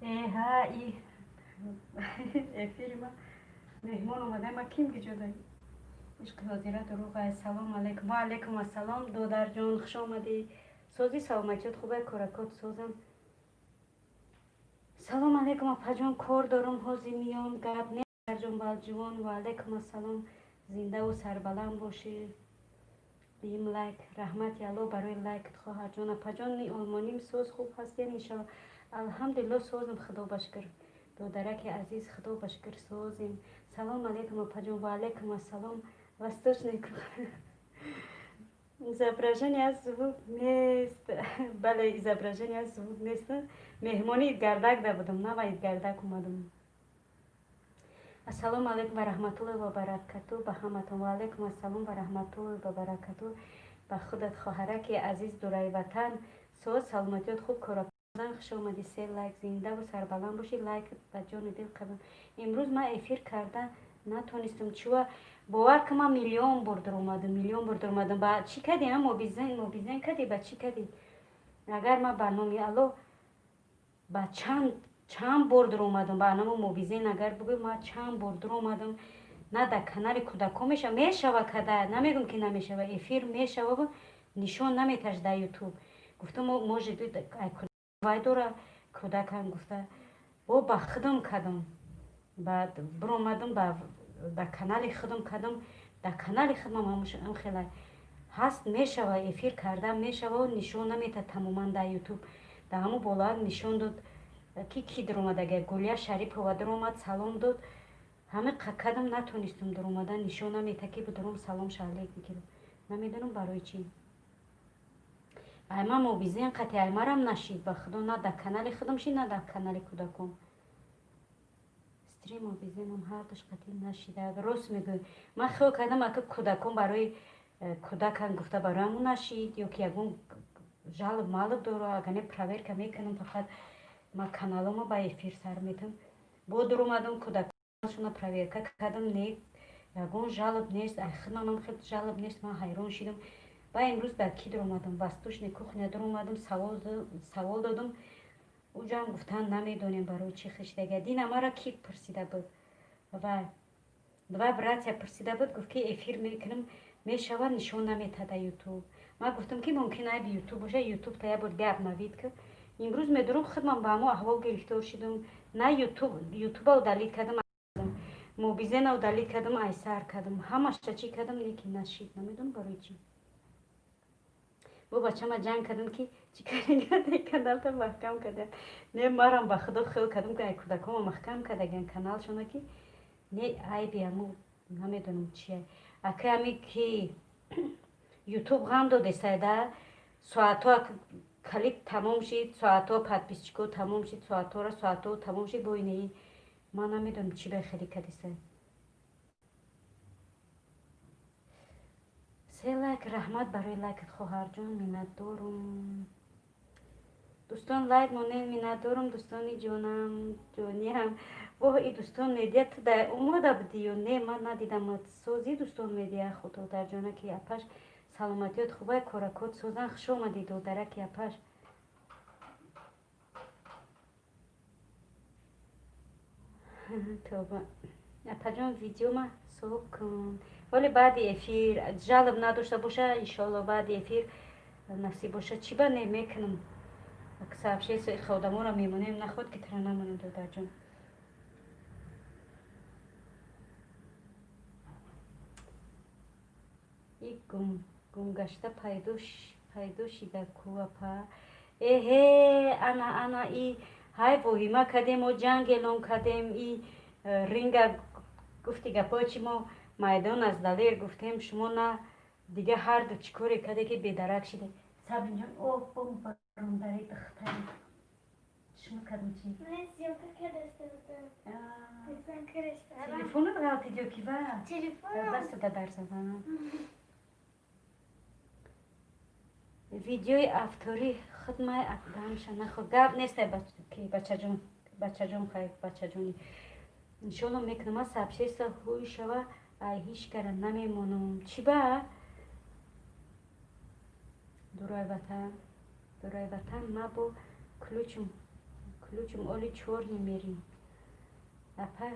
Эҳа, и эфири ма меҳмон омада, ма ким гиҷода? Ишқи ҳозира дурӯғ. Ассалому алайкум. Ва алайкум ассалом, додарҷон, хуш омадӣ. Созӣ, саломатиёт хубай, коракот созам. Салом алайкум, апаҷон, кор дорум, ҳозир миём, гап не, ҷон балҷувон. Ва алайкум ассалом, зиндаву сарбаланд бошӣ. Бим лайк, раҳмати Алло барои лайкт, хоҳарҷон. Апаҷони олмоним, соз, хуб ҳастен, иншалло. Алҳамдулилло, созам, худо ба шукр. Додараки азиз, худо ба шукр, созем. Салом алайкум, апаҷон. Ва алайкум ассалом. Восточный изображение, звук нест. Бале, изображение, звук нест. Меҳмони Идгардак да будам, нава Идгардак омадам. Ассалому алайкум ва раҳматуллоҳи ва баракату ба ҳаматон. Ва алайкум ассалом ва раҳматуллоҳи ва баракату ба худат, хоҳараки азиз, дураи ватан. Соз, саломатиёт хуб, коракан, хуш омадӣ. Се лайк, зиндаву сарбаланд бошӣ. Лайк ба ҷони дил қабул. Имрӯз ман эфир карда натонистам. Чува, бовар ки, ман миллион бор дуромадам, миллион бор дуромадам. Ба чӣ кардӣ? Мобизен, мобизен кардӣ, ба чӣ кардӣ? Агар ман ба номи Алло ба чанд чанд бор дуромадам, ба анамо мобизен, агар бигӯй, ман чанд бор дуромадам. На дар канали кӯдакҳо мешава, мешава када, намегӯм ки намешава, эфир мешава, нишон наметаш дар Ютуб. Гуфтам, может, вай дора кӯдакам, гуфта, бо ба худам кардам. Баъд биромадам, ба канали худам кардам, дар канали худам ҳам хела ҳаст, мешава, эфир карда мешава, нишон наметад тамоман дар Ютуб. Дар ҳамун болоат нишон дод, ки дуромадага, Гулия Шарипова дуромад, салом дод. Ҳами кадам натонистам дуромадан, нишон намета, ки бидуром, салом шалек бигирам. Намедонам барои чӣ. Айма мобизен қати аймарам нашид, ба худо, на дар канали худам шид, на дар канали кӯдакон. Стрим мобизенам ҳардуш қатӣ нашида. Рост мегӯй, ман хиёл кардам, ака кӯдакон барои кӯдакан гуфта, барои ҳамун нашид ё ки ягон жалоб малоб дора. Агар не, проверка мекунам. Фақат ман каналома ба эфир сар метам. Бо дуромадам, кӯдаконшона проверка кардам, не, ягон жалоб нест, ай худманам хел жалоб нест. Ман ҳайрон шидам. Ба имрӯз дар ки дуромадам? Восточный кухня дуромадам, савол додам, уҷам гуфтанд, намедонем барои чӣ хишдага. Дина мара ки пурсида буд? Ва два братья пурсида буд, гуфт, ки эфир мекунам, мешавад, нишон наметада Ютуб. Ман гуфтам, ки мумкин айби Ютуб боша, Ютуб та як бор гап навид ки имрӯз медурам, худман ба ҳамо аҳвол гирифтор шудам. На Ютуб, Ютуба удалить кардам, мобизена удалить кардам, айсар кардам, ҳамаша чӣ кардам, лекин нашид. Намедонам барои чӣ. Бо бачама ҷанг кардам, ки чӣ кардем, каналта маҳкам кардам. Не, марам ба худо хел кардам, ки ай кӯдакома маҳкам кардаган каналшона, ки не, айби ҳаму намедонам чия. Ака, ами ки Ютуб ғам додесайда, соатҳо калид тамом шид, соатҳо подписчико тамом шид, соатҳоро соатҳо тамом шид. Бо инаи ман намедонам чӣ ба хеле кадисай. Се лайк, раҳмат барои лайкат, хоҳарҷон, миннатдорум. Дӯстон, лайк монед, миннатдорум, дӯстони ҷонам, ҷониам. Воҳ, и дӯстон медия, ту да омода будӣ ё не? Ман надидам. Созӣ, дӯстон медия, додарҷона, ки апаш, саломатиёт хубай, коракот созан. Хуш омадӣ, додараки апаш. Тоба, апаҷон, видеома соб кун. Вале баъди эфир, жалоб надошта боша, иншоалло, баъди эфир насиб боша, чӣ ба не, мекунам. Сообщение одаморо мемонем, наход ки тара намонем, додарҷон. И гумгашта пайдо шида ку, апа. Эҳе, ана, ана и ҳай воҳима кардем, мо ҷанг эълон кардем. И ринга гуфти, гапҳои чи мо майдон аз Далер гуфтем, шумо на дига ҳарду чӣ коре карде, ки бедарак шиде. Сабинҷон, о барондари духтари шумо кардам чи? Телефонат ғалтид ё ки ва дастата дар задан? Видеои авторӣ худмай акдамша нахо, гап нестай, бачаҷон, бачаҷон, хай, бачаҷони, иншоалло мекунам. Ма сообщество ҳуй шава, ай ҳеҷ кара намемонам. Чӣ ба дурай ватан, дурай ватан, ма бо ключум. Включим, оли чёрный мерим. Апа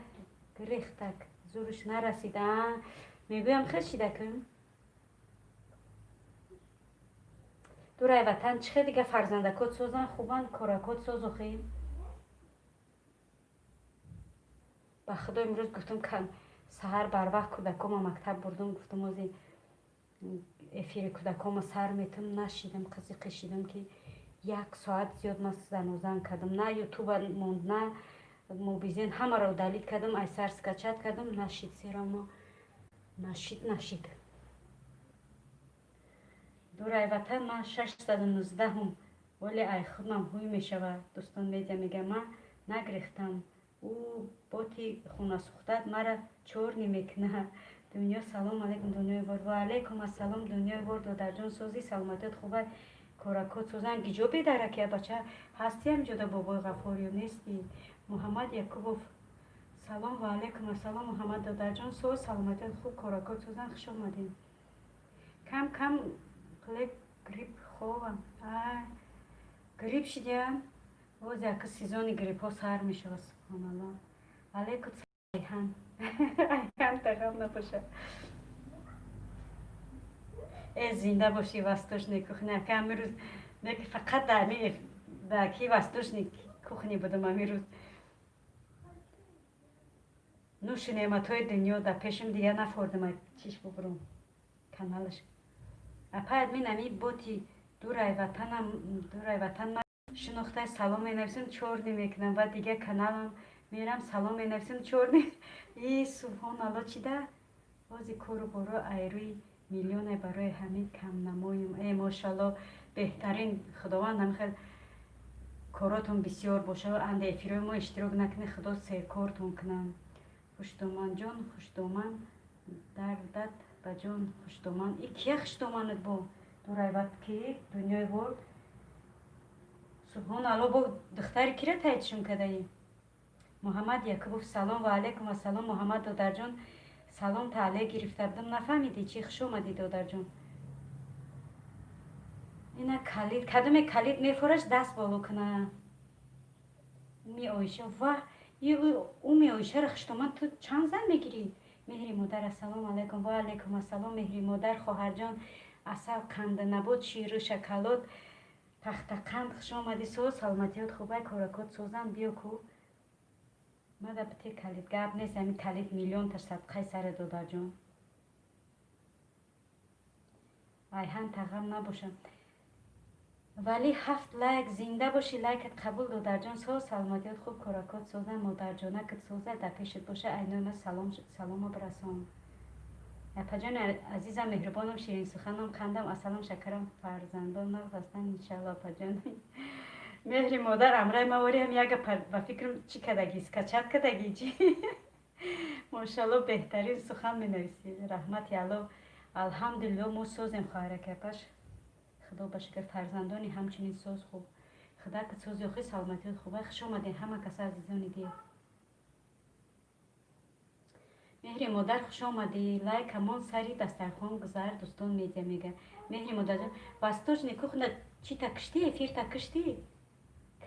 гирехтак, зурш нарасид. А мегӯям, хел шида кун. Дурай ватан чӣ хел дига, фарзандакот созан, хубан, коракот созохӣ. Ба худо, имрӯз гуфтам, саҳар барвақт кӯдакома мактаб бурдум, гуфтам, ози эфири кӯдакома сар метам, нашидам, қизи шидам, ки як соат зиёд ман занозан кардам. На ютуба монд, на мобизен, ҳамаро удалить кардам, айсар скачать кардам, нашид, всё равно нашид, нашид. Дурай ватан ман 619-ум, вале ай худмам ҳуй мешавад. Дӯстон медиа мега, ман нагирехтам, ӯ боти хунасӯхтат мара чёрный мекунад. Дунё, салом алейкум, дунёи вор. Ва алейкум ассалом, дунёи вор, додарҷон, созӣ, саломатият хубай, коракот созан. Гиҷо бедараки, бача, ҳастӣ ҳамҷода бобои Ғаффор ё нестӣ? Муҳаммад Якубов, салом. Ва алейкум ассалом, Муҳаммад додарҷон, соз, саломатият хуб, коракот созан, хуш омадем. Кам кам қилек грипп ховам, грипп шидиям. Боз яка сезони гриппҳо сар мешавад, субҳоналло. Алейкум, Айҳан, Айҳан, тағам набошад. Э, зинда бошӣ, Восточный кухня. Ака, амирӯз неки фақат дар ки Восточный кухня будам амирӯз. Нӯши неъматҳои дунё дар пешам, дигар нафордам, чиш бубурам каналаш. Апа админ, ами боти дурай ватанам, дурай ватан ма шинохтай, салом менависам, чёрный мекунам, баъд дигар каналам мерам, салом менависам, чёрный. И субҳоналло, чида бози кору боро айрӯи миллионе, барои ҳамин камнамоюм. Э, мошалло, беҳтарин, худованд ҳамихел коротон бисёр боша. Анде эфирҳои мо иштирок накунед, худо серкортон кунам. Хушдоманҷон, хушдоман, дардат ба ҷон, хушдоман. И кия хушдоманат бо дурайват, ки дунёи вор, субҳоналло, бо духтари кира тайтишум кадаӣ? Муҳаммад Якубов, салом. Ва алайкум ассалом, Муҳаммад додарҷон, салом таъле гирифта будам, нафаҳмидӣ чӣ? Хуш омадӣ, додарҷон. Ина калид, кадоме калид мефораш, даст боло куна. Уми Оиша, ва уми Оишаро хуштоман, ту чанд зан мегирӣ? Меҳри модар, ассалому алайкум. Ва алайкум ассалом, меҳри модар, хоҳарҷон, асал, қанданабот, ширу шоколад, пахтақанд, хуш омадӣ. Соз, саломатиёт хубай, коракот созанд. Биё ку мада бите калид, гап нест, ами калид миллионта садқаи саре, додарҷон. Айҳан тағам набошам, вале ҳафт лайк. Зинда бошӣ, лайкат қабул, додарҷон. Соз, саломатиёт хуб, коракот созанд, модарҷонакат соза, дар пешат боша. Айнои ма салом, салома бирасон. Апаҷони азизам, меҳрубонам, ширинсуханам, қандам, асалам, шакарам, фарзандон нағз ҳастанд, иншалло. Апаҷон, меҳри модар, амраи мавориам яга ба фикрам чӣ кадаги, скачать кадаги чи? Мошалло, беҳтарин сухан менависӣ, раҳмати Алло. Алҳамдулилло, мо созем, хоҳараки апаш, худо ба шукр, фарзандони ҳамчунин соз, хуб, худакат сози, охи саломатиёт хуба. Хуш омадем, ҳама каса, азизони дил. Меҳри модар, хуш омадӣ, лайкамон сари дастархон гузар. Дӯстон медиа мега, меҳри модарҷон, Восточный кухня, чӣ та киштӣ, эфир та киштӣ,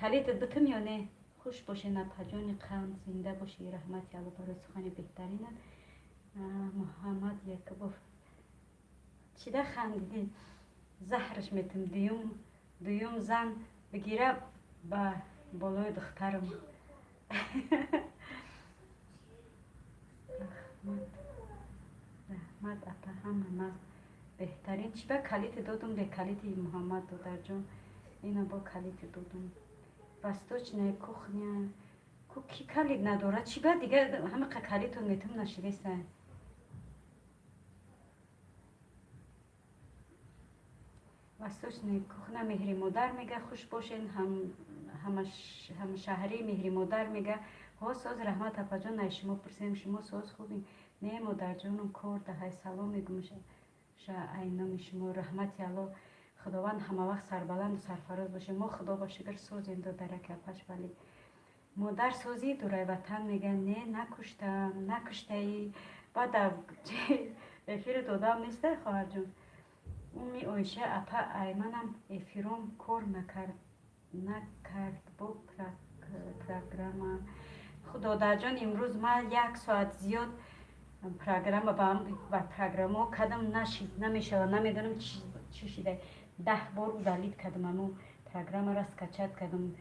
калидат битум ё не? Хуш бошед, апаҷони қанд, зинда бошӣ, раҳмати Алло барои сухани беҳтаринат. Муҳаммад Якубов, чида хандидӣ? Заҳраш метум, дуюм зан бигира ба болои духтарам. Раҳмат, раҳмат, апа, ҳама нағз, беҳтарин. Чӣ ба калити додум, бе калити? Муҳаммад додарҷон, ина бо калити додум. Восточная кухня ку, ки калид надорад? Чӣ ба дига ҳамақа калитон метум, нашидеса? Восточная кухня, меҳри модар мега, хуш бошен, ҳамшаҳрӣ. Меҳри модар мега, ҳо, соз, раҳмат, апаҷон, ай шумо пурсем, шумо соз, хубем? Не, модарҷонум, кор даҳай, салом мегум ша ай номи шумо. Раҳмати Алло, худованд ҳамавақт сарбаланду сарфароз бошем. Мо, худо ба шукр, созем, додараки апаш. Вале модар созӣ? Дурай ватан мега, не, накуштам, накуштаӣ, баъд эфири додам неста, хоҳарҷон. Уми Оиша, апа, айманам эфиром кор накард, накард, бо Программа, худодарҷон, имрӯз ман як соат зиёд программа ба программаҳо кардам, нашид, намешава, намедонам, чӣ шида. 10 бор удалить кардам, ану программаро скачать кардам,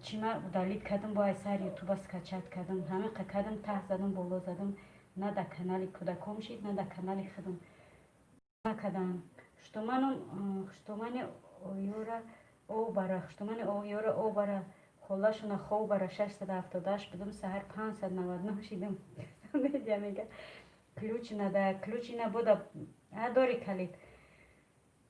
чима удалить кардам, бо сар ютуба скачать кардам, ҳамиқа кардам, таҳ задам, боло задам, на дар канали кӯдаком шид, на дар канали худам накардам. Хуштомани оёра обара, хуштомани оёра обара, холашона хоб бара. 678 будам, саҳар 599 шидам. Медиа мега, ключ нада, ключи набуда, дори калид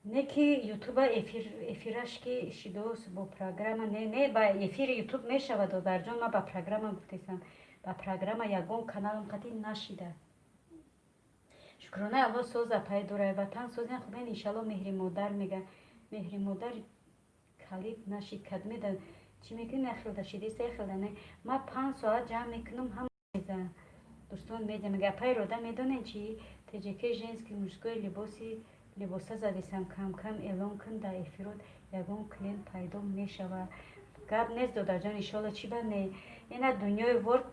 не, ки ютуба эфираш ки шидос бо программа. Не, не, ба эфири ютуб мешавад, додарҷон, ман ба программа гуфтесам. Ба программа ягон каналам қатӣ нашида. Шукронаи Алло, соза пай дурай ватан созен, хубен, иншалло. Меҳри модар мега, меҳри модар, калид нашид, кадмеда чӣ мекунем? Яхелда шидеста, яхелда не. Ма 5 соат ҷамъ мекунам, ҳама дӯстон медиа мега. Апай рода, медонем чи ТЖК женский, мужской либоси либоса задесам, кам-кам эълон кун дар эфирот, ягон клиент пайдо мешава. Гап нест, додарҷон, иншолло, чӣ ба не. Ина дунёи ворд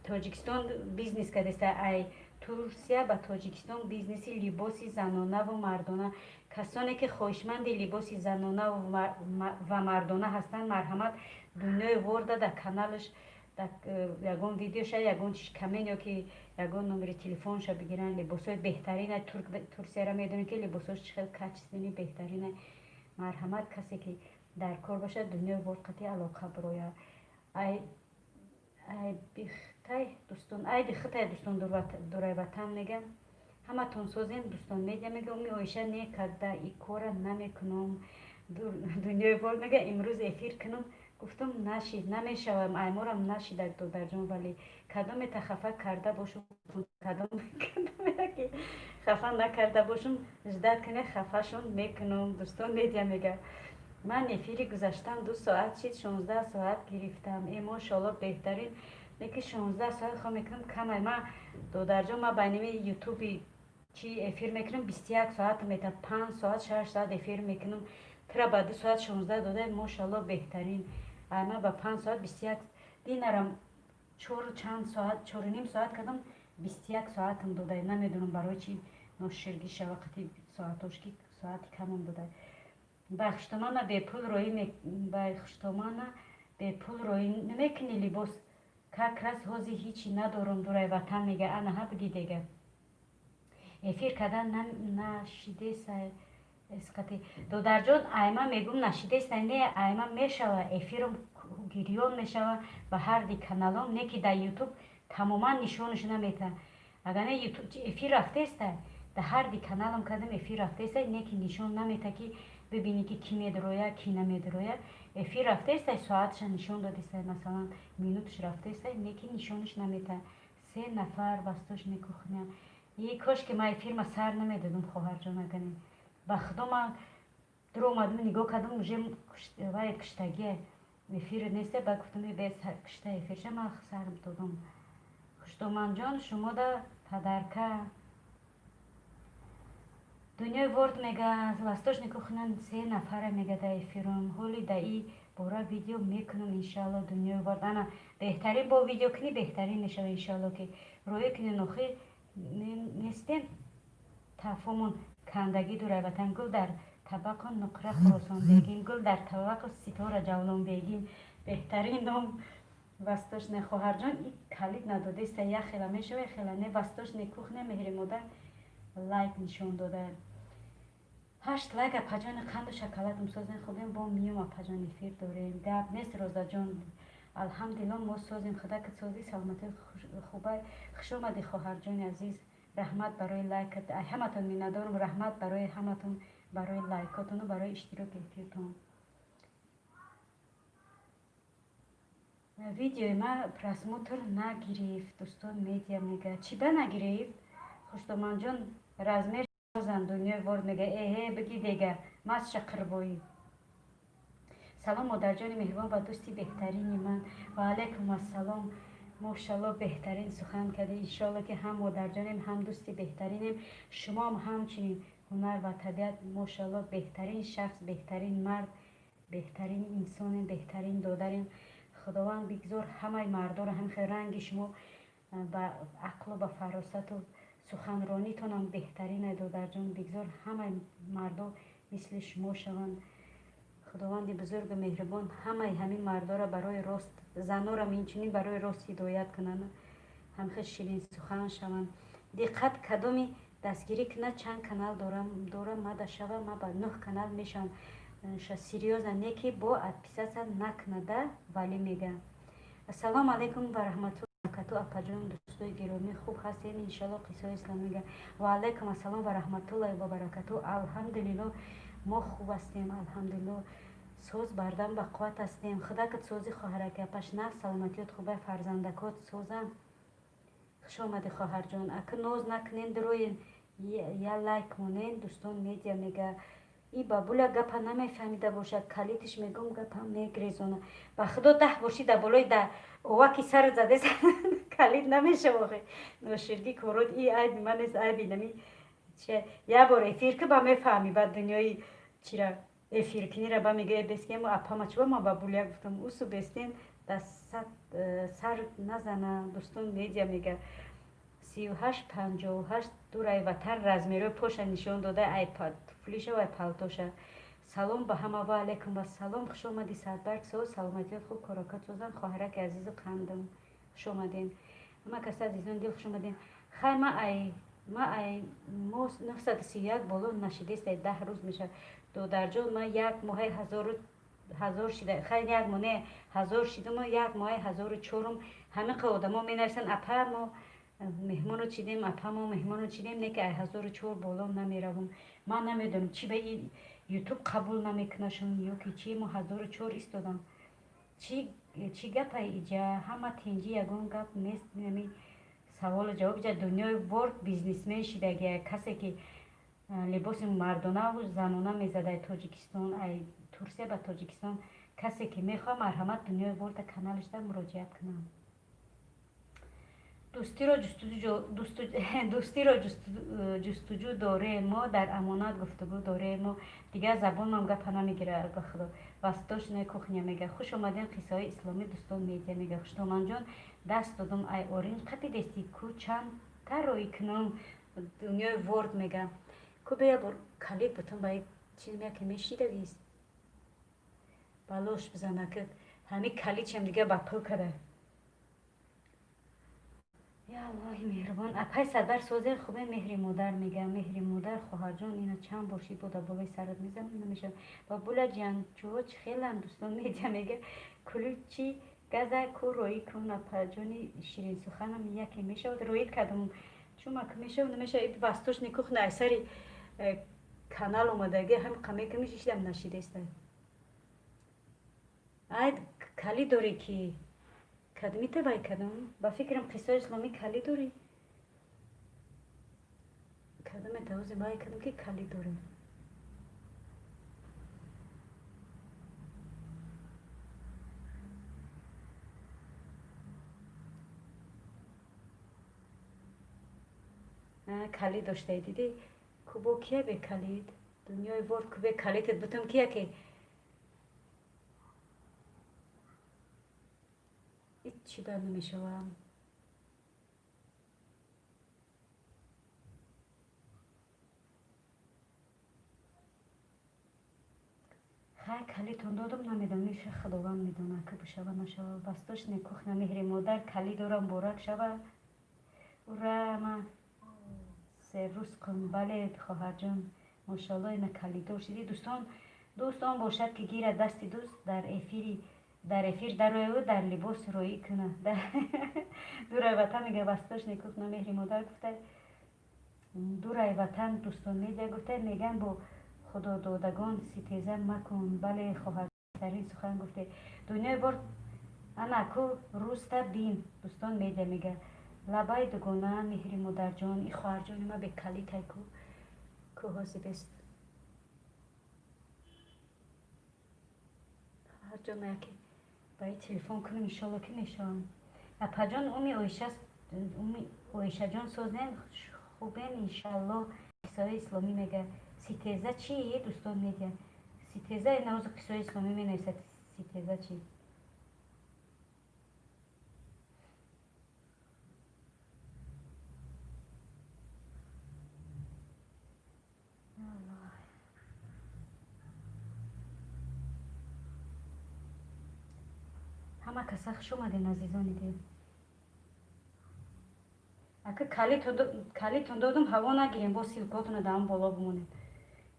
Тоҷикистон бизнес кардеста, ай Турсия ба Тоҷикистон бизнеси либоси занонаву мардона. Касоне ки хоҳишманди либоси занона ва мардона ҳастанд, марҳамат, дунёи ворда дар каналаш ягон видеоша, ягон чиш камен ё ки ягон номери телефонша бигиранд. Либосҳои беҳтарина, Турсияра медонем, ки либосҳош чӣ хел качественный, беҳтарина. Марҳамат, касе ки дар кор бошад, дунёи ворд қатъи алоқа бирояд. Ай дӯстон, айби хитай, дӯстон, дурай ватан меган, ҳаматон созем. Дӯстон медиа мега, уми Оиша не карда и кора намекунам. Дунёи вор мега, имрӯз эфир кунам гуфтам, нашид, намешавам, айморам нашидак, додарҷон. Вале кадомета хафа карда бошум, кадомета ки хафа накарда бошум, ждать кане, хафашон мекунам. Дӯстон медиа мега, ман эфири гузаштам 2 соат шид, 16 соат гирифтам. Э, мошоалло, беҳтарин. Леки 16 соат хо мекунам, камай. Ма, додарҷон, ма ба ними ютуби чи эфир мекунам, 21 соат мета, 5 соат, 6 соат эфир мекунам. Тура ба 2 соат 16 дода, мошоалло, беҳтарин. Ма ба 5 соат 21, динарам чору чанд соат, 4,5 соат кардам, 21 соатам дода. Намедонам, барои чи ноширгӣ шава қати соатош, ки соати камам дода. Ба хуштомана бепул роӣ, ба хуштомана бепул роӣ намекунӣ либос. Как раз ҳози ҳичи надорам, дурай ватан мега. Анаҳа биги дега, эфир кардан нашидеса эсқати. Додарҷон, айма мегум, нашидеса, не, айма мешава, эфирам гирён мешава ба ҳарди каналом, не ки дар ютуб тамоман нишонаш намета. Агар не, эфир рафтеста, дар ҳарди каналам кардам, эфир рафтеста, не ки нишон намета, ки бибинӣ, ки кӣ медроя, кӣ намедроя. Эфир рафтеста, соатша нишон додеста, масалан, минуташ рафтеста, не ки нишонаш намета. Се нафар восточная кухня. И кош ки ман эфирма сар намедодам, хоҳарҷон, агане ба худо ман дур омадам, нигоҳ кардам, уже вай киштагие, эфир неста. Ба гуфтам, бе кишта эфирша, ман сар додам. Хуштоманҷон, шумода подарка. Дунёи ворд мега, восточная кухня, се нафара мега дар эфиром. Ҳоли да и бора видео мекунам, иншалло. Дунёи ворд, ана беҳтарин, бо видео кунӣ, беҳтарин мешава, иншалло, ки роя кунӣ. Нохи нестем, тафомон кандагӣ дурай ватан. Гул дар табақу нуқра Хуросонбегим, гул дар табақу ситора Ҷавлонбегим. Беҳтарин ном восточная. Хоҳарҷон, и калид надодеста, як хела мешава, як хела не. Восточная кухня, меҳри модар лайк нишон дода, ҳашт лайк. Апаҷони қанду шоколадам, созен, хубем, бо миём, апаҷон, эфир дорем. Гап нест, Розаҷон, алҳамдулилло, мо созем, худакат созӣ, саломатӣ хубай. Хушомадӣ, хоҳарҷони азиз, раҳмат барои лайкат. Ҳаматон миннатдорам, раҳмат барои ҳаматон, барои лайкотону барои иштироки эфиртон. Видеои ма просмотр нагирифт. Дӯстон медиа мега, чӣ ба нагирифт? Хуштоманҷон, размер зан. Дунёи ворд мега, эҳе, биги дега, масша қирбоӣ. Салом, модарҷони меҳрибон ва дӯсти беҳтарини ман. Ва алайкум ассалом, мошалло, беҳтарин сухан кардӣ. Иншолло, ки ҳам модарҷонем, ҳам дӯсти беҳтаринем. Шумоам ҳамчунин, ҳунар ва табиат, мошалло, беҳтарин шахс, беҳтарин мард, беҳтарин инсонем, беҳтарин додарем. Худованд бигзор ҳамаи мардоро ҳамин хел ранги шумо ба ақлу ба фаросату суханронитонам беҳтарин, додарҷон. Бигзор ҳамаи мардо мисли шумо шаванд. Худованди бузургу меҳрубон ҳамаи ҳамин мардоро барои рост, занорам инчунин барои рост ҳидоят кунанд, ҳамхел ширинсухан шаванд. Диққат, кадоми дастгирӣ кунад, чанд канал дорам, мада шава, ма ба нӯҳ канал мешавам. Серьёзно, не ки бо отписаться накунада, вале мега. Ассалому алайкум ва раҳматуллоҳи баракату, апаҷон, дӯстои гиромӣ, хуб ҳастед, иншалло? Қиссаҳои ислом мега. Ва алайкум ассалом ва раҳматуллоҳи ва баракату. Алҳамдулилло, мо хуб ҳастем, алҳамдулилло, соз бардам, ба қувват ҳастем. Худакат сози, хоҳараки, апаш, нафс, саломатиёт хубай, фарзандакот созанд. Хуш омадӣ, хоҳарҷон. Ака, ноз накунен, дуроен, я лайк монен. Дӯстон медиа мега, и бабуля гапа намефаҳмида бошад, калитиш мегум, гапа мегрезона. Ба худо, 10 боши, да болои да оваки сар задес, калит намешава. Охи, ноширгӣ корот, и айби ман нест, айби нами. Я бор эфир ки ба мефаҳмӣ, ба дунёи чира эфиркунира ба мега, бескему апама чуба ма бабуля гуфтам, усу бестен да сар назана. Дӯстон медиа мега, 38 58 дурай ватан, размерои поша нишон дода, ай туфлиша, ай палтоша. Салом ба ҳама, ва алайкум вассалом. Хуш омадӣ, Садбарг, соз, саломатиёт хуб, корокат созан, хоҳараки азизу қандам. Хуш омадем, ҳама кас, азизон дил, хуш омадем. Хай, ма ай мо 931 боло нашидест, ай 10 рӯз мешавад, додарҷон. Ма як моҳаи ҳазору ҳазор шида, хай, як моҳ не, ҳазор шидуму як моҳаи ҳазору чорум. Ҳамин одамо менависанд: «Апа, мо меҳмону чидем, апа, мо меҳмону чидем», не ки ай 1004 боло намеравам. Ман намедонам, чи ба Ютуб қабул намекунашон ё ки чи. Мо 1004 истодам. Чӣ гапай иҷа? Ҳама тинҷӣ, ягон гап нест. Нами саволу ҷавоб иҷа. Дунёи ворд бизнесмен шидагия, касе ки либоси мардонаву занона мезадай Тоҷикистон, ай Турсия ба Тоҷикистон. Касе ки мехоҳад, марҳамат, Дунёи ворда каналашда муроҷиат кунам. Дӯстиро ҷустуҷӯ дорем мо, дар амонат гуфтугӯ дорем мо. Дигар забонам гапа намегирад, ба худо. Восточная кухня мега, хуш омадем. Қиссаҳои исломӣ, дӯстон медиа мега, хуштоманҷон, даст додум, ай орин қапидести ку, чанд тарои кунум. Дунёи ворд мега, ку бия бор калид бутун ба чиз меяке мешидагист, балош бизана, ки ҳами калидшам дига ба пул када. Я Аллоҳи меҳрубон! Апай Садбар, созен, хубе? Меҳри модар мега. Меҳри модар, хоҳарҷон, ина чанд боши бода болои сарат мезанам, намешавад. Бабула ҷанчӯ чӣ хелам? Дӯстон медиа мега, ключи газа ку роӣ кун, апаҷони ширинсуханам, яке мешавад, роид кардам, чумак мешавад, намешавад. Восточный кухня ай сари канал омадаги, ҳам қамекамиш ишдам нашидеста. Ай калид дорӣ ки кадмита вай кадам, ба фикрам, қиссаи исломӣ калид дорӣ, кадаме тавози вай кадам ки калид дорӣ. Калид доштаи, дидӣ кубо кия бе калид? Дунёи ворд ку бе калидат бутам кия ки ҳичи бад намешавам. Хай, калидтон додам, намедонам, иша Худованд медонад, ки бишава, нашава. Восточная кухня, меҳри модар, калид дорам, борак шава. Ура, ма серрӯз кун. Бале, хоҳарҷон, мошалло, ина калиддор шидӣ. Дӯстон, дӯстон бошад, ки гирад дасти дӯст, дар эфир дарояю дар либос роӣ кунад. Дурай ватан мега, восточная кухня, меҳри модар гуфта, дурай ватан, дӯстон медиа гуфта, меган бо худододагон ситеза макун. Бале, хоҳартарин сухан гуфте. Дунёи бор ана ку рӯста бин. Дӯстон медиа мега, лабай дугона, меҳри модарҷон, и хоҳарҷони ма бекалитай ку, ку ҳозибест. Хоҳарҷон, яке ба и телефон кунем, иншолло, ки мешавам. Апаҷон, уми оиша, уми оишаҷон, созен, хубен, иншалло? Қиссаҳои исломӣ мега, ситеза чи? Дӯстон медиа, ситеза навози қиссаҳои исломӣ менависад, ситеза чи? Ҳама каса хуш омаден, азизони дил. Ака, калитон додум, ҳаво нагирем, бо ссылка отона дар он боло бимонед,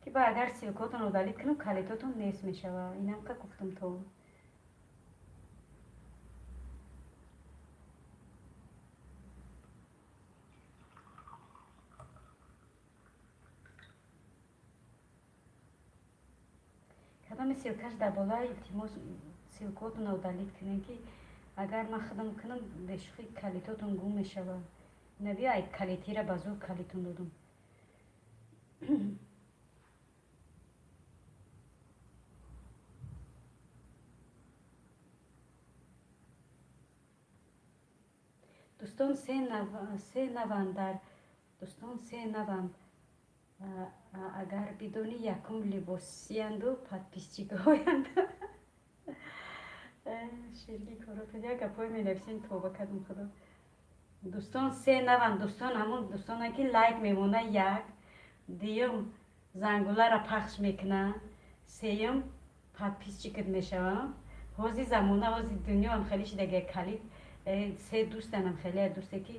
ки ба агар ссылка отонро удалить кунам, калитотон нест мешава. Инам ка гуфтум то. Кадоми ссылка ш дар бола, илтимос, ссылка отонро удалить кунем, ки агар ман худам кунам, бешӯхӣ калитотон гум мешава. Наби ай калитира ба зур калитон додум. Дӯстон се наванд дар, дӯстон се наванд, агар бидонӣ: якум либосиянду подписчик ҳоянд. Ширги коротон як гапҳое менависен, тоба кардам, худо. Дӯстон се наванд. Дӯстон ҳамон дӯстоне, ки лайк мемона, як, дуюм зангуларо пахш мекунанд, сеюм подписчик ат мешаванд. Ҳози замона, ҳози дунёам хеле шидаги, калид се дӯстанам, хеле дӯсте, ки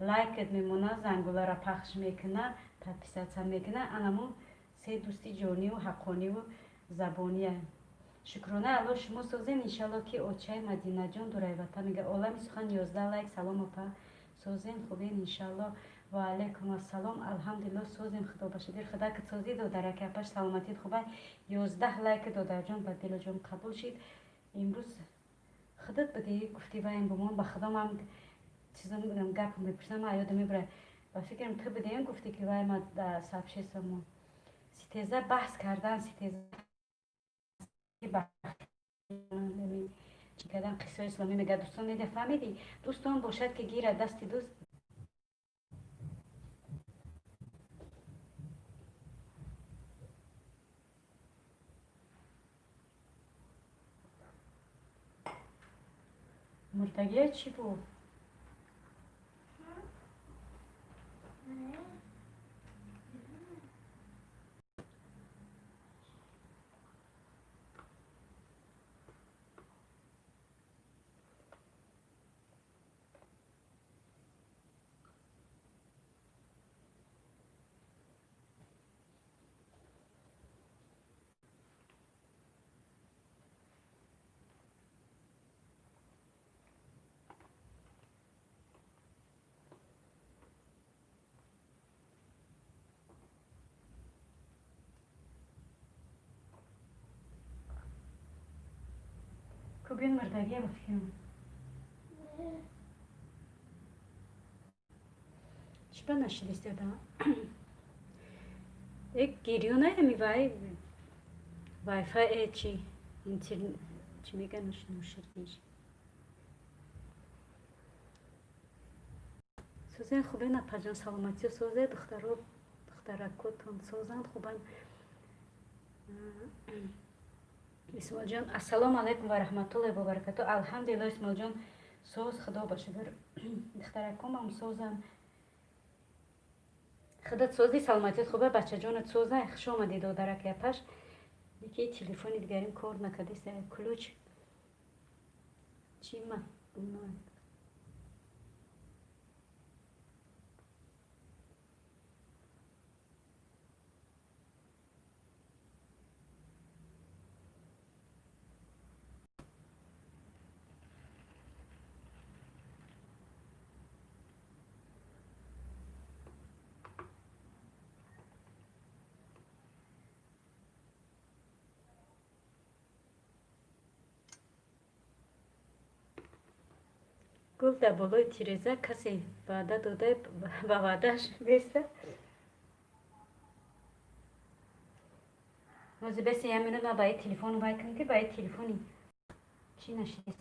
лайкат мемона, зангуларо пахш мекуна, подписаться мекуна, анамун се дӯсти ҷониву ҳаққониву забония. Шукрона Алло, шумо созен, иншалло, ки очаи Мадинаҷон дурайвата мега. Олами сухан 11 лайк. Салом, опа, созен, хубен, иншалло. Ва алайкум ассалом, алҳамдулилло, созем, худо ба шукр. Худо ки созӣ, додараки апаш, саломатит хуба. 11 лайки додарҷон ба дилоҷон қабул шид. Имрӯз худат будӣ, гуфтӣ ваем бумон, ба худо ман чизо гап мепурсам, ма ёдам мебурад. Ба фикрам, ту будем, гуфтӣ, ки вай ма сообщество мо ситеза баҳс кардан, ситеза чӣ кардан, қиссаи исломӣ мега. Дӯстон меда, фаҳмидӣ? Дӯстон бошад, ки гирад дасти дӯст. Мурдагия чӣ буд? Кубин мурдагия, ба фикрам. Чӣ ба нашидистода? Э, гирён ами вай вайфай, э, чи интернет, чӣ меган, нуширдиш. Созен, хубен, апаҷон, саломатиё созе, духтаро, духтаракотон созанд, хубан. Исмоилҷон, ассалому алайкум ва раҳматуллоҳи ва баракату. Алҳамдулилло, Исмоилҷон, соз, худо ба шукр, духтаракомам созанд. Худат созӣ, саломатият хуба, бачаҷонат соза. Хуш омадӣ, додарак япаш. Ки телефони дигарим кор накардист, ключ чӣ ма. Гул дар болои тиреза, касе ваъда дода, ба ваъдааш беста. Ҳозир беси, як минут, ман ба и телефон вай кунам, ки ба и телефони чӣ нашист.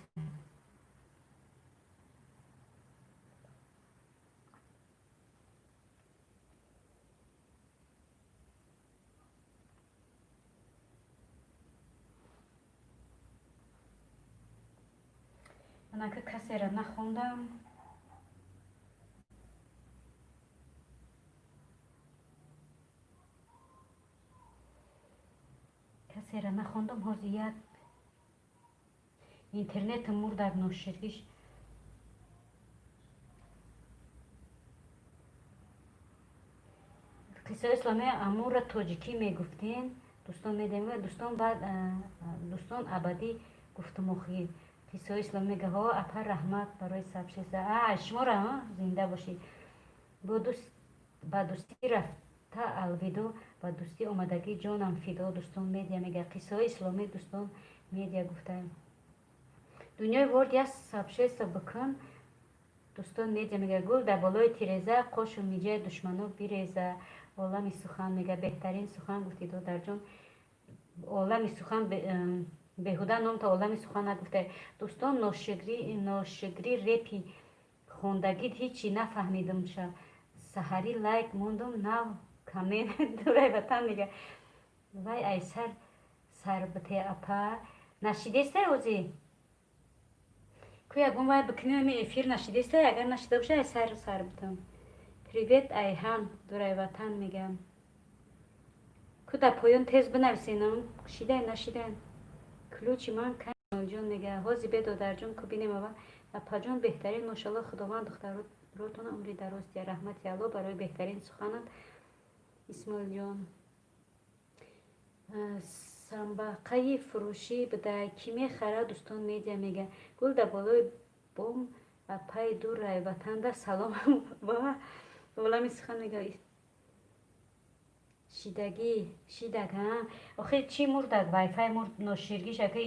Анака касеро нахондам. Касеро нахондам. Ҳозир як Интернет мурдак ноширгиш. Қиссаи исломия амура тоҷикӣ мегуфтем. Дӯстон медем, дӯстон баъд дӯстон абадӣ гуфтумохӣ. Қиссаи ислом мега ҳо апа, раҳмат барои сабшеса. А шуморо зинда бошед. Ба дӯстӣ рафта алвидо, ба дӯстӣ омадагӣ ҷонам фидо. Дӯстон медиа мега қиссаҳои исломӣ дӯстон медиа гуфтаем. Дунёи ворд як сабшеса бикун. Дӯстон медиа мега гул дар болои тиреза, қошу миҷаи душмано биреза. Олами сухан мега беҳтарин сухан гуфтӣ, додарҷон. Олами сухан беҳуда номта олами сухан нагуфта. Дӯстон, ношигрӣ репи хондагит ҳичи нафаҳмидам ша. Саҳарӣ лайк мондум, нав коммент. Дурай ватан мега вай ай сар сарбите апа нашидестай озӣ ку ягон вай бикунем эфир нашидестай. Агар нашида боша, ай сар сар битам. Привет, Айҳан, дурай ватан мегам. Ку дар поён тез бинависенам, шидай нашидай. Ключи ман ҷон мега ҳози бе додарҷон ку бинем ава. Апаҷон, беҳтарин, мошалло, худованд духтаротона умри дароз диҳад. Раҳмати Алло барои беҳтарин суханат, Исмоилҷон. Самбақаи фурӯшӣ буда, кӣ мехарад? Дӯстон медиа мега гул дар болои бом апаи дурай ватанда салом. Олами сухан мега шидагӣ шидак. Охи чӣ мурдак? Вайфай мурд ноширгиш. Ака,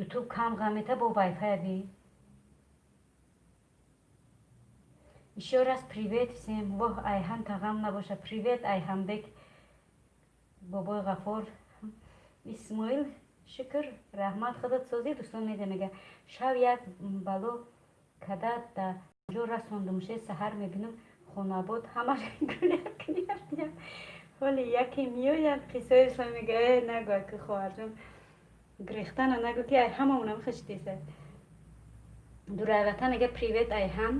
ютуб кам ғамета бо вайфая би. Ещё раз привет всем. Воҳ, Айҳан тағам набоша. Привет, Айҳанбек, бобои Ғафор, Исмоил. Шукр, раҳмат, худат созӣ. Дӯстон меда мега шав як бало када да ҷо расондумше. Саҳар мебинам, хонабод ҳамаш гулякният. Ҳоли яке меояд. Қиссаи ислом мега э нагӯ, аки хоҳарҷон, гирехтана нагӯ, ки ай ҳамаонам хиштеса. Дурайватан мега привет, Айҳан,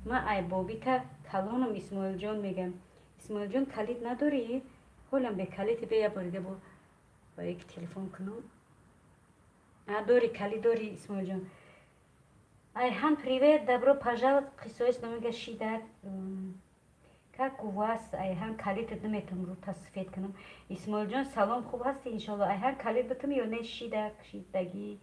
ма ай бобита калонам. Исмоилҷон мегам. Исмоилҷон, калид надорӣ? Ҳолам бе калиди бе, як борига бо ба як телефон кунам. А дори, калид дори, Исмоилҷон. Айҳан, привет, добро пожаловать. Қиссаи ислом мега шидак, как у вас? Айҳан, калидат наметавонам рӯ тасфед кунам. Исмоилҷон, салом, хуб ҳасти, иншоалло. Айҳан, калид битам ё не? Шидак, шидагӣ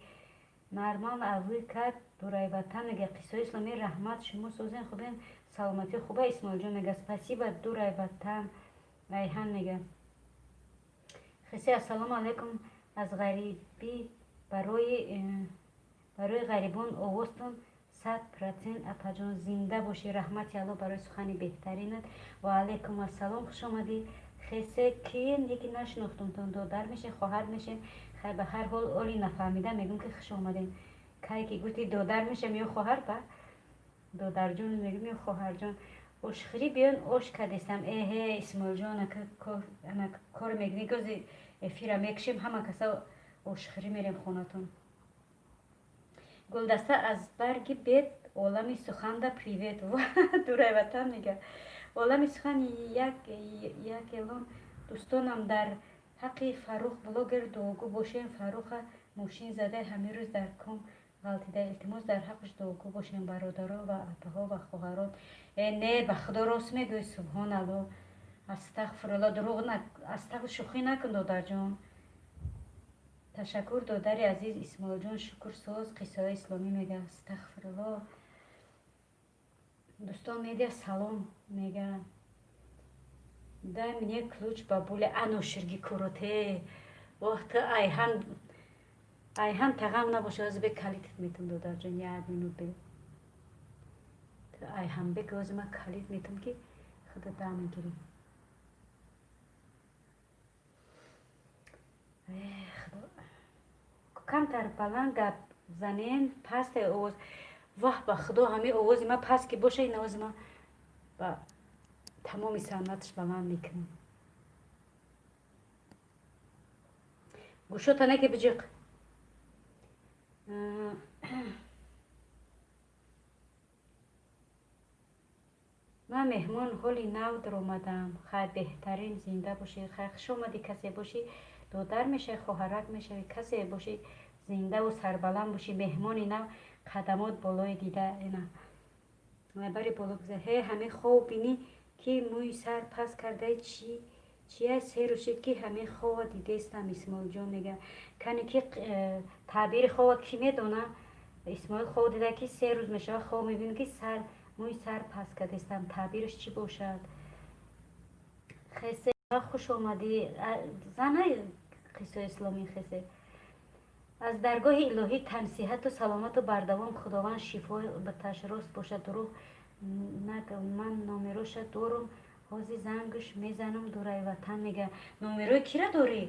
нормал, а вы как? Дурайватан мега қиссаи исломӣ, раҳмат, шумо созен, хубен, саломатӣ хуба. Исмоилҷон мега спасибо, дурайватан. Айҳан мега хисе ассалому алайкум, аз ғарибӣ барои ғарибон овозтон 100%. Апаҷон, зинда бошӣ, раҳмати Алло барои сухани беҳтаринат. Ва алайкум ассалом, хуш омадӣ. Хесе киен? Яки нашинохтумтон, додар мешен, хоҳар мешен? Хай, ба ҳар ҳол, оли нафаҳмида мегӯм, ки хуш омадем. Кай ки гуфти додар мешам ё хоҳар, ба додарҷон мегӯм ё хоҳарҷон. Ошхӯрӣ биён, ош кардестам. Эҳе, Исмоилҷон, ана кор мекунӣ, гози эфира мекушем, ҳама каса ошхӯрӣ мерем хонатон. Гулдаста аз барги бед. Олами суханда привет. Дурай ватан мега олами сухан як як элон. Дӯстонам, дар ҳаққи Фаррух блогер дуогӯ бошем. Фарруха мошин зада, ҳамин рӯз дар ком ғалтида. Илтимос, дар ҳаққаш дуогӯ бошем, бародаро ва апаҳо ва хоҳарон. Э не, ба худо, рост мегӯӣ? Субҳоналло, астағфирулло, дурӯғ, астағфир, шӯхӣ накун, додарҷон. Ташаккур, додари азиз Исмоилҷон, шукр, соз. Қиссаҳои исломӣ мега астағфирулло. Дӯстон медиа салом мега дай мне ключ, бабуля. Аноширги куроте. Воҳ, ту Айҳан, Айҳан, тағам набоша, ҳозир бе калидат метам, додарҷон, як минут бе. Ту Айҳанбек, ҳозир ман калид метам, ки худа да мегирӣ. Худо, камтар баланд гап занен, пасте овоз. Ваҳ, ба худо, ҳамин овози ман паст ки боша, ин овози ман ба тамоми санъаташ баланд мекунам. Гӯшота неки биҷиқ. Ман меҳмон, ҳоли нав даромадам. Хай, беҳтарин, зинда бошӣ. Хай, хуш омадӣ. Касе бошӣ, додар мешавӣ, хоҳарак мешавӣ, касе бошӣ. Зиндаву сарбаланд бошӣ. Меҳмони нав, қадамот болои дида. Ина бари боло гузар. Ҳе, ҳамин хоб бинӣ, ки мӯи сар пас кардаи, чӣ чия? 3 рӯз шид, ки ҳамин хова дидестам. Исмоилҷон мега, кане ки таъбири хова кӣ медона? Исмоил хоб дида, ки 3 рӯз мешавад, хоб мебинам, ки сар мӯи сар пас кардестам. Таъбираш чӣ бошад? Хесе, хуш омадӣ, зана. Қиссои исломӣ хесе. Аз даргоҳи илоҳӣ тансиҳату саломату бардавом, Худованд шифо баташ. Рост бошад, дурӯғ наг. Ман номероша дорум, ҳозир зангш мезанам. Дурай ватан мега. Номерои кира дорӣ,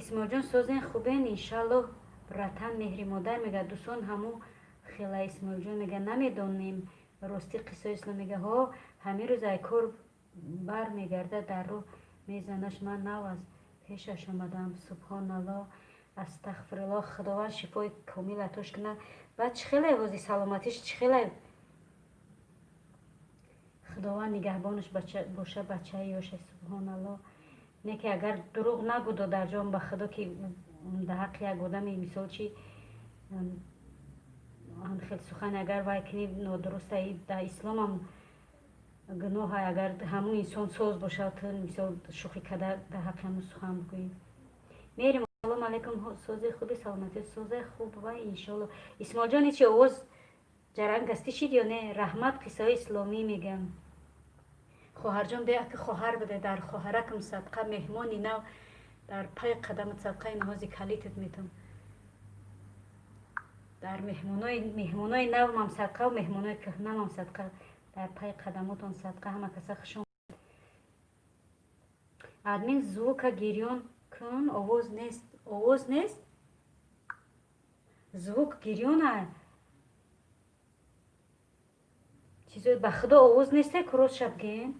Исмоилҷон? Созен, хубен, иншаллоҳ, братан. Меҳри модар мега. Дӯстон, ҳаму хела Исмоилҷон мега, намедонем ростӣ. Қиссои ислом мега, ҳо, ҳамин рӯз ай кор бар мегарда, дар роҳ мезанаш. Ман нав аз пешаш омадам. Субҳоналло, астағфируллоҳ. Худованд шифои комил атош кунад. Баъд чӣ хеле ҳозир саломатиш, чӣ хеле? Худованд нигаҳбонаш боша, бачаи ёша. Субҳоналло. Не ки агар дурӯғ нагӯ, додарҷон, ба худо, ки дар ҳаққи як одами, мисол, чи хел сухан агар вай кунӣ, нодуруста. Дар исломам гуноҳа, агар ҳамун инсон соз бошад, ту, мисол, шӯхӣ карда дар ҳаққи ҳамун сухан бигӯӣ. Мерим. Салому алайкум, сози хуби, саломатӣ, созе хуб ва иншолло. Исмоилҷон, ҳечи овоз ҷаранг гастӣ шид ё не? Раҳмат. Қиссаҳои исломӣ мегӯям. Хоҳарҷон, бе аки хоҳар буде, дар хоҳаракам садқа. Меҳмони нав, дар пай қадамат садқа. Ин ҳози калитат метам. Дар меҳмонои навмам садқаву меҳмонои кӯҳнамам садқа, дар пай қадамотон садқа. Ҳама каса хуш. Админ, звука гирён кун, овоз нест, овоз нест, звук гирёна. Чизо, ба худо, овоз несте. Курос шабген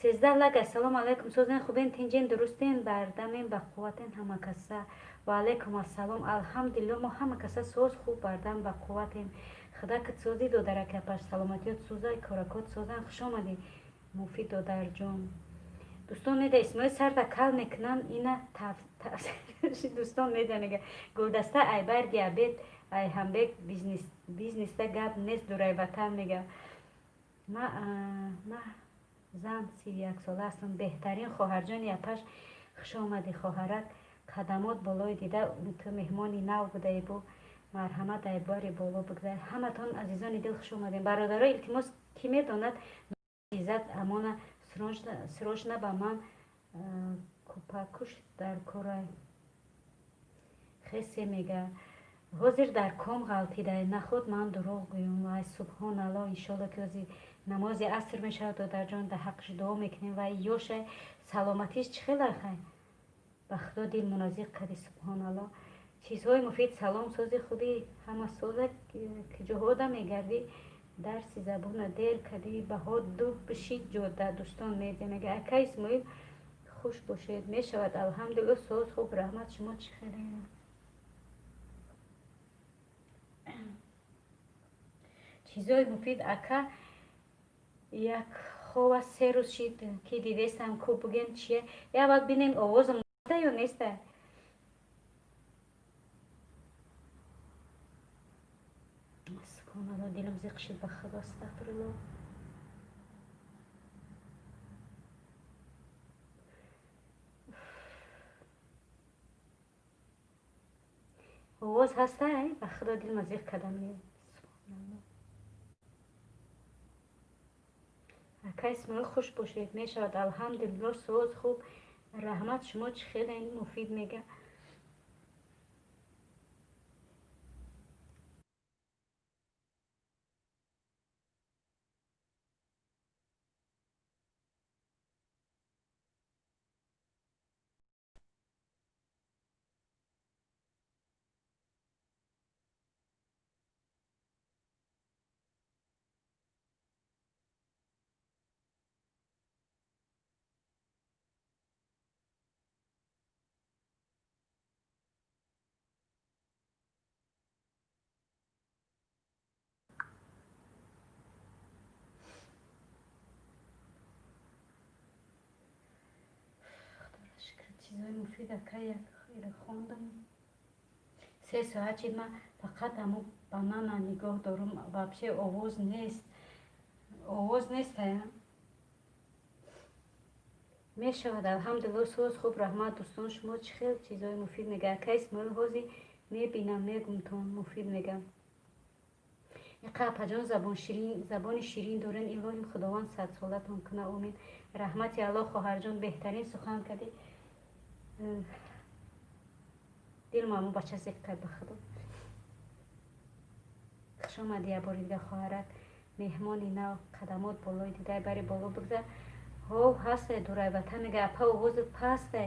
13 лак. Ассалому алайкум, созен, хубен, тинҷен, дурустен, бардамен, ба қувватен ҳама каса? Ва алайкум ассалом. Алҳамдулилло, мо ҳама каса соз, хуб, бардам, ба қувватем. Худа кит созӣ, додаракапаш, саломатиёт сӯза, коракот созан. Хуш омадӣ, муфид додарҷон. Дӯстон меда, Исмоил сарда кал мекунанд ина. Дӯстон меда, мега гулдаста айбар диабет айҳамбек бизнеста гап нест. Дурай ватан мега. Ма зан 31 сола ҳастам. Беҳтарин хоҳарҷони апаш, хуш омадӣ, хоҳарак, қадамот болои дида. Ту меҳмони нав будаи, бу марҳамат, айбари боло бигзар. Ҳаматон, азизони дил, хуш омадем. Бародаро, илтимос, кӣ медонад иззат амона, срочно ба ман купакуш дар корай. Хесе мега, ҳозир дар ком ғалтидай, наход ман дурӯғ гӯям. Вай, субҳоналло. Иншолло, ки ҳозир намози аср мешавад, додарҷон, дар ҳаққаш дуо мекунем. Вай ёшай, саломатиш чӣ хела? Хай, ба худо, дил мунозиқ кардӣ. Субҳоналло. Чизҳои муфид. Салом, сози, хуби, ҳама соза. Куҷоҳода мегардӣ? Дарси забона дер кардӣ, баҳо ду бишид ҷода. Дӯстон медия мега. Ака Исмоил, хуш бошед. Мешавад. Алҳамдулилло, соз, хуб, раҳмат. Шумо чӣ хеле? Чизҳои муфид. Ака, як хова 3 рӯз шид, ки дидестам, ку буген чие? Аввал бинем, овозам ё неста. Субҳоналло, дилам зиқ шид, ба худо, астағфирулло. Овоз ҳастай? Ба худо, дилма зиқ кардам. Субҳоналло. Ака Исмоил, хуш бошед. Мешавад. Алҳамдулилло, соз, хуб, раҳмат. Шумо чӣ хеле? Муфид мега. муфид ака як хеле хондам. 3 соат шид, ман фақат ҳамун банана нигоҳ дорум, вообще овоз нест, овоз нест. Ая мешавад, алҳамдулилло, соз хуб, раҳмат. Дӯстон, шумо чӣ хел чизҳои муфид мега, ака Исмоил? Ҳозир мебинам, мегумтон, муфид мегам. Иқа апаҷон забони ширин дорен, илоҳим Худованд садсолатон куна, омин. Раҳмати Аллоҳ, хоҳарҷон, беҳтарин сухан кардӣ. Дилмо аму бача зиқ кард, ба Худо. Хушомадӣ як бори дига, хоҳарак, меҳмони нав, қадамот болои дидай бари боло бигзар. Ҳов, ҳастай дурайватан мега. Апа, овозат пастай,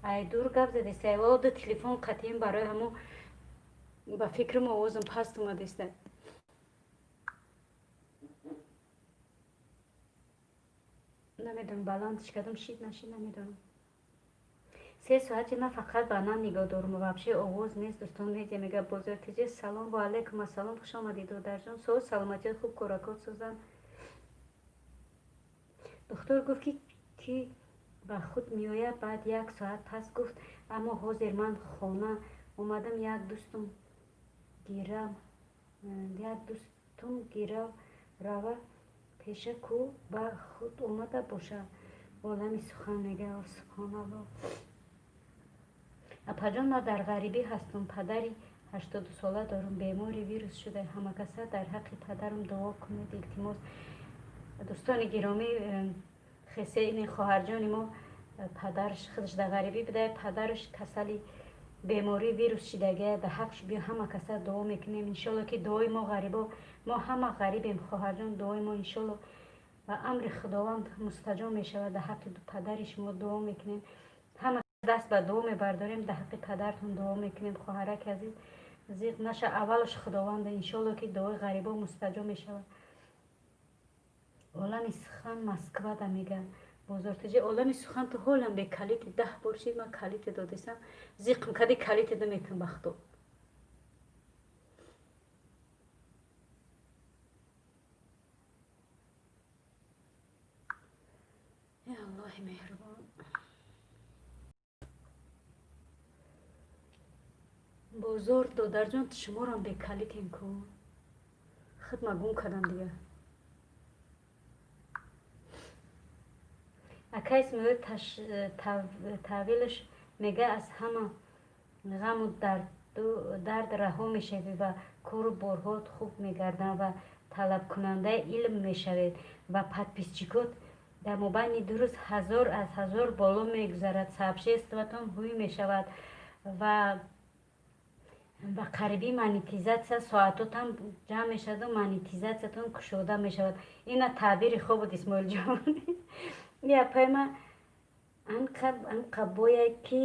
ай дур гап задестай. Ду телефон қатиим, барои ҳамо ба фикрам овозам паст омадеста. Намедонам, баландш кардам, шид нашид, намедонам. 3 соати ман фақат банан нигоҳ дорум, вообще овоз нест. Дӯстон, медиа мега. Бозор тиҷи, салом, ва алайкум ассалом, хуш омадӣ, додарҷон. Соз, саломатият хуб, коракот созанд. Духтур гуфт, ки ба худ меояд, баъд як соат пас гуфт, аммо ҳозир ман хона омадам, як дӯстум гирам рава пеша ку ба худ омада боша. Олами сухан мега. Субҳоналло. Апаҷон, ман дар ғарибӣ ҳастам, падари 80сола дорум, бемори вирус шуда. Ҳамакаса дар ҳаққи падарам дуо кунед, илтимос. Дӯстони гиромӣ, хесе ини хоҳарҷони мо падараш худаш дар ғарибӣ буда, падараш касали бемории вирус шидагия. Дар ҳаққш биё ҳама каса дуо мекунем. Иншолло, ки дуои мо ғарибо, мо ҳама ғарибем, хоҳарҷон, дуои мо иншолло ба амри Худованд мустаҷоб мешавад. Дар ҳаққи падари шумо дуо мекунем, ҳама даст ба дуо мебардорем, дар ҳаққи падартон дуо мекунем. Хоҳараки азиз, зиқ наша, аввалаш Худованда, иншолло, ки дуои ғарибо мустаҷоб мешавад. Олами сухан Москвада мега. Бозортиҷи, олами сухан, ту ҳолам бе калити, 10 бор шид, ман калите додесам, зиқм кади, калите наметам, ба Худо. Е Аллоҳи меҳрубон. Бозор, додарҷон, шуморам бекалитем ку, худма гум кардам дига. Ака Исмоил, таъвилаш мега, аз ҳама ғаму дард раҳо мешавӣ ва кору борҳот хуб мегарданд ва талабкунандаи илм мешавед ва подписчикот дар мобайни 2 рӯз ҳазор аз ҳазор боло мегузарад, сообществотон ҳуй мешавад ва ба қариби монетизатсия соатотам ҷамъ мешаваду монетизатсиятон кушода мешавад. Ина таъбири хуб буд, Исмоилҷон. Япайма анқа бояд ки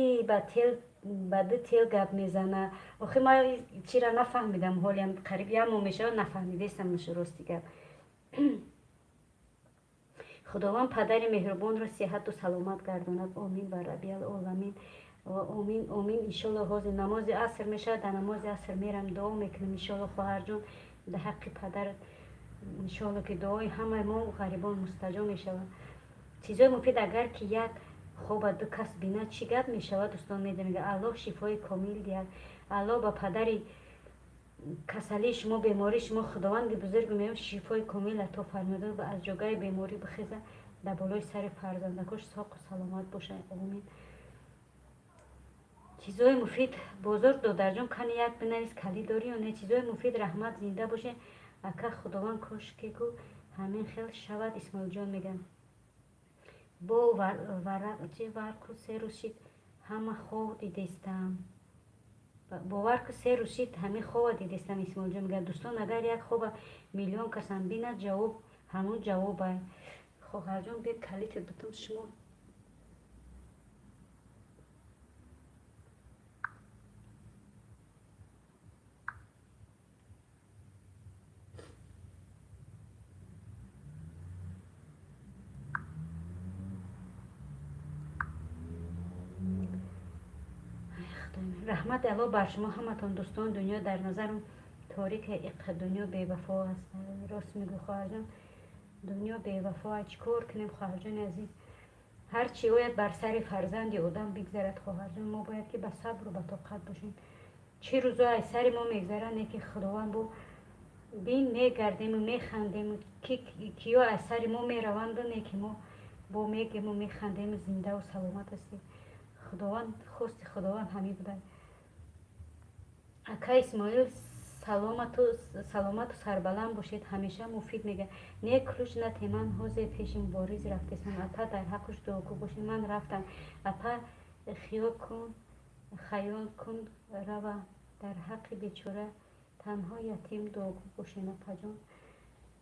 ба ду тел гап мезана. Охи ма чира нафаҳмидам, ҳолиам қариб як моҳ мешавад, нафаҳмидестам, рости гап. Худованд падари меҳрубонро сиҳату саломат гардонад, омин ба раббил оламин, омин, омин. Иншолло, ҳозир намози аср мешавад, дар намози аср мерам, дуо мекунам, иншолло, хоҳарҷон, дар ҳаққи падарат. Иншолло, ки дуои ҳамаи мо ғарибон мустаҷоб мешавад. Чизои муфид, агар ки як хоба ду кас бинад, чӣ гап мешавад? Дӯстон, медонед, Аллоҳ шифои комил диҳад. Аллоҳ ба падари касалии шумо, бемории шумо, Худованди бузург меём шифои комил ато фармояд ва аз ҷогаи беморӣ бихеза, дар болои сари фарзандакош соқу саломат бошад, омин. Чизои муфид, бозор, додарҷон, кани як бинавис, калид дорӣ ё не? Чизои муфид, раҳмат, зинда боше, ака. Худованд кошкегу ҳамин хел шавад. Исмоилҷон мегӯям, бо варқу 3 рӯз шид, ҳама хоб дидестам. Бовар ку, 3 рӯз шид, ҳамин хоба дидестам. Исмоилҷон мегӯяд, дӯстон, агар як хоба миллион касам бинад, ҷавоб ҳамун ҷавобай. Хоҳарҷон, бе калите бутум шумо. Раҳмати Аллоҳ бар шумо ҳаматон. Дӯстон, дунё дар назарам торика, иқа дунё бевафо аст. Рост мегӯ, хоҳарҷон, дунё бевафо. Чӣ кор кунем, хоҳарҷони азиз? Ҳар чӣ ояд бар сари фарзанди одам бигзарад, хоҳарҷон. Мо бояд ки ба сабру ба тоқат бошем. Чӣ рӯзо аз сари мо мегзарад, не ки Худованд бо бин мегардему механдему, киё аз сари мо мераванду, не ки мо бо мегему механдему, зиндаву саломат ҳастем. Худованд хости Худованд ҳамин буда. Ака Исмоил, саломату сарбаланд бошед ҳамеша. Муфид мега: не, ключ нате, ман ҳозир пеши Мубориз рафтесам. Апа, дар ҳаққуш дуогӯ бошед, ман рафтам. Апа, хиёл кун, хаёл кун, рава, дар ҳаққи бечора танҳо ятим дуогӯ бошед, апаҷон.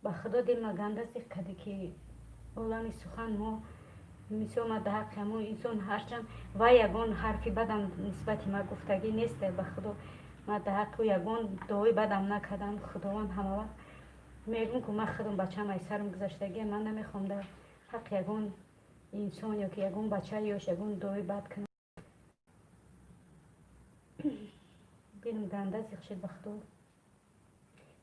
Ба Худо, дилма ганда зиқ каде, ки олами сухан мо мисол ма дар ҳаққи ҳамон инсон, ҳарчанд вай ягон ҳарфи бадам нисбати ма гуфтагӣ нест, ба Худо, ма дар ҳаққи ӯ ягон дуои бадам накардам. Худованд ҳамавақт мегӯм, ку ман худам бачаам аз сарам гузаштагия, ман намехоҳам дар ҳаққи ягон инсон ё ки ягон бача ёш ягон дуои бад кунам. Дилам ганда зиқ шуд, ба Худо.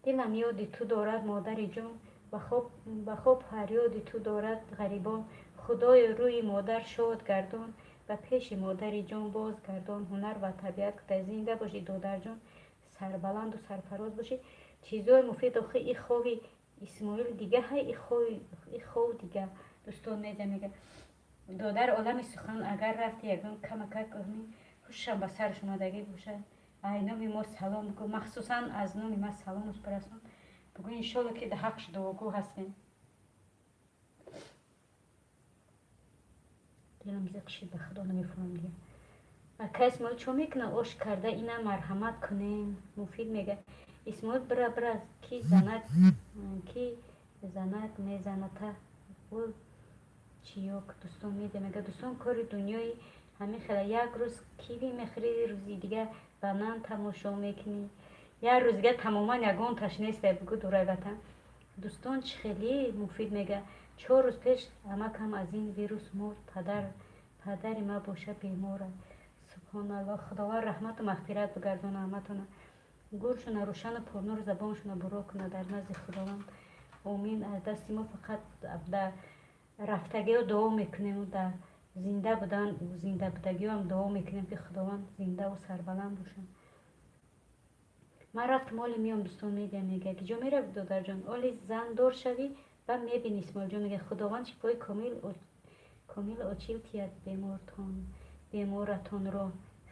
Дилам ёди ту дорад, модари ҷон, ба хоб фарёди ту дорад ғарибон. Худоё, рӯи модар шод гардон, ба пеши модари ҷон боз гардон. Ҳунар ва табиат зинда бошӣ, додарҷон, сарбаланду сарфароз бошӣ. Чизҳои муфид. Охи, и хови Исмоил дига ҳай, и хов дига. Дӯстон меҷа мега: додар олами сухан, агар рафти, ягон камакак ҳушам ба сараш омадагӣ бошад, ай номи мо салом бигӯ, махсусан аз номи ман саломаш бирасон, бугӯ, иншолло, ки дар ҳаққш дуогӯ ҳастем. Дилам зиқ шид, ба Худо, намефаҳмам дига. Ака Исмоил чо мекуна? Ош карда, ина марҳамат кунем. Муфид мега: Исмоил, бира, бира, ки занак мезаната ӯ чиёк. Дӯстон меда мега: дӯстон, кори дунёи ҳамин хела, як рӯз киви мехӯрӣ, рӯзи дига банан тамошо мекунӣ, як рӯз дига тамоман ягонташ неста. Бугӯ, дурай ватан. Дӯстон, чӣ хеле? Муфид мега: 4 рӯз пеш амакам аз ин вирус мурд, падари ма боша бемора. Субҳоналлоҳ, Худованд раҳмату мағфират бигардона ҳаматона, гуршуна рӯшану пурнур, забоншуна буро куна дар назди Худованд, омин. Аз дасти мо фақат дар рафтагиҳо дуо мекунем, дар зинда будан, зинда будагиҳоам дуо мекунем, ки Худованд зиндаву сарбаланд бошанд. Ман рафтам, оли меом. Дӯстон медиа мега: ки ҷо мерави, додарҷон? Оли зандор шавӣ ва мебини. Исмоилҷон мега: Худованд шифои комил очил тиҳад беморатонро.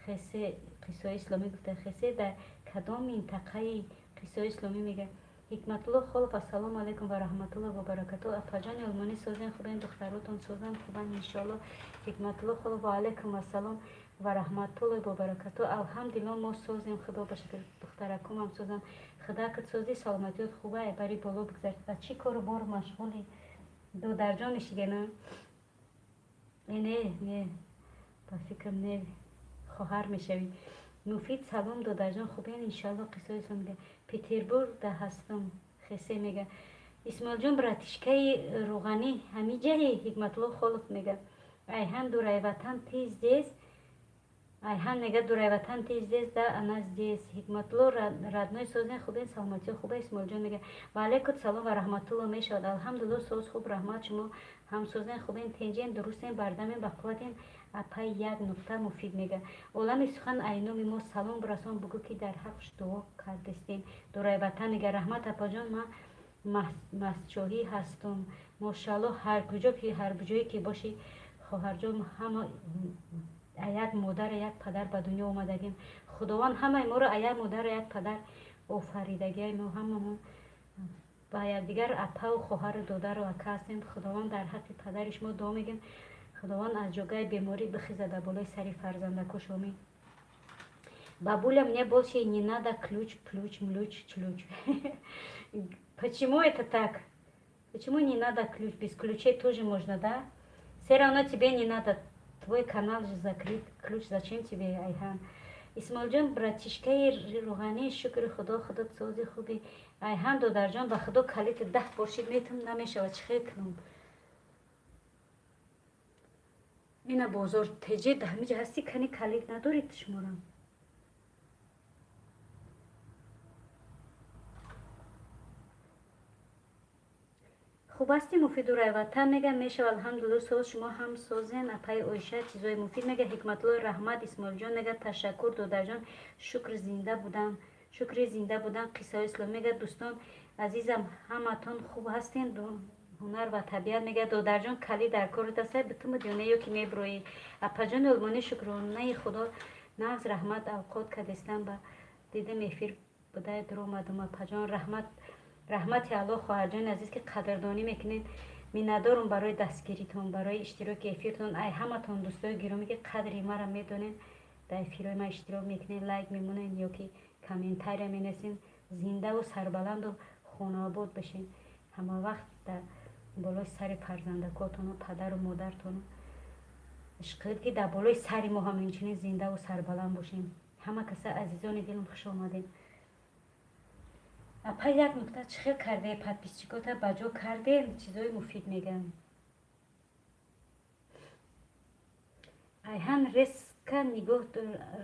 Хесе қиссаҳои исломӣ гуфта. Хесе дар кадом минтақаи? Қиссаҳои исломӣ мега: Ҳикматулло Холов, ассалому алайкум ва раҳматулло ва баракату, апаҷони олмонӣ, созен, хубен? Духтаротон созан, хубан, иншоалло. Ҳикматулло Холов, ва алайкум ассалом ва раҳматуллои ва баракату. Алҳамдулилло, мо созем, Худо ба шукр, духтаракумам созан. Худакат созӣ, саломатиёт хуба, бари боло бигзар. Ба чӣ кору бор машғули, додарҷон? Мешигена, не, не, ба фикрам, не, хоҳар мешавӣ. Муфид: салом, додарҷон, хубен, иншоалло. Қиссаи ислом мега: Петербург да ҳастам. Хесе мега: Исмоилҷон, братишкаи рӯғанӣ ҳамиҷаи? Ҳикматулло Холов мега: айҳан дурайватан ты здесь? Айҳан мега: дурайватан, ты здесь? Да, она здесь. Ҳикматулло родной, созен, хубен, саломатиё хуба? Исмоилҷон мега: ва алайкум салом ва раҳматулло мешавад. Алҳамдулилло, соз, хуб, раҳмат. Шумо ҳам созен, хубен, тенҷен, дурустен, бардамен, бақувватен, апай як нуқта. Муфид мега: олами сухан, айноми мо салом бирасон, бугӯ, ки дар ҳаққш дуо кардистем. Дурайватан мега: раҳмат, апаҷон, ман мастчоҳӣ ҳастум. Мошаалло, ҳар куҷо ки, ҳар ҷое ки бошӣ, хоҳарҷон, ҳама як модару як падар ба дунё омадагим. Худованд ҳамаи моро як модару як падар офаридагиай. Мо ҳамамон ба якдигар апаву хоҳару додару ака ҳастем. Худованд, дар ҳаққи падари шумо дуо мегӯем, Худованд аз ҷогаи беморӣ бихезада болои сари фарзандакуш, омин. Бабуля, мне больше не надо ключ, плюч, млюч, члюч. Почему это так? Почему не надо ключ? Без ключей тоже можно, да? Все равно тебе не надо, твой канал же закрыт. Ключ зачем тебе, Айхан? Исмоилҷон, братишкаи рӯғанӣ, шукри Худо, худо сози, хуби. Айҳан додарҷон, ба Худо, калити 10 бошид метум, намешавад, чӣ хел кунам? Ина бозор теҷе ҳамиҷа ҳасти, кани калит надоред шуморам? Хуб ҳастӣ, Муфиду Райватан мега. Мешава, алҳамдулилла, соз, шумо ҳам созен. Апаи Оиша чизои муфид мега. Ҳикматулло раҳмат. Исмоилҷон мега: ташаккур, додарҷон, шукр зинда будан, шукри зинда будан. Қиссаҳои ислом мега: дӯстон азизам, ҳаматон хуб ҳастен? Ҳунар ва табиат мега: додарҷон, калид дар корот аста, битумуд ё не, ё ки мебироӣ? Апаҷони Олмонӣ, шукронаи Худо, нағз, раҳмат. Авқот кадестан ба дидем, эфир будай, дуромадум. Апаҷон, раҳмат, раҳмати Аллоҳ. Хоҳарҷони азиз, ки қадрдонӣ мекунед, миннатдорум барои дастгиритон, барои иштироки эфиртон. Ай ҳаматон, дӯстои гиромӣ, ки қадри маро медонед, дар эфирҳои ман иштирок мекунед, лайк мемонед ё ки комментария менависед. Зиндаву сарбаланду хонаобод бошед, ҳама вақт дар болои сари фарзандакотону падару модартону ишқилиб, ки дар болои сари мо ҳам инчунин зиндаву сарбаланд бошем. Ҳама каса, азизони дилам, хуш омадед. Апа, як нукта, чӣ хел карде, подписчикота ба ҷо кардем? Чизои муфид мегӯям. Айҳан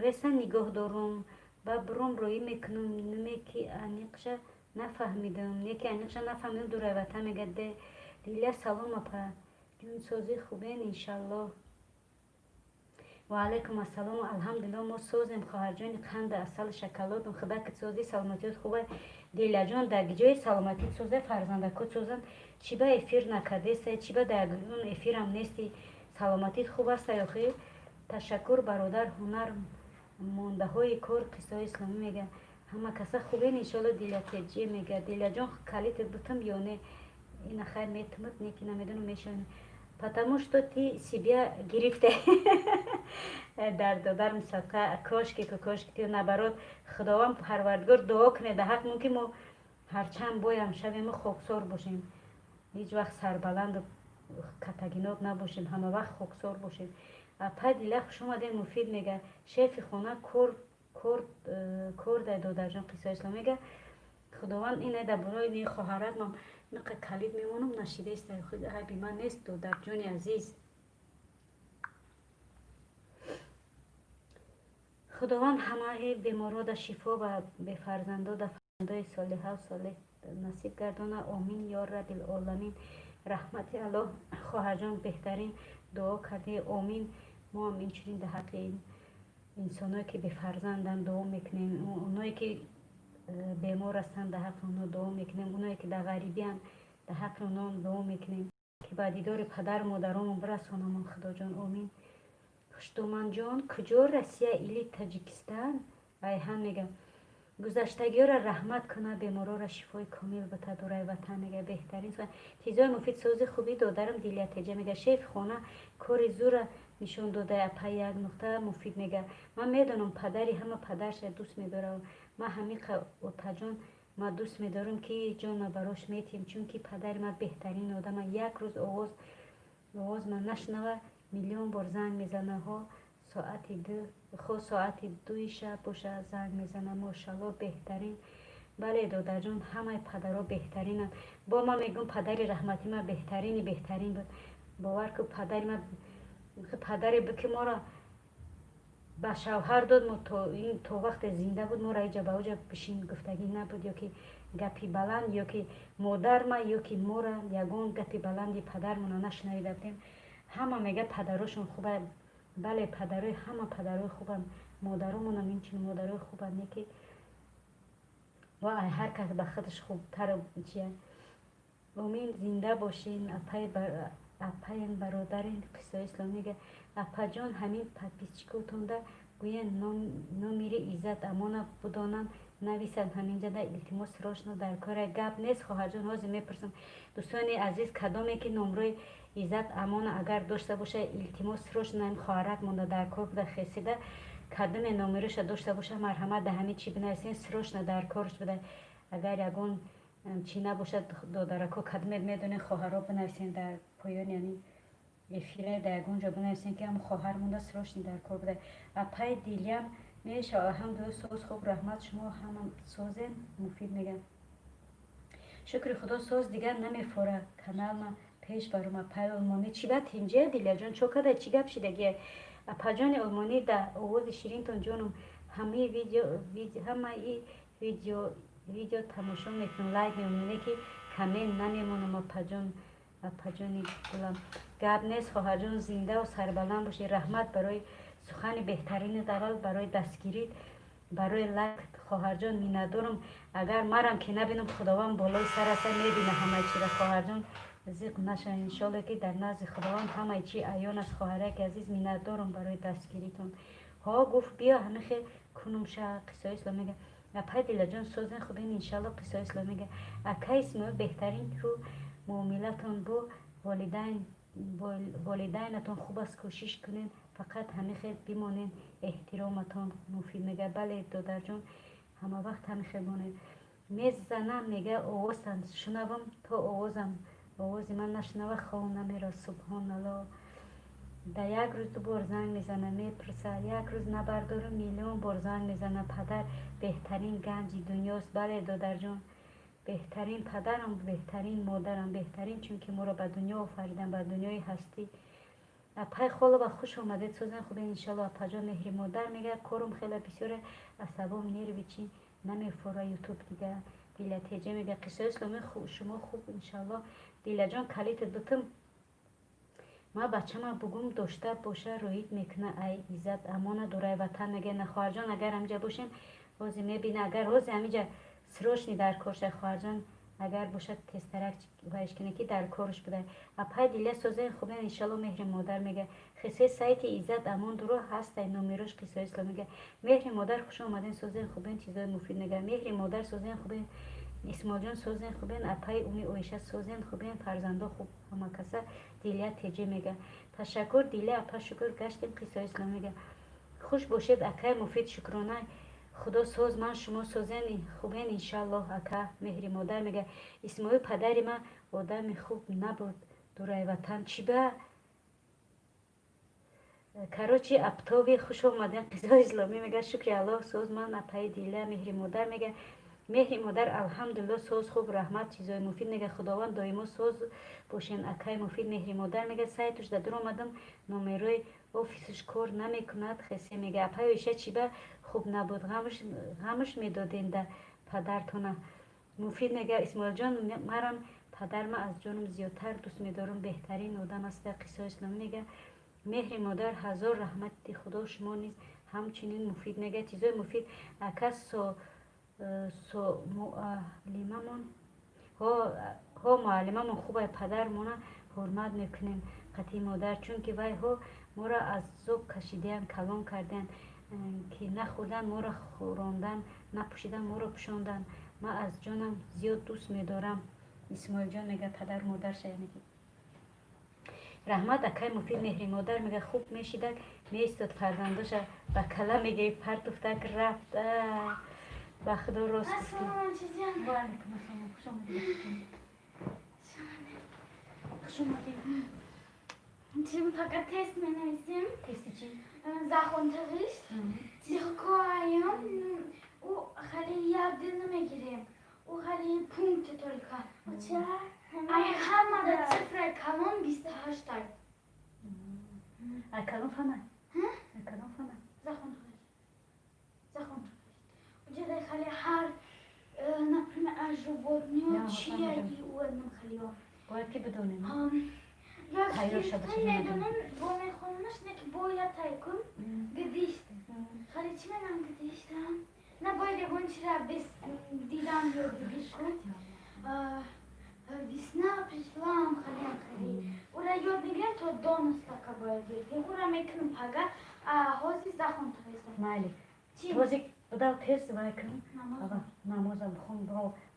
реса нигоҳ дорум ба бром роӣ мекунум. Нуме ки аниқша нафаҳмидам, не ки аниқша нафаҳмидам. Дурайватан мега: Дилия, салом, апа ҷунсозӣ, хубен, иншаллоҳ. Ва алайкум ассалом, алҳамдулилло, мо созем, хоҳарҷони қанду асалу шоколадум. Худо ки созӣ, саломатиёт хуба. Дилаҷон, дар ҷои саломатит соза, фарзандакот созанд. Чӣ ба эфир накардеста, чӣ ба дар он эфирам нести? Саломатит хуб аста охи? Ташаккур, бародар. Ҳунар мондаҳои кор. Қиссаҳои исломӣ мега: ҳама каса хубен, иншолло. Дилятеҷӣ мега: Дилаҷон, калитет бутум ё не? Ина хайр, метумуд, не ки намедонам, мешавад, потому что ты себя гирифте дар додарм садқа. Кошки ку, кошки ки наоборот, Худованд Парвардигор, дуо кунед дар ҳақ мумкин мо ҳарчанд боям шавему хоксор бошем, ҳеҷ вақт сарбаланду катагиноб набошем, ҳама вақт хоксор бошем. Апай Дила, хуш омадем. Муфид мега: шефи хона кор кор кор дай. Додарҷон, қиссаи ислом мега: Худованд ина дар борои хоҳарат ман инақа калид мемонам, нашидаиста, айби ман нест, додарҷони азиз. Худованд ҳамаи беморода шифо ва бефарзандода фарзандои солиҳаву солеҳ насиб гардона. Омин ё раббил оламин. Раҳмати Аллоҳ, хоҳарҷон, беҳтарин дуо кардӣ. Омин. Мо ҳам инчунин дар ҳаққи инсоное ки бефарзанданд дуо мекунем, оное ки бемор ҳастанд, дар ҳаққи онҳо дуо мекунем, оное ки дар ғарибианд, дар ҳаққи онҳо дуо мекунем, ки ба дидори падару модаронмон бирасонамон, Худоҷон, омин. Хуштуманҷон, куҷо, Россия или Таҷикистан? Айҳан мега: гузаштагиёро раҳмат кунад, беморора шифои комил бита. Дурай ватан мега: беҳтарин чизои муфид. Сози хуби, додарам. Дилятеҷа мега: шефи хона кори зура нишон додай. Апа, як нуқта. Муфид мега: ман медонам, падари ҳама падарша дӯст медорам. Ман ҳамиқа, отаҷон, ма дӯст медорам, ки ҷонма барош метиҳем, чунки падари ман беҳтарин одама. Як рӯз овоз ман нашунава, миллион бор занг мезана, ҳо соати ду, хо соати дуи шаб боша, занг мезана. Мошалло, беҳтарин. Бале, додарҷон, ҳамаи падаро беҳтаринанд. Бо ман мегӯм, падари раҳматӣ ман беҳтарини беҳтарин буд. Бовар ку, падари ман падаре буд, ки моро ба шавҳар дод. Мо то вақте зинда буд, моро иҷа ба оҷа бишин гуфтагӣ набуд, ё ки гапи баланд, ё ки модарма, ё ки мора ягон гапи баланди падармона нашунавида будем. Ҳама мега падарошон хуба. Бале, падарои ҳама падарои хубанд, модаромонам инчунин модарои хубанд, не ки ва ҳар кас ба худаш хубтар чия. Омин, зинда бошин, апаем, бародарин. Қиссаи исломӣ мега: апаҷон, ҳамин подписчикотонда гӯянд, номери Иззат Амона будонанд, нависанд ҳаминҷада, илтимос, срочно дар кора. Гап нест, хоҳарҷон, ҳозир мепурсам. Дӯстони азиз, кадоме ки номрои Иззат Амона агар дошта боша, илтимос, срочно ин хоҳарак монда дар кор буда, хесида. Кадоме номероша дошта боша, марҳамат, да ҳамин чӣ бинависен, срочно дар корш буда. Агар ягон чӣ набошад, додарако, кадомет медонед, хоҳаро, бинависен дар поёни ҳамин эфира, дар ягон ҷо бинависен, ки ҳам хоҳар монда, срочно дар кор буда. Апаи Дилям, мешава, алҳамдулилла, соз, хуб, раҳмат, шумо ҳама созен? Муфид мегӯям: шукри Худо, соз, дигар намефора каналма пеш баром. Апаи Олмонӣ, чӣ ба тинҷия? Дилярҷон, чо када, чӣ гап шидагия? Апаҷони Олмонӣ, да овози ширинтон, ҷонум, ҳамаи видео тамошо мекунам, лайк мемонам, ки коммент намемонам, апаҷон. Апаҷони гулам, гап нест, хоҳарҷон, зиндаву сарбаланд бошед. Раҳмат барои сухани беҳтаринат, аввал барои дастгирит, барои лайк. Хоҳарҷон, миннатдорам. Агар марам ки набинам, Худованд болои сар аста, мебина ҳамаи чиро. Хоҳарҷон, зиқ наша, иншолло, ки дар назди Худованд ҳамаи чи аён аст. Хоҳараки азиз, миннатдорам барои дастгиритон. Ҳо, гуфт, биё, ҳамихе кунумша. Қиссаи ислом мега: «Апай Дилаҷон, созен, хубен, иншалло». Қиссаи ислом мега: «Акай Исмоил, беҳтарин ку муомилатон бо волидайнатон хуб аст, кӯшиш кунед, фақат ҳамихел бимонед, эҳтироматон». Муфид мега: «Бале, додарҷон, ҳама вақт ҳамихел монед». Мезанам, мега, овозам шунавам, то овозам, овози ман нашунава, хов намера. Субҳоналло, да як рӯз ду бор занг мезана, мепурса. Як рӯз набардорам, миллион бор занг мезана. Падар беҳтарин ганҷи дунёст. Бале, додарҷон, беҳтарин падарам, беҳтарин модарам, беҳтарин, чунки моро ба дунё офаридан, ба дунёи ҳастӣ. Апай Холова, хуш омадед, созен, хубен, иншалло. Апаҷон, Меҳри модар мега: «Корум хеле бисёре, асабом, нерви чи намефора Ютуб дига». Дила Теҷа мега: «Қиссаи исломӣ, шумо хуб, иншалло». Дилаҷон, калитат бутум, ма бачама бугум дошта боша, роид мекуна. Ай Иззат Амона дурай ватан мега: «На, хоҳарҷон, агар ҳамиҷа бошем, ҳозир мебина. Агар ҳозир ҳамиҷа срочный дар корша, хоҳарҷон, агар бошад, тезтарак вайш кина, ки дар корш буда». Апай Дила, созен, хубен, иншалло. Меҳри модар мега: «Хисе сайти Иззат Амон дуро ҳастай номерош». Қиссаи ислом мега: «Меҳри модар, хуш омаден, созен, хубен, чизои муфид» мега. Меҳри модар, созен, хубен. Исмоилҷон, созен, хубен. Апаи Уми Оиша, созен, хубен, фарзандо хуб, ҳамакаса. Дилия Теҷе мега: «Ташаккур, Дилия апа, шукр, гаштем». Қиссаи ислом мега: «Хуш бошед, акай Муфид, шукрона Худо, соз ман, шумо созен, хубен, иншаллоҳ». Ака Меҳри модар мега: «Исмоил, падари ман одами хуб набуд, дурай ватан чӣ ба». Короче, аптови, хуш омаден. Қиссаи исломӣ мега: «Шукри Аллоҳ, соз ман, апаи Дила». Меҳри модар мега: «Меҳри модар, алҳамдулилло, соз, хуб, раҳмат, чизои муфид» мега. Худованд доимо соз бошен, акай Муфид. Меҳри модар мега: «Сайтуш да дур омадам, номерои офисш кор намекунад». Хесе мега: «Апаи Оиша, чӣ ба хуб набуд, ғамш медоден да падартона». Муфид мега: «Исмоилҷон, марам падарма аз ҷонам зиёдтар дӯст медорам, беҳтарин одам аст». Қиссаи исломӣ мега: «Меҳри модар, ҳазор раҳмати Худо, шумо низ ҳамчунин». Муфид мега: «Чизои муфид». Ака со муаллимамон, ҳо, муаллимамон хубай. Падармона ҳурмат мекунем қатъи модар, чунки вайҳо моро азоб кашидаянд, калон кардаянд, ки нахӯрдан моро хӯрондан, напӯшидан моро пӯшондан. Ман аз ҷонам зиёд дӯст медорам. Исмоилҷон мега, падару модарша яъне. Раҳмат, акай Муфид. Меҳри модар мега: «Хуб мешидак, меистод, фарзандоша ба кала мегирифт, партуфтак рафт». Ба Худо, рост гуфтӣ. Ваалайкум ассалом, хуш омадед, хуш омадед. Пока тест менависем. Тести чӣ? Sachunterricht. Зиркоаем. У хали як дил намегирем. У хали пункты только. Ай, ҳамада цифраи калон 28-тай. Ай калон фана? Ай калон фана? Sachunterricht. Sachunterricht. Уҷада хали ҳар, например, аз животные чия и у хали. Бояд ки бидонем. Як медонем, бо мехонаш, не ки бояд тай кун. Gedicht. Хали чӣ менам Gedicht? На бояд ягон чира без дидан ёд бигир кун. Весна пришла, хали хали. Ура ёд мегирем, то Donnerstag бояд ёд. Ура мекунем пага, а ҳозир Sachunterricht. Майли. Ҳозир будав, тез вай кун. Намозам бихон,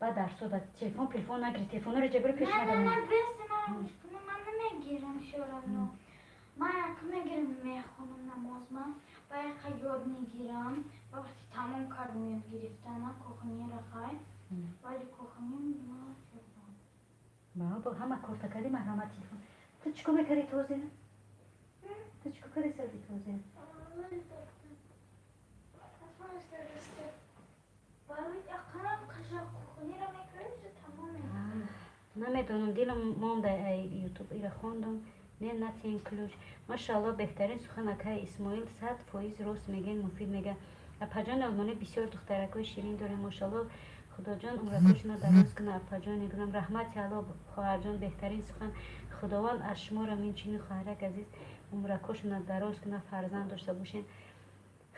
баъд дарсо да телефон телефон нагири, телефонро ҷабиро пеш. На, на, бес, ман намегирам всё равно. Ман як мегирам, мехонам намозма, ба яка ёд мегирам. Ба вақти тамом кардам ёд гирифтана, кухнира хай. Вали кухни ма. Ҳама корта кардӣ, марҳамат, телефон. Ту чӣ кор мекардӣ тоза? Ту чӣ кор кардӣ сади тоза? Барои ақаллан қаша кухнира мекардӣ, тамом. Намедонам, дилам монда, ай Ютуб ира хондам. Не, натиен ключ. Машаалло, беҳтарин сухан, акай Исмоил, 100% рост мегӯен. Муфид мега: «Апаҷони олмонӣ, бисёр духтаракҳои ширин дорем, машаалло». Худоҷон умракошона дароз кунад, апаҷони гулам. Раҳмати Алло, хоҳарҷон, беҳтарин сухан. Худованд аз шуморо инчунин, хоҳарак азиз, умракошона дароз кунад, фарзанд дошта бошед.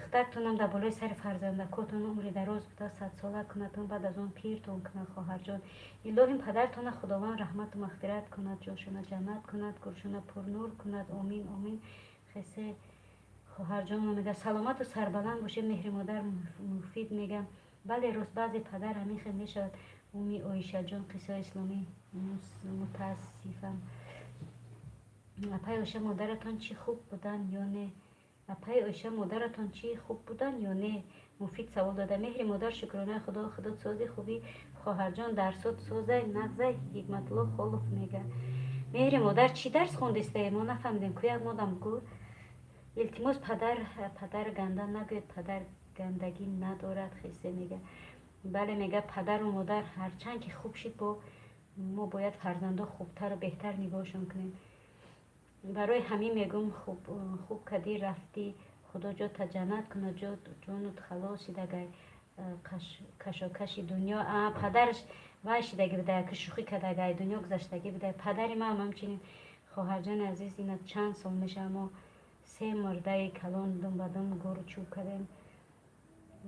Худатонам дар болои сари фарзандакотон умри дароз буда, садсола кунадтон, баъд аз он пиртон кунад, хоҳарҷон. Илоҳим падартона Худованд раҳмату мағфират кунад, ҷошона ҷаннат кунад, гуршона пурнур кунад. Омин, омин. Хесе хоҳарҷон мега, саломату сарбаланд бошед, меҳри модар муфид мега. Бале, рост, баъзе падар ҳамин хел мешавад. Уми Оишаҷон, қиссаи исломӣ, мутаассифам. Апаи Оиша, модаратон чӣ хуб буданд ё не? Апаи Оиша, модаратон чӣ хуб буданд ё не? Муфид савол дода. Меҳри модар, шукронаи Худо, Худо сози хубӣ, хоҳарҷон, дарсот созай, нағзай, Ҳикматулло Холов мега. Меҳри модар, чӣ дарс хондистае? Мо нафаҳмидем. Ку як модам гу. Илтимос, падар, падар ганда нагӯед, падар гандагӣ надорад, хесе мега. Бале, мега, падару модар ҳарчанд ки хуб шид, бо мо бояд фарзандо хубтару беҳтар нигоҳшон кунем. Барои ҳамин мегӯм, хуб кадӣ рафтӣ, Худо ҷота ҷаннат кунад, ҷонут халос шидагай кашокаши дунё. Падараш вай шидаги буда, ки шӯхӣ кардагай, дунё гузаштагӣ буда. Падари ман ҳамчунин, хоҳарҷони азиз, ина чанд сол мешавад, мо се мурдаи калон дум ба дум гуру чӯб кардем.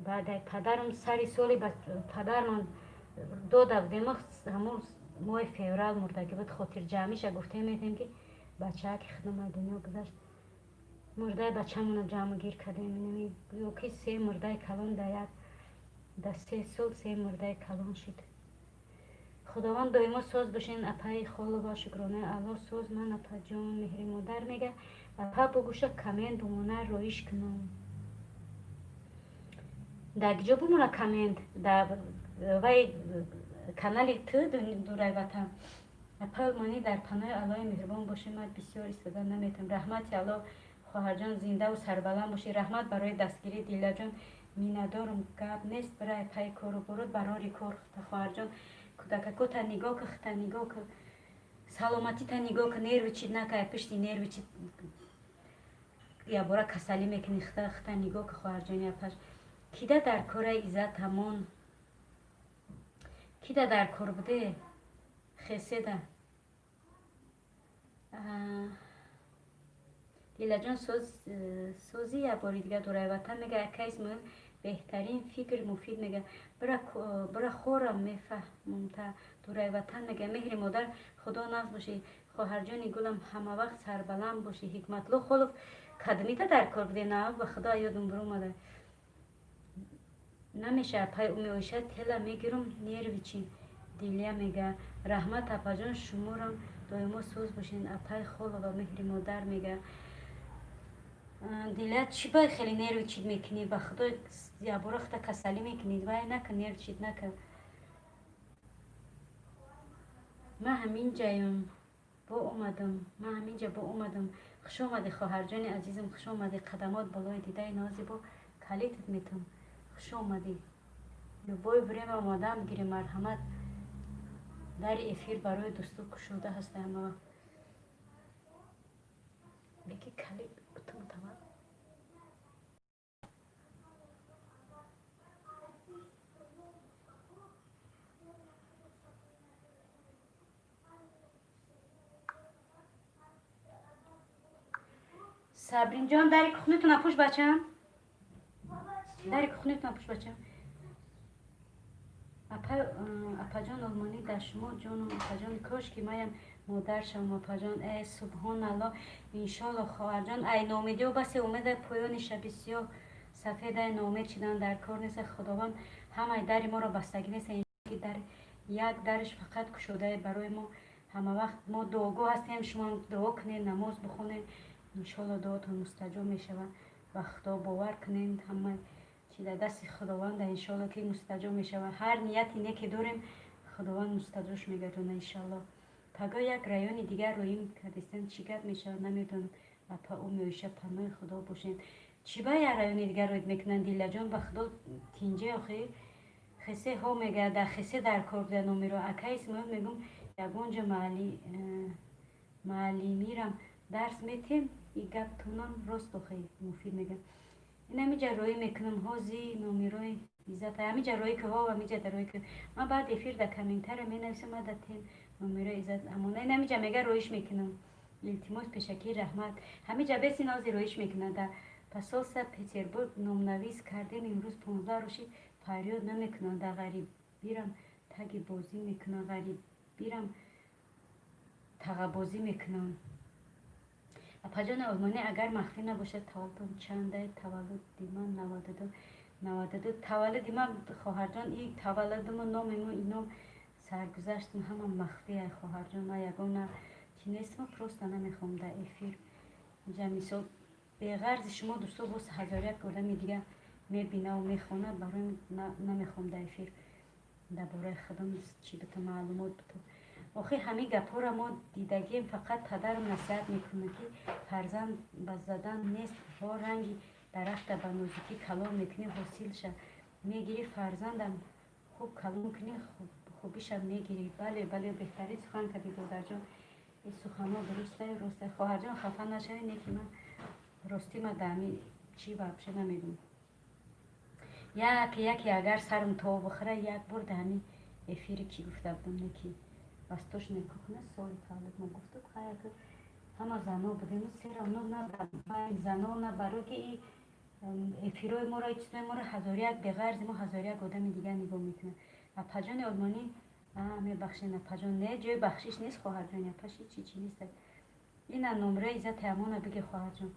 Баъд падарам сари соли падарман дода будем, ҳамун моҳи феврал мурдагӣ буд. Хотирҷамъиша гуфтем метем, ки бачааки худам аз дунё гузашт, мурдаи бачамона ҷамъгир кардем. Ё ки се мурдаи калон дар як, дар 3 сол се мурдаи калон шуд. Худованд доимо соз бошен, апаи Холова, шукронаи Алло, соз ман, апаҷон. Меҳри модар мега, апа, бугӯша коммент бумона, роиш кунам. Дар киҷо бумона коммент? Дар вай канали ту, дурай ватан. Апа Олмонӣ, дар паноҳи Аллоҳи меҳрубон бошед, ман бисёр истода наметавонам. Раҳмати Алло, хоҳарҷон, зиндаву сарбаланд бошед. Раҳмат барои дастгирӣ, Дилаҷон, миннатдорум. Гап нест, бирай пай кору борот, барори кор. Хоҳарҷон, кӯдакакота нигоҳ ку, хита нигоҳ ку, саломатита нигоҳ ку, нервничать накай, пишти нервничать ябора касалӣ мекунӣ. Хита нигоҳ ку, хоҳарҷони апаш. Кида дар кораи иззат ҳамон кида дар кор буде? Хеседа. Дилаҷон, сози як бори дигар, дурай ватан мега. Ака Исмоил, беҳтарин фикр. Муфид мега, бира хорам мефаҳмумта. Дурай ватан мега, меҳри модар, Худо нағз бошӣ, хоҳарҷони гулам, ҳамавақт сарбаланд бошӣ. Ҳикматло Холов, кадмита дар кор буде? На, ба Худо, ёдум биромада намеша. Апай Уми Оиша, тела мегирум, нервничать. Дилия мега, раҳмат, апаҷон, шуморам доимо соз бошед. Апай Холова, меҳри модар мега. Дилия, чӣ бай хеле нервничать мекунӣ? Ба Худо, ябора хита касалӣ мекунӣ. Вай накун, нервничать накун. Ман ҳамин ҷаям бо омадам, ман ҳамин ҷа бо омадам. Хуш омадӣ, хоҳарҷони азизам, хуш омадӣ. Қадамот болои дидаи нози, бо калитат метам. Хуш омадӣ, любое время омадам бигирӣ, марҳамат. Дари эфир барои дӯсту кушода ҳаста ҳамавақт. Беки калит бутум. Сабринҷон, дари кухнитона пӯш, бачам, дари кухнитона пӯш, бачам. Апаҷон Олмонӣ, дар шумо ҷонум, апаҷон, кош ки маям модар шавам, апаҷон. Э, субҳоналло, иншолло, хоҳарҷон. Ай ноумедиҳо басе умеда, поёни шаби сиёҳ сафедай. Ноумед шидан дар кор нест. Худованд ҳамаи дари моро бастагӣ нест, ки дар як дарш фақат кушодае барои мо ҳамавақт. Мо дуогӯ ҳастем, шумо дуо кунед, намоз бихонед, иншолло дуотон мустаҷоб мешавад. Ба Худо бовар кунед, ҳама чи дар дасти Худованда, иншолло ки мустаҷоб мешавад. Ҳар нияти неке дорем, Худованд мустаҷобш мегардонад, иншалло. Пагоҳ як райони дигар роим кардистан, чӣ гап мешавад, намедонам. Апа Умиоиша, паноҳи Худо бошед. Чӣ ба як райони дигар роид мекунанд, Дилаҷон? Ба Худо, тинҷе охи. Хесе ҳо мега, дар хесе дар кор буда номеро. Ака Исмоил, мегум, ягон ҷо маълимирам дарс метем, и гаптонам рост охи. Муфид мега, инамиҷа роӣ мекунам ҳози номерои. Иззат ҳамиҷа роӣ ки, ҳо, ҳамиҷа да роӣ ки. Ман баъд эфир да комментария менависам, ма да тем номерои Иззат амона ин ҳамиҷа мега, роиш мекунам. Илтимос, пешакӣ раҳмат. Ҳамиҷа беси нози роиш мекунад. Да посольство Петербург номнавис кардем, имрӯз 15 рӯши, фарёд намекунанд. Да ғарибирам таги бозӣ мекунанд, ғарибирам тағабозӣ мекунанд. Апаҷони олмонӣ, агар махфӣ набошад, таваллудтон чанда? Таваллуди ман 92, 92 таваллуди ман, хоҳарҷон. И таваллудуму номиму ином саргузаштум ҳама махфия, хоҳарҷон. Ман ягона чӣ нестам, просто намехоҳам дар эфир инҷа, мисол, беғарзи шумо дӯсто боз ҳазор як одами дига мебинаву мехонад. Барои намехоҳам дар эфир дар бораи худам чӣ битам, маълумот битам. Охир ҳамин гапҳоро мо дидагием. Фақат падарам насиҳат мекунад, ки фарзанд ба задан нест, ҳо ранги дарахта ба нозукӣ калон мекунӣ, ҳосилша мегирӣ. Фарзандам хуб калон кунӣ, хубиша мегирӣ. Бале, бале, беҳтарин сухан кардӣ, додарҷон. Ин суханҳо дурустай, ростай. Хоҳарҷон, хафа нашавед, не ки ман ростӣ ма дар ҳамин чӣ вообще намегӯм. Яке яке агар сарам то бихӯра, як бор дар ҳамин эфире ки гуфта будам, не ки восточная кухня, соли таваллуд ма гуфтам. Хая, ҳама зано будем, все равно на байни зано, на барои ки и эфирҳои моро, чизои моро ҳазору як, беғарзи мо ҳазору як одами дигар нигоҳ мекунад. Апаҷони олмонӣ, мебахшед, апаҷон. Не, ҷои бахшиш нест, хоҳарҷон, апаш ҳичи чи нест. Ина номраи Иззати Амона биги, хоҳарҷон.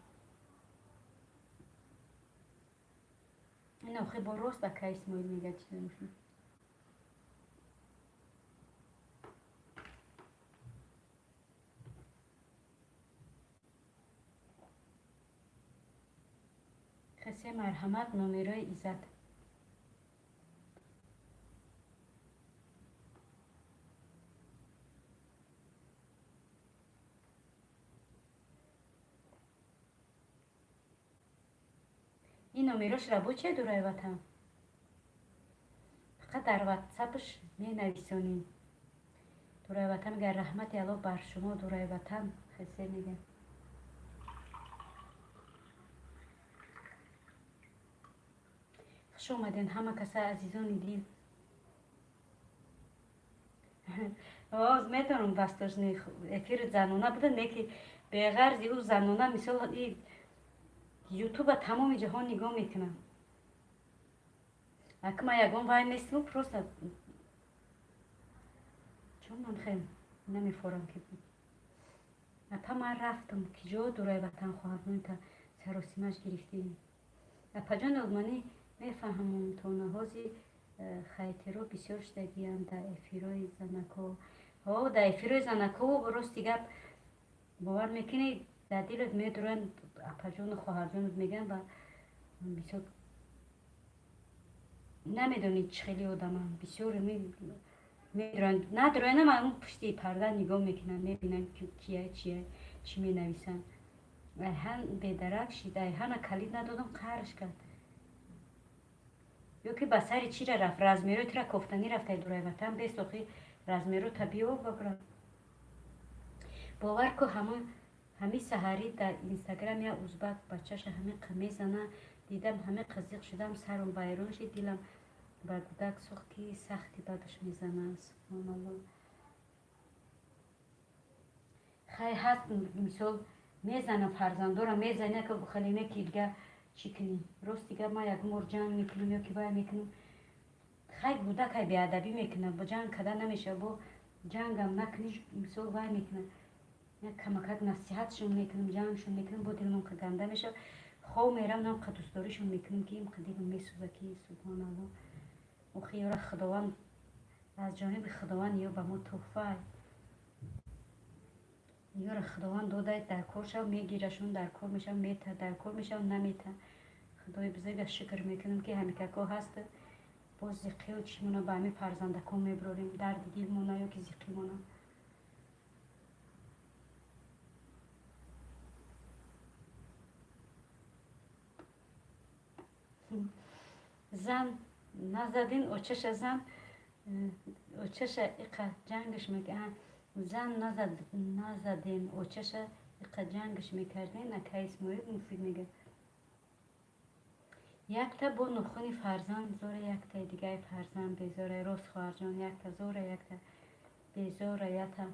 Ина охи бо рост ака Исмоил мегӯяд, чизо мешуд. Хесе, марҳамат, номерои Иззат. Ин номерош рабочая, дурай ватан. Фақат дар ватсапш менависонем. Дурай ватан мега, раҳмати Аллоҳ бар шумо, дурай ватан. Хесе мега. Хуш омаден ҳама каса, азизони дил. Оз метавонам восточный эфири занона буда, не ки беғарзи ӯ занона, мисол, и ютуба тамоми ҷаҳон нигоҳ мекунам. Ака, ман ягон вай нестиму, просто чун ман хел намефорам ки. Апа, ман рафтам киҷо, дурай ватан, хоҳарҷонита саросимаш гирифтӣ. Апаҷони олмонӣ, мефаҳмам то наҳози хайтеро бисёр шудагиянд дар эфирҳои занакҳо. Ҳо, дар эфирҳои занакҳо, рости гап, бовар мекунӣ, дар дилат медуранд, апаҷону хоҳарҷонат мегӯянд ва бисёр намедонӣ чӣ хели одаманд. Бисёр медуранд, надуроянам, он пушти парда нигоҳ мекунанд, мебинанд, кия, чия, чӣ менависанд. Айҳан бедарак шид, Айҳана калид надодам, қарш кард. Ё ки ба сари чира рафт, размерои тура кофтанӣ рафтай, дурай ватан бест. Охи размеро та биё бабра. Бовар ку, ҳами саҳарӣ дар Инстаграм як узбак бачаша ҳами мезана дидам, ҳами қазиқ шудам, сарам вайрон шид, дилам ба гудак сӯхт, ки сахти бадаш мезана, субҳоналло. Хай, ҳаст, мисол, мезана, фарзандора мезана, ки хеле ки дига чӣ кунӣ. Рости гап, ман ягон бор ҷанг мекунам ё ки вай мекунам. Хай, гудакай беадабӣ мекунад, бо ҷанг карда намешавад, бо ҷангам накунӣ, мисол, вай мекунад. Як камакак насиҳатшон мекунам, ҷангшон мекунам, бо дилам ка ганда мешавад. Хов мерам, намқа дӯстдоришон мекунам, ки имқа дилам месӯза, ки субҳоналло, охи ёра Худованд, аз ҷониби Худованд ё ба мо тӯҳфа, ёра Худованд додай, дар кор шав, мегирашон, дар кор мешав, мета, дар кор мешав, намета. Худои бузурга шукр мекунам, ки ҳамикако ҳаст. Боз зиқию чимона ба ҳамин фарзандакон мебурорем, дарди дилмона ё ки зиқимона. Зан назадин очаша, зан очаша иқа ҷангаш мека. Зан назадем, очаша иқа ҷангаш мекардем. Ака Исмоил Муфид мега. Якта бо нухуни фарзанд зора, яктаи дигаи фарзанд безора. Рост, хоҳарҷон, якта зора, якта безора, ята.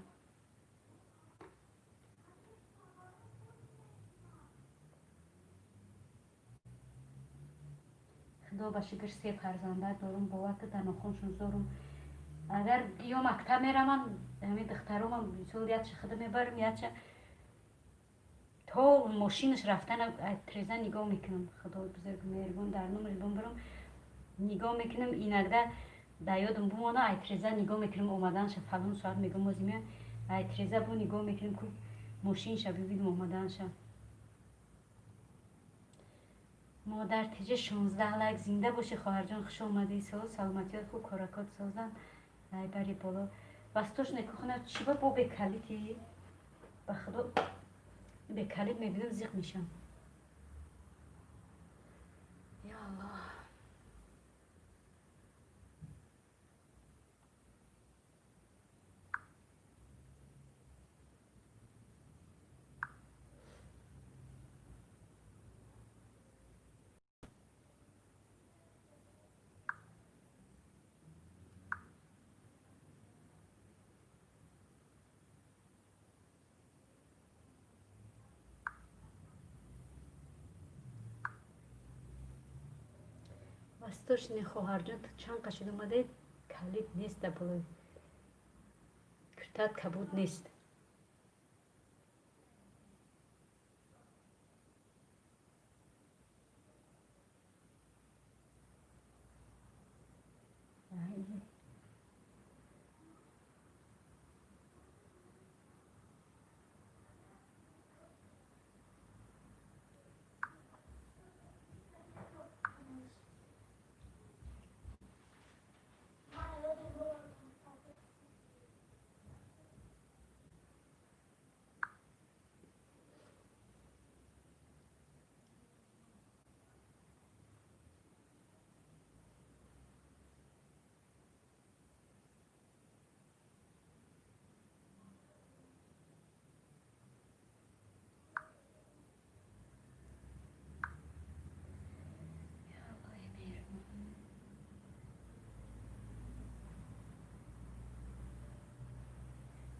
Худо ба шукр, се фарзанда дорум, бовар ки, дар нохуншон зорум. Агар ё мактаб меравам, ҳамин духтаромам, мисол, якча худа мебарам, якча то мошинаш рафтана треза нигоҳ мекунам. Худои бузург меҳрубон, дар номаш бумбарам, нигоҳ мекунам. Иногда дар ёдам бумона, ай треза нигоҳ мекунам омаданша. Фалон соат мегӯм, ози меоям, ай треза бу нигоҳ мекунам, ку мошинша бибинам омаданша. Модар Теҷа, 16 лайк. Зинда бошӣ, хоҳарҷон, хуш омадӣ. Соз, саломатиёт хуб, коракот созан. Ай бари боло вастошне кухона чиба бо бекалити. Ба худо, бекалит мебинам, зиқ мешам. Ё Аллоҳ! Восточный, хоҳарҷон, ту чанд қашид омадед, калид нест, дар болои киртат кабуд нест. Аллоҳи меҳрубон.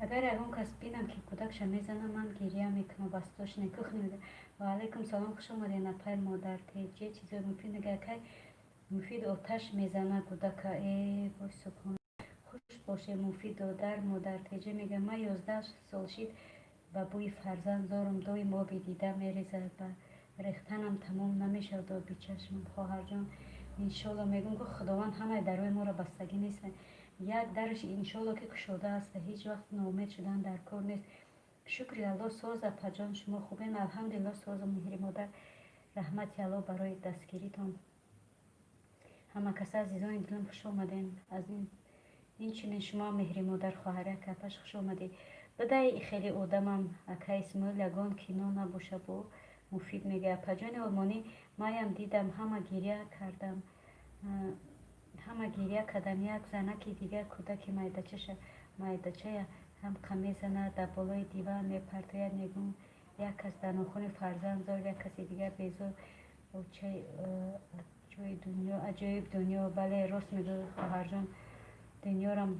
Агар ягон кас бинам, ки кӯдакша мезанам, ман гиря мекунам. Восточный кухня мега: ва алайкум салом, хуш омадед, апай. Модар Теҷе чизои муфид мега. Акай Муфид оташ мезана кӯдака. Э вой, субҳон! Хуш боше, Муфид додар. Модар Теҷе мега: ман 11 сол шид, ба бӯи фарзанд зорум, доим оби дида мерезад, ба рехтанам тамом намешавад оби чашмам. Хоҳарҷон, иншолло, мегӯм, ки Худованд ҳамаи дарҳои моро бастагӣ нест, як дараш, иншолло, ки кушода аст. Ҳеҷ вақт ноумед шудан дар кор нест. Шукри Аллоҳ, соз, апаҷон, шумо хубен? Алҳамдулилло, созу, меҳри модар. Раҳмати Аллоҳ барои дастгиритон. Ҳама каса, азизони дилам, хуш омадем. Аз ин инчунин шумо, меҳри модар, хоҳарак, апаш, хуш омадед. Бидай, хеле одамам, ака Исмоил, ягон кино набоша бо муфид мега. Апаҷони олмонӣ, маям дидам, ҳама гиря кардам, ҳама гиря кардам. Як занаки дигар кӯдаки майдачаша, майдачая ҳамқа мезанад, дар болои диван мепартояд. Мегӯм, як кас дар нохуни фарзанд зор, як каси дигар безор. Аҷоиб дунё. Бале, рост мегӯй, хоҳарҷон, дунёрам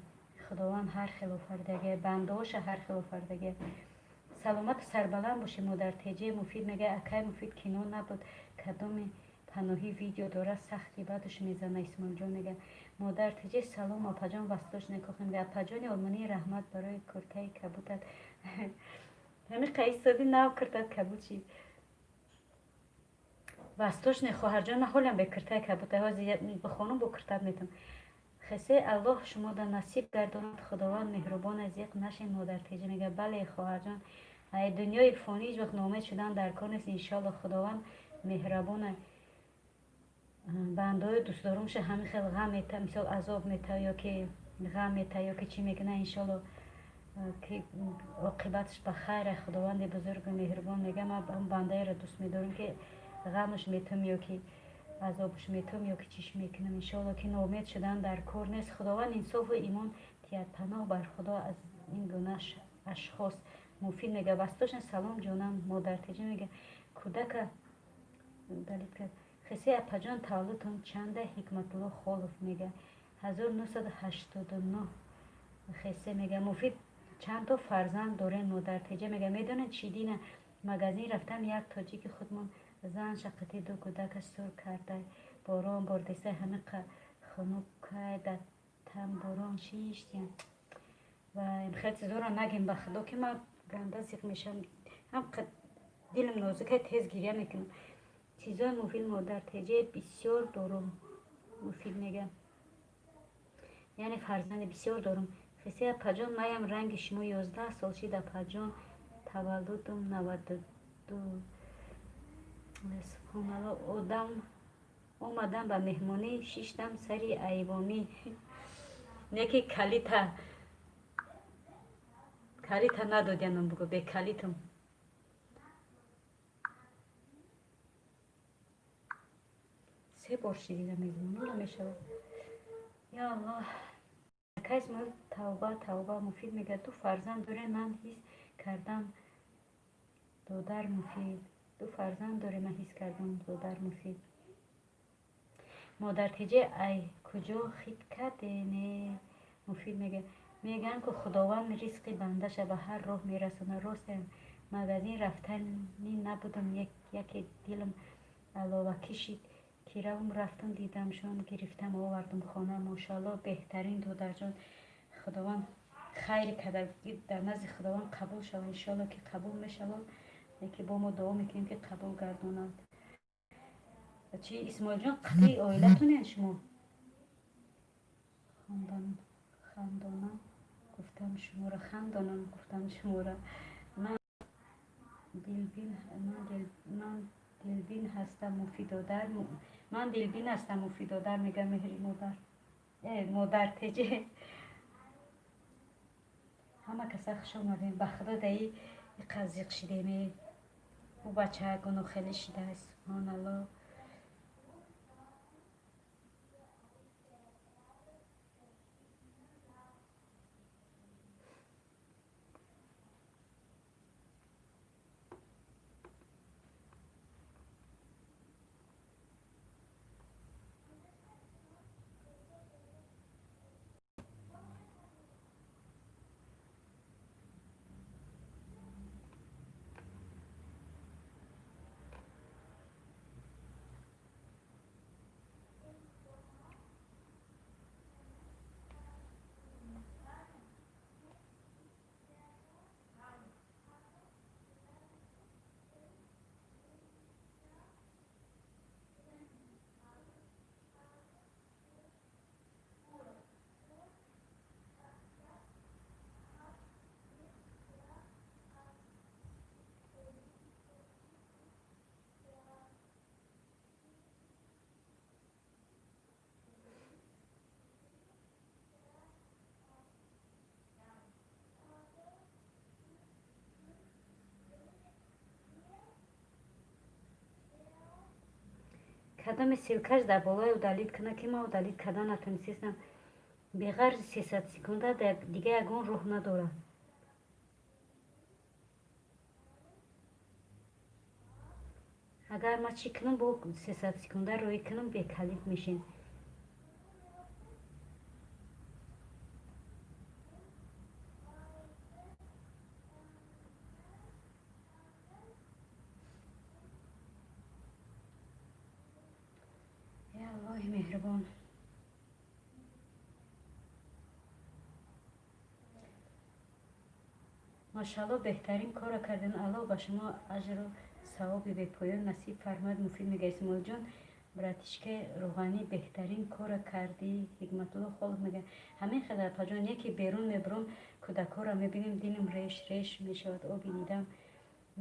Худованд ҳар хел офаридагия, бандаҳоша ҳар хел офаридагия. Саломату сарбаланд бошед, модар Теҷе. Муфид мега: акай Муфид, кино набуд, кадоми Паноҳӣ видео дорад, сахти бадаш мезана. Исмоилҷон мега: модар Теҷе, салом, апаҷон. Восточный кухня мега: апаҷони олмонӣ, раҳмат барои куртаи кабутат. Ҳамин қаистоди нав куртат кабут шид. Восточный, хоҳарҷон, ман ҳолям бе куртаи кабута, ҳозир бихонум, бо куртат метам. Хесе, Аллоҳ шумода насиб гардонад, Худованд меҳрубон, зиқ нашед. Модар Теҷа мега: бале, хоҳарҷон, ай дунёи фонӣ ҳеҷ вақт ноумед шудан дар кор нест. Иншоалло, Худованд меҳрабона, бандаҳои дӯстдорумша ҳамин хел ғам мета, мисол, азоб мета ё ки ғам мета, ё ки чӣ мекуна, иншоалло, ки оқибаташ ба хайра. Худованди бузургу меҳрубон мега: ман бандаеро дӯст медорам, ки ғамаш метам ё ки азобаш метам ё ки чиш мекунам. Иншоалло, ки ноумед шудан дар кор нест. Худованд инсофу имон тиҳад. Паноҳ бар Худо аз ин гуна ашхос. Муфид мега: вастошна, салом, ҷонам. Модар Теҷа мега: кӯдака далид кард. Хисе апаҷон, таваллудтон чанда? Ҳикматулло Холов мега, 1989. Хесе мега, Муфид, чандто фарзанд дорем? Модар Теҷа мега, медонед, чӣ, дина магазин рафтам, як тоҷики худмон зан шақати ду кӯдака сур карда, борон бордеса, ҳамиқа хунукай, да там борон шиштям. Ва хел чизоро нагем, ба худо, ки ман ганда зиқ мешавам, ҳам дилам нозукай, тез гиря мекунам. Чизои муфид, Модар Теҷе, бисёр дорум. Муфид мега, яъне фарзанди бисёр дорум. Хисе апаҷон, маям ранги шумо 11 сол шид, апаҷон, таваллудум 92. Субҳоналло, одам омадам ба меҳмонӣ, шиштам сари айвонӣ, неки калита надодянам, бугӯ, бекалитам. Се бор шидида мегӯм, намешавад. Ё Аллоҳ, ака Исмоил, тавба, тавба. Муфид мегӯяд, ду фарзанд дорем, ман ҳис кардам, додар Муфид. Ду фарзанд дорем, ман ҳис кардам, додар Муфид. Модартеҷе, ай куҷо хит кардене? Муфид мегӯяд, мегӯянд, ку Худованд ризқи бандаша ба ҳар роҳ мерасонад. Ростем, магазин рафтанӣ набудам, яке дилам алова кишид, ки равм, рафтам, дидамшон, гирифтам, овардам хона. Мошоалло, беҳтарин, додарҷон. Худованд хайри карда, дар назди Худованд қабул шава, иншоалло, ки қабул мешавад, яке бо мо дуо мекунем, ки қабул гардонад. Чи, Исмоилҷон, қатъи оилатонен шумо? Хандонам гуфтам шуморо, хандонам гуфтам шуморо. Ман дилбин ҳастам, Муфидодар, ман дилбин ҳастам, Муфидодар, мега Меҳри модар, модар Теҷе. Ҳама каса хуш омадем. Ба худо, даи иқа зиқ шидеме, ӯ бача гуноҳхелӣ шидааст, субҳоналло. Кадоме ссылка ш дар болои удалить кунад, ки ман удалить карда натонистам. Беғарзи 300 секунда дига ягон роҳ надорад. Агар ман чӣ кунам, бо 300 секунда роӣ кунам, бекалид мешем. Я Аллоҳи меҳрубон. Машаалло, беҳтарин корро кардем. Аллоҳ ба шумо аҷру савоби бепоён насиб фармояд. Муфид мега, Исмоилҷон, братишка рӯғанӣ, беҳтарин корро кардӣ. Ҳикматулло Холов мега, ҳамин хел, апаҷон, яке берун мебурам, кӯдакҳоро мебинем, дилам реш реш мешавад, оби дидам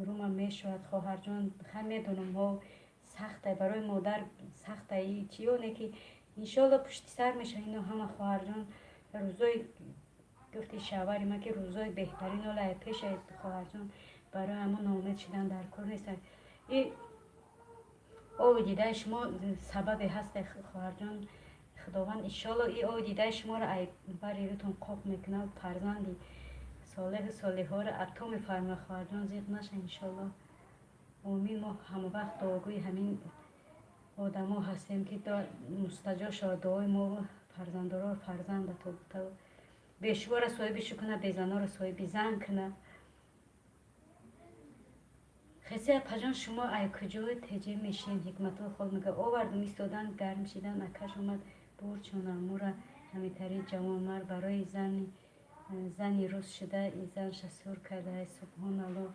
румам мешавад. Хоҳарҷон, ха, медонам, ҳо, сахта барои модар, сахта чиёне ки иншоалло пушти сар мешавад ино ҳама, хоҳарҷон. Рӯзои гуфти шавари ман, ки рӯзои беҳтарин ола пеша, хоҳарҷон, барои ҳамон ноумед шудан дар кор нест. И оби дидаи шумо сабабе ҳаста, хоҳарҷон. Худованд иншоалло и оби дидаи шуморо бари рӯтон қоқ мекунад, фарзанди солеҳу солиҳоро ато мефармояд. Хоҳарҷон, зиқ наша, иншоалло. Омин. Мо ҳамавақт дуогӯи ҳамин. Одамо ҳастем, ки мустаҷоб шавад дуои мо, фарзандоро фарзанд ато бешувора соҳиби шу куна, безаноро соҳиби зан куна. Хесе апаҷон, шумо ай куҷои теҷе мешинед? Ҳикматулло хол мега: овардум, истодан, гарм шидан, акаш омад бурчонамура. Ҳамитари ҷавонмард барои зани рус шуда занша сур карда. Субҳоналло,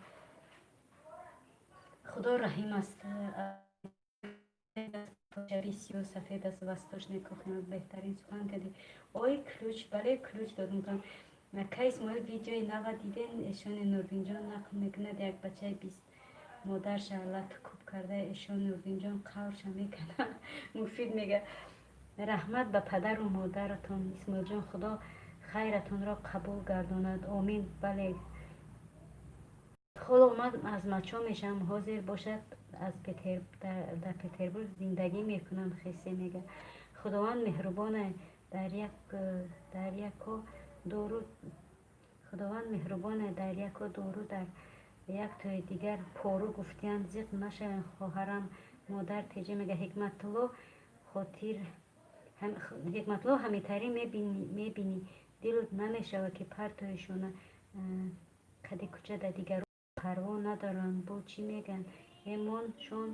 Худо раҳим аст. Сиё сафед аст. Восточная кухня, беҳтарин сухан кардӣ. Ой, ключ, бале, ключ додумтон. Ака Исмоил, видеои нава диден? Эшони Нурдинҷон нақл мекунад, як бачаи 20 модарша лату кӯб карда, эшон Нурдинҷон қаврша мекунад. Муфид мега: раҳмат ба падару модаратон. Исмоилҷон, Худо хайратонро қабул гардонад, омин. Бале, ҳоло ман аз Мачо мешавам, ҳозир бошад аз дар Петербург зиндагӣ мекунам. Хесе мега: Худованд меҳрубона, дар яко дору, Худованд меҳрубона, дар яко дору, дар як тои дигар пору гуфтиянд. Зиқ нашавем, хоҳарам. Модар теҷа мега: Ҳикматулло хотир, Ҳикматулло, ҳамитарӣ мебинӣ, дилут намешавад, ки партоишона қади кӯча, да дигарон парво надоранд, бо чӣ мегӯянд? Эмон шон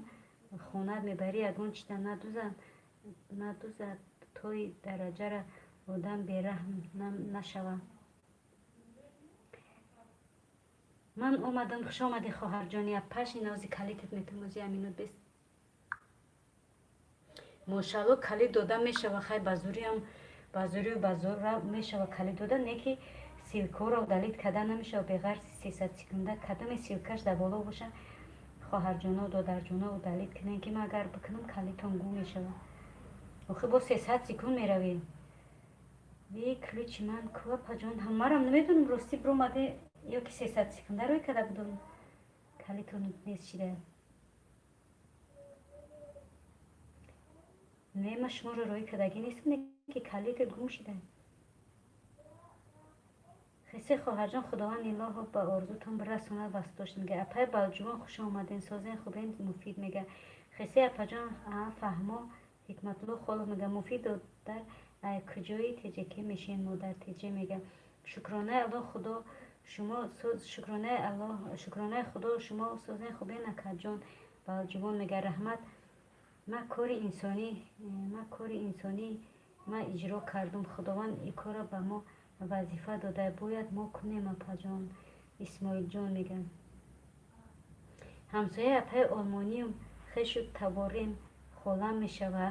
хонат мебарӣ, ягон чита надузад, тои дараҷара одам бераҳм нашава. Ман омадам, хуш омадӣ, хоҳарҷон. Апаши нози, калитат метамози аминут бес. Мошалло, калит дода мешава. Хай, ба зуриам, ба зурию ба зура мешава калит дода, не ки ссылкаро удалить карда намешава. Беғарзи 300 секунда кадоме ссылкаш дар боло боша, хоҳарҷоно, додарҷоно, удалить кунем, ки ман агар бикунам, калитон гум мешава. Охи бо 300 секунд меравӣ. Ви ключи ман ку, апаҷон? Ҳамарам намедонам, ростӣ биромаде ё ки 300 секунда рӯй карда будум, калитон нест шида. Не, ман шуморо рӯй кардагӣ нестам, не ки калите гум шида. Хесе хоҳарҷон, Худованд илоҳо ба орзутон бирасонад. Вастош мега: апай Балҷувон, хуш омаден, созен, хубен. Муфид мега: хесе апаҷон, фаҳмо. Ҳикматулло Холов мега: Муфид дар куҷои теҷаке мешин? Модар теҷе мега: шукронаи Аллоҳ, Худо шумо, шукронаи Аллоҳ, шукронаи Худо, шумо созен, хубен. Акаҷон Балҷувон мега: раҳмат, ман кори инсонӣ, ман кори инсонӣ ма иҷро кардум. Худованд ин корро ба мо вазифа дода, бояд мо кунем. Апаҷон Исмоилҷон мега: ҳамсояи апаи олмониюм, хешу таборем, холам мешава.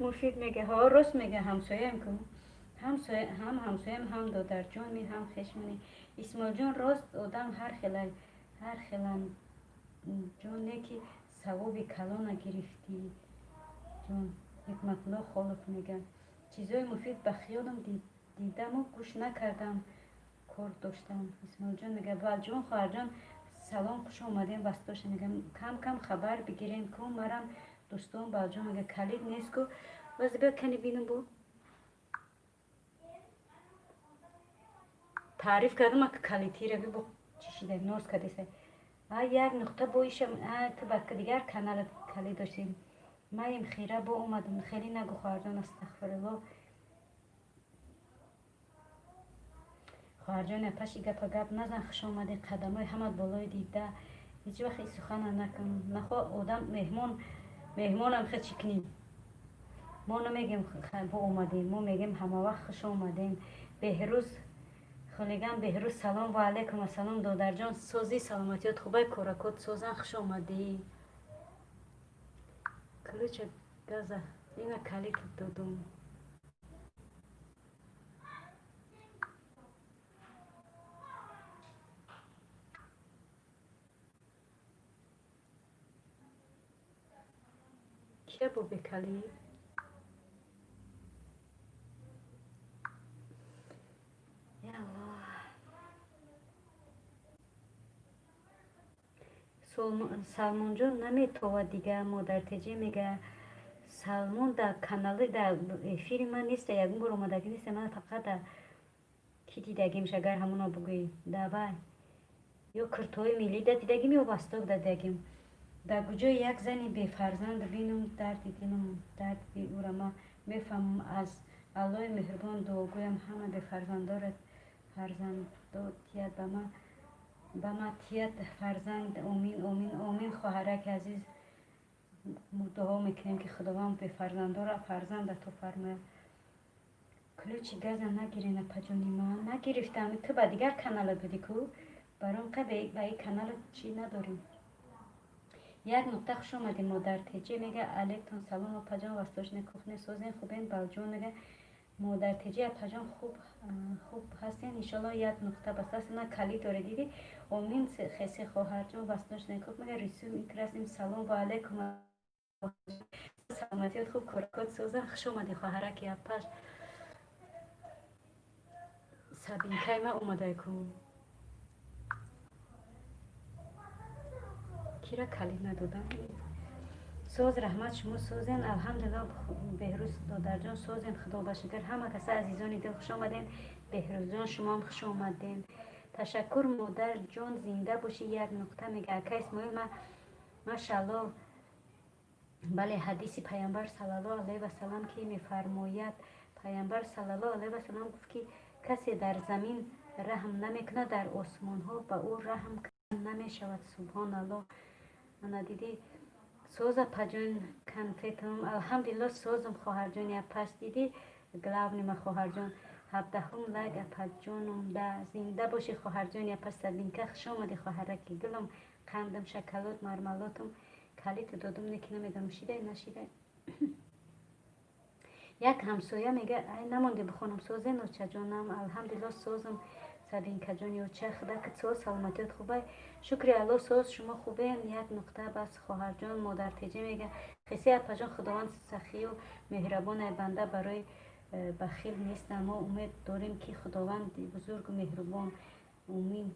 Муфид мега: ҳо, рост мега, ҳамсояем ку, ҳам ҳамсоям, ҳам додарҷонми, ҳам хешмони. Исмоилҷон, рост, одам ҳар хела, ҳар хелан ҷоне, ки савоби калона гирифтӣ, ҷон. Ҳикматулло Холов мега: чизҳои муфид ба хиёлам дидаму гӯш накардам, кор доштам. Исмоилҷон мега: Балҷувон хоҳарҷон, салом, хуш омадем. Вастоша мега: кам кам хабар бигирем ку, марам дӯстон. Балҷувон мега: калид нест ку. Боз биё, кани бинам, бу таъриф кардам, ака калитира би, бо чӣ шида, ноз кардеса. А як нуқта боишам, ту ба дигар каналат калид доштем. Маем хира бо омадам. Хеле нагу, хоҳарҷон, астағфирулло. Хоҳарҷон, апаши гапа гап назан. Хуш омадӣ, қадамҳои ҳамат болои дида. Ҳеҷ вақт ин сухана накун, нахо одам меҳмон, меҳмонам хе чӣ кунӣ? Мо намегем бо омадем, мо мегем ҳамавақт хуш омадем. Беҳрӯз хулиган, Беҳрӯз, салом ва алайкум ассалом, додарҷон, созӣ, саломатиёт хубай, коракот созан, хуш омадӣ. Ключа газа, ина калит додум. Кия бо бекалид? Я Аллоҳ. Салмонҷон наметовад дига. Модартеҷе мега: Салмон дар канали, дар эфири ман неста, ягон бор омадагӣ неста. Ман фақат дар ки дидагимш, агар ҳамоно бугӯӣ, давай, ё куртои миллӣ да дидагим, ё Восток да дидагим. Дар куҷои як зани бефарзанд бинум, дарди дилам, дарди ӯра ма мефаҳмам. Аз Аллоҳи меҳрубон дуогӯям, ҳама бефарзандора фарзандо тият, ба ма тият фарзанд. Омин, омин, омин. Хоҳараки азиз, дуо мекунем, ки Худованд бефарзандора фарзанд ато фармояд. Ключи газа нагирен, апаҷони ман. Нагирифтам. Ту ба дигар канала будӣ ку, баром ка ба ин канала чӣ надорем. Як нуқта, хуш омадем. Модар Теҷе мега: алейкум салом, апаҷон, Восточная кухня, созен, хубен? Балҷон мега: модар Теҷе, апаҷон, хуб, хуб ҳастен, иншолло. Як нуқта баст на калид доред, диди. Омин, хесе хоҳарҷон. Восточная кухня мега: рисуем и красим. Салом ва алейкум, саломатият хуб, коракот созан. Хуш омадӣ, хоҳараки апаш. Сабинкаи ма омадай ку. Кира калид надодам? Соз, раҳмат, шумо созен? Алҳамдулилла. Беҳрӯз додарҷон, созем, худо ба шукр. Ҳама каса, азизони дил, хуш омадем. Беҳрӯзҷон, шумоам хуш омадем. Ташаккур, модарҷон, зинда бошӣ. Як нуқта мега: ака Исмоил, машаалло. Бале, ҳадиси Паямбар саллаллоҳу алайҳи васалам, ки мефармояд, Паямбар саллаллоҳу алайҳи васалам гуфт, ки касе дар замин раҳм намекунад, дар осмонҳо ба ӯ раҳм намешавад. Субҳоналлоҳ. Ана дидӣ. Соза, паҷон, конфетам. Алҳамдулилло, созам, хоҳарҷон. Апаш, дидӣ, главный ма, хоҳарҷон. 17-ум лайк, апаҷонум да. Зинда бошӣ, хоҳарҷони апаш. Сабинка, хуш омадӣ, хоҳараки гулам, қандам, шоколад, мармалотам. Калиту додум, неки намедонам, шидай, нашидай. Як ҳамсоя мега: ай, намонде бихонам. Созен, очаҷонам? Алҳамдулилло, созам, Сабинкаҷон. Ёча, худакат соз, саломатият хубай? Шукри Алло, соз. Шумо хубен? Як нуқта бас, хоҳарҷон. Модар Теҷе мега: хиси, апаҷон, Худованд сахию меҳрабонай, банда барои бахил нестам. Мо умед дорем, ки Худованди бузургу меҳрубон, умин,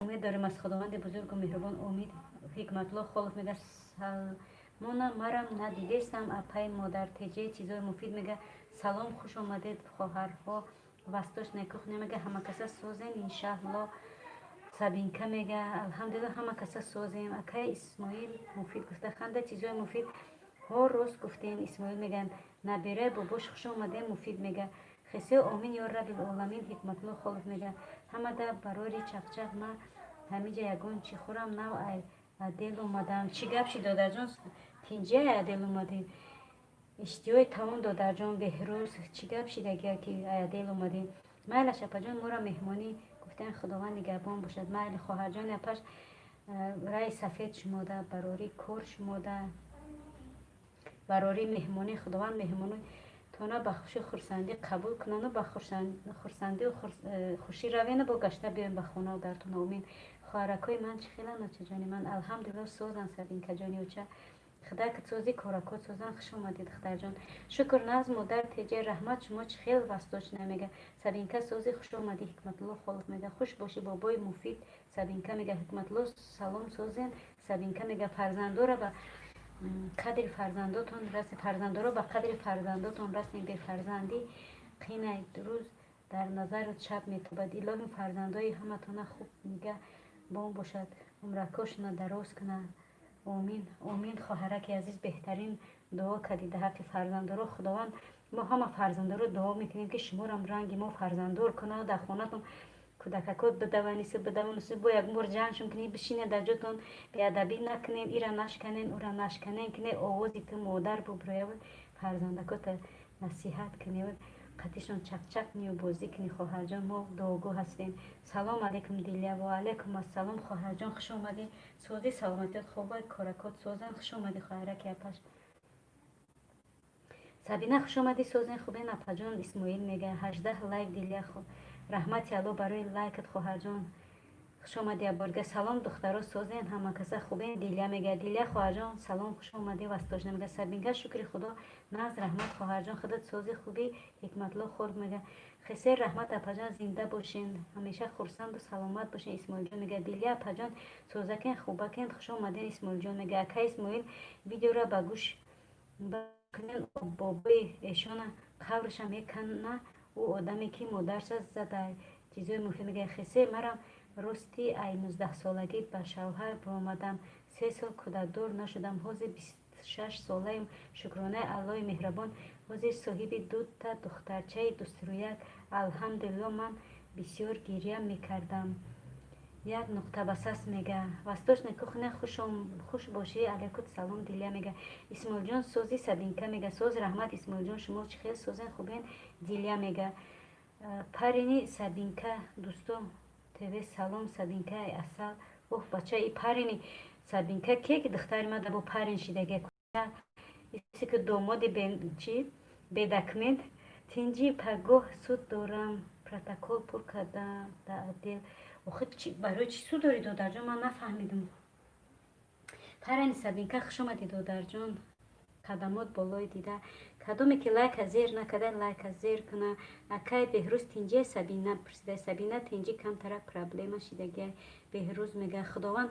умед дорем аз Худованди бузургу меҳрубон, умид. Ҳикматулло Холов мега: Салмона марам надидестам, апаи. Модар Теҷе, чизои муфид мега: салом, хуш омадед, хоҳарҳо. Восточная кухня мега: ҳамакаса созен, иншаалло. Сабинка мега: алҳамдулилла, ҳама каса созем. Акай Исмоил, муфид гуфта ханда, чизои муфид ҳо, рост гуфтем. Исмоил меган: набираи бобош, хуш омадем. Муфид мега: хесе, омин ё раббил оламин. Ҳикматулло Холов мега: ҳамада барори чақчақ, ма ҳамиҷа ягон чӣ хӯрам, нав ай адел омадам. Чӣ гап шид, додарҷон? Тинҷия, адел омадем? Иштиҳои тамом, додарҷон. Беҳрӯз, чӣ гап шид, агар ки адел омадем? Майлаш, апаҷон, моро меҳмонӣ гуфтан, Худованд нигаҳбон бошад. Майли, хоҳарҷони апаш, раи сафед шумода, барори кор шумода, барори меҳмонӣ. Худованд меҳмонӣ тона ба хуши хурсандӣ қабул кунану ба хурсандию хушӣ равену бо гашта биёем ба хонау дартон. Омин. Хоҳаракҳои ман чӣ хелан, очаҷони ман? Алҳамдулилло, созан, Сабинкаҷони оча. Худакат созӣ, коракот созан. Хуш омадед, духтарҷон. Шукр, нағз. Модар Теҷа, раҳмат. Шумо чӣ хел? Восточная мега: Сабинка, созӣ? Хуш омадӣ. Ҳикматулло Холов мега: хуш бошӣ, бобои Муфид. Сабинка мега: Ҳикматулло, салом, созен? Сабинка мега: фарзандора ба қадри фарзандотон расе, фарзандоро ба қадри фарзандотон расем. Бефарзандӣ қинай, рӯз дар назару чап метобад. Илоҳим фарзандои ҳаматона хуб нигаҳбон бошад, умракошона дароз кунад. Омин, омин. Хоҳараки азиз, беҳтарин дуо кардӣ дар ҳаққи фарзандоро. Худованд, мо ҳама фарзандоро дуо мекунем, ки шуморам ранги мо фарзандор кунад. Дар хонатон кӯдакакот бидаванису, бидаванису, бо як бор ҷамъшон кунед, бишинед дар ҷотон, беадабӣ накунед, ира нашканен, ура нашканен кунед. Овози ту модар буброяд, фарзандакота насиҳат кунед, қатишон чақчақ кунию бозӣ кунӣ. Хоҳарҷон, мо дуогӯ ҳастем. Салом алейкум, Дилия. Ва алейкум ассалом, хоҳарҷон, хуш омадӣ. Созӣ, саломатият хуб, коракот созан. Хуш омадӣ, хоҳараки апаш. Сабина, хуш омадӣ. Созен, хубен, апаҷон? Исмоил мега: 18 лайк. Дилия, раҳмати Алло барои лайкат, хоҳарҷон, хуш омадӣ. Аборга, салом, духтаро, созен, ҳамакаса хубен? Дилия мега. Дилия хоҳарҷон, салом, хуш омадӣ. Восточная мега: Сабинка, шукри Худо, нағз, раҳмат, хоҳарҷон, худат сози, хубӣ? Ҳикматло Холов мега: хесер, раҳмат, апаҷон, зинда бошен, ҳамеша хурсанду саломат бошен. Исмоилҷон мега: Дилия апаҷон, созакен, хубакен? Хуш омаден. Исмоилҷон мега: ака Исмоил, видеора ба гӯш кунен, бобои эшона қабрша мекана, ӯ одаме ки модарша задай. Чизои муфид мега: хесе, марам рости ай 19-солагӣ ба шавҳар баромадам. 3 сол кӯдакдор нашудам. Ҳозир 26 солаем, шукронаи Аллоҳи меҳрабон. Ҳозир соҳиби дута духтарчаи дустрӯяк, алҳамдулилло. Ман бисёр гиря мекардам. Як нуқта басас мега. Восточная кухня, хуш бошӣ. Алайкум салом. Дилия мега: «Исмоилҷон, сози?» Сабинка мега: «Соз, раҳмат, Исмоилҷон. Шумо чӣ хел, созен, хубен?» Дилия мега: «Парини Сабинка, дӯсто ТВ, салом, Сабинка асал». Оҳ, бача, и парини Сабинка ке ки духтари ма бо парин шидаге исе ки домоди чи бедокумент. Тинҷи, пагоҳ суд дорам, протокол пур кардам дар отдел. Охи, барои чӣ суд дорӣ, додарҷон? Ман нафаҳмидам. Парани Сабинка, хуш омадӣ, додарҷон. Қадамот болои дида. Кадоме ки лайка зер накарда, лайка зер куна. Акай Беҳрӯз, тинҷи? Сабина пурсида. Сабина тинҷи, камтара проблема шидагия. Беҳрӯз мега: «Худованд,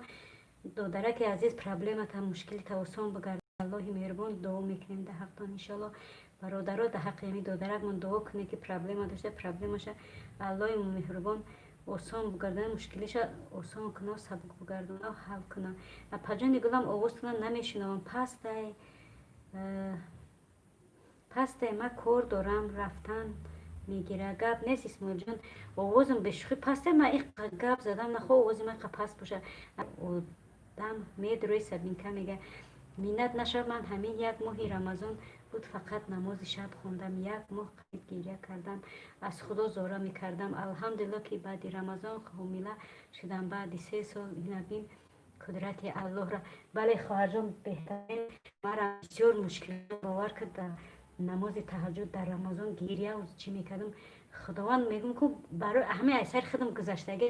додараки азиз, проблемата, мушкилита осон бигард, Аллоҳи меҳрубон. Дуо мекунем дар ҳақтон, иншоалло. Бародаро, дар ҳаққи ҳами додаракмон дуо кунем, ки проблема дошта, проблемаша Аллоҳи меҳрубон осон бугардона, мушкилиша осон куна, сабук бугардона, ҳал куна. Апаҷони гулам, овозтона намешунавам, пастай, пастай. Ман кор дорам, рафтан мегира. Гап нест, Исмоилҷон, овозам бешӯхӣ пастай. Ман иқа гап задам, нахо овози ман иқа паст боша. Одам медрои. Сабинка мега: «Миннат нашав. Ман ҳамин як моҳи Рамазон буд, фақат намози шаб хондам. Як моҳ қариб гиря кардам, аз Худо зора мекардам. Алҳамдулилло, ки баъди Рамазон ҳомила шудам, баъди 3 сол. Инабин қудрати Аллоҳро». Бале, хоҳарҷон, беҳтарин. Мара бисёр мушкил, бовар кард, намози таҳаҷҷуд дар Рамазон гиря чӣ мекардам. Худованд мегӯм, ку барои ҳамаи айсари худам гузаштагӣ,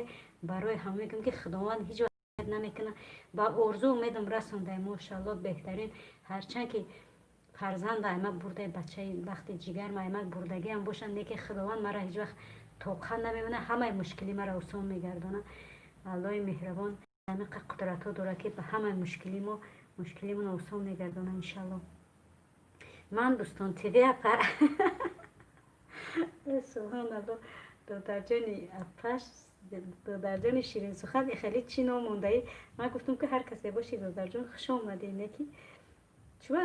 барои ҳама мегӯм, ки Худованд ҳеҷ вақт намекунад. Ба орзу умедам расондай, мошалло, беҳтарин. Ҳарчанд ки фарзанда аймак бурдаи, бачаи вақти ҷигарм аймак бурдагиам бошад, не ки Худованд мара ҳеҷ вақт тоқат намемонад, ҳамаи мушкилӣ мара осон мегардонад. Аллоҳи меҳрабон ҳамиқа қудратҳо дорад, ки ба ҳамаи мушкили мо, мушкилимон осон мегардонад, иншалло. Ман дӯстон ТВ апа, субҳоналло, додарҷони апаш, додарҷони ширинсухан, хеле чӣ ном мондаӣ? Ман гуфтам, ки ҳар касе бошӣ, додарҷон, хуш омадӣ. Не ки чӯба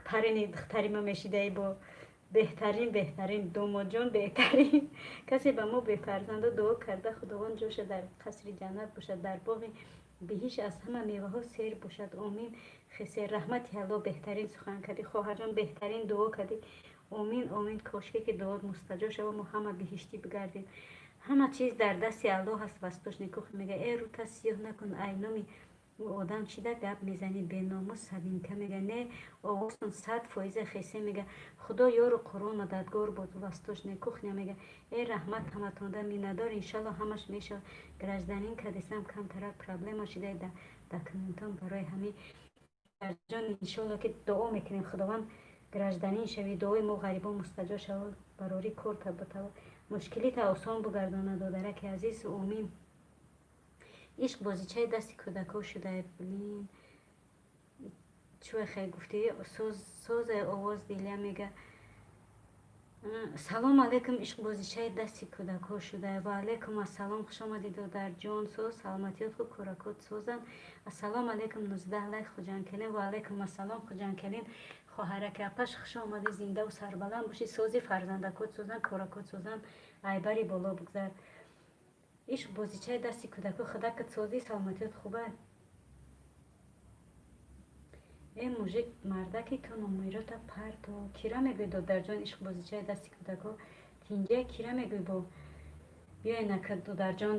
парини духтари ма мешидаӣ бо. Беҳтарин, беҳтарин домодҷон, беҳтарин. Касе ба мо бефарзандо дуо карда, Худованд ҷоша дар қасри ҷаннат бошад, дар боғи биҳишт аз ҳама меваҳо сер бошад, омин. Хесе раҳмати Алло. Беҳтарин сухан кардӣ, хоҳарҷон, беҳтарин дуо кардӣ. Омин, омин. Кошке ки дуот мустаҷоб шава, мо ҳама биҳиштӣ бигардем. Ҳама чиз дар дасти Аллоҳ аст. Восточная кухня мега: «Э, рута сиёҳ накун, ай номи ӯ одам чида гап мезанӣ, беномус?» Сабинка мега: «Не, овозтон 100%». Хесе мега: «Худо ёру Қуръон мададгор буд». Восточная кухня мега: «Э, раҳмат ҳаматонда, миннатдор. Иншалло, ҳамаш мешавад. Гражданин кадисам, камтарак проблема шида документон, барои ҳамин, ҷон. Иншолло, ки дуо мекунем, Худованд, гражданин шавӣ. Дуои мо ғарибон мустаҷоб шавад, барори кор табатава, мушкилита осон бугардонад, додараки азиз, омин». Ишқ бозичаи дасти кӯдакҳо шуда. Блин, чӯ хел гуфтӣ? Созе овоз. Дилия мега: «Салом алейкум. Ишқ бозичаи дасти кӯдакҳо шуда». Ва алейкум ассалом, хушомадӣ, додарҷон. Соз, саломатиёт хуб, кӯракот созанд. Ассалому алейкум. 19 лайк. Хуҷанкелин, ва алейкум ассалом, Хуҷанкелин, хоҳараки апаш, хуш омадӣ, зиндаву сарбаланд бошӣ. Сози, фарзандакот созанд, коракот созанд, айбари боло бигзар. Ишқ бозичаи дасти кӯдакҳо. Худакат созӣ, саломатиёт хуба. Э, мужик, мардаки ту номерота парто. Кира мегӯй, додарҷон? Ишқ бозичаи дасти кӯдакҳо. Тинҷа, кира мегӯй? Бо биёй нака, додарҷон,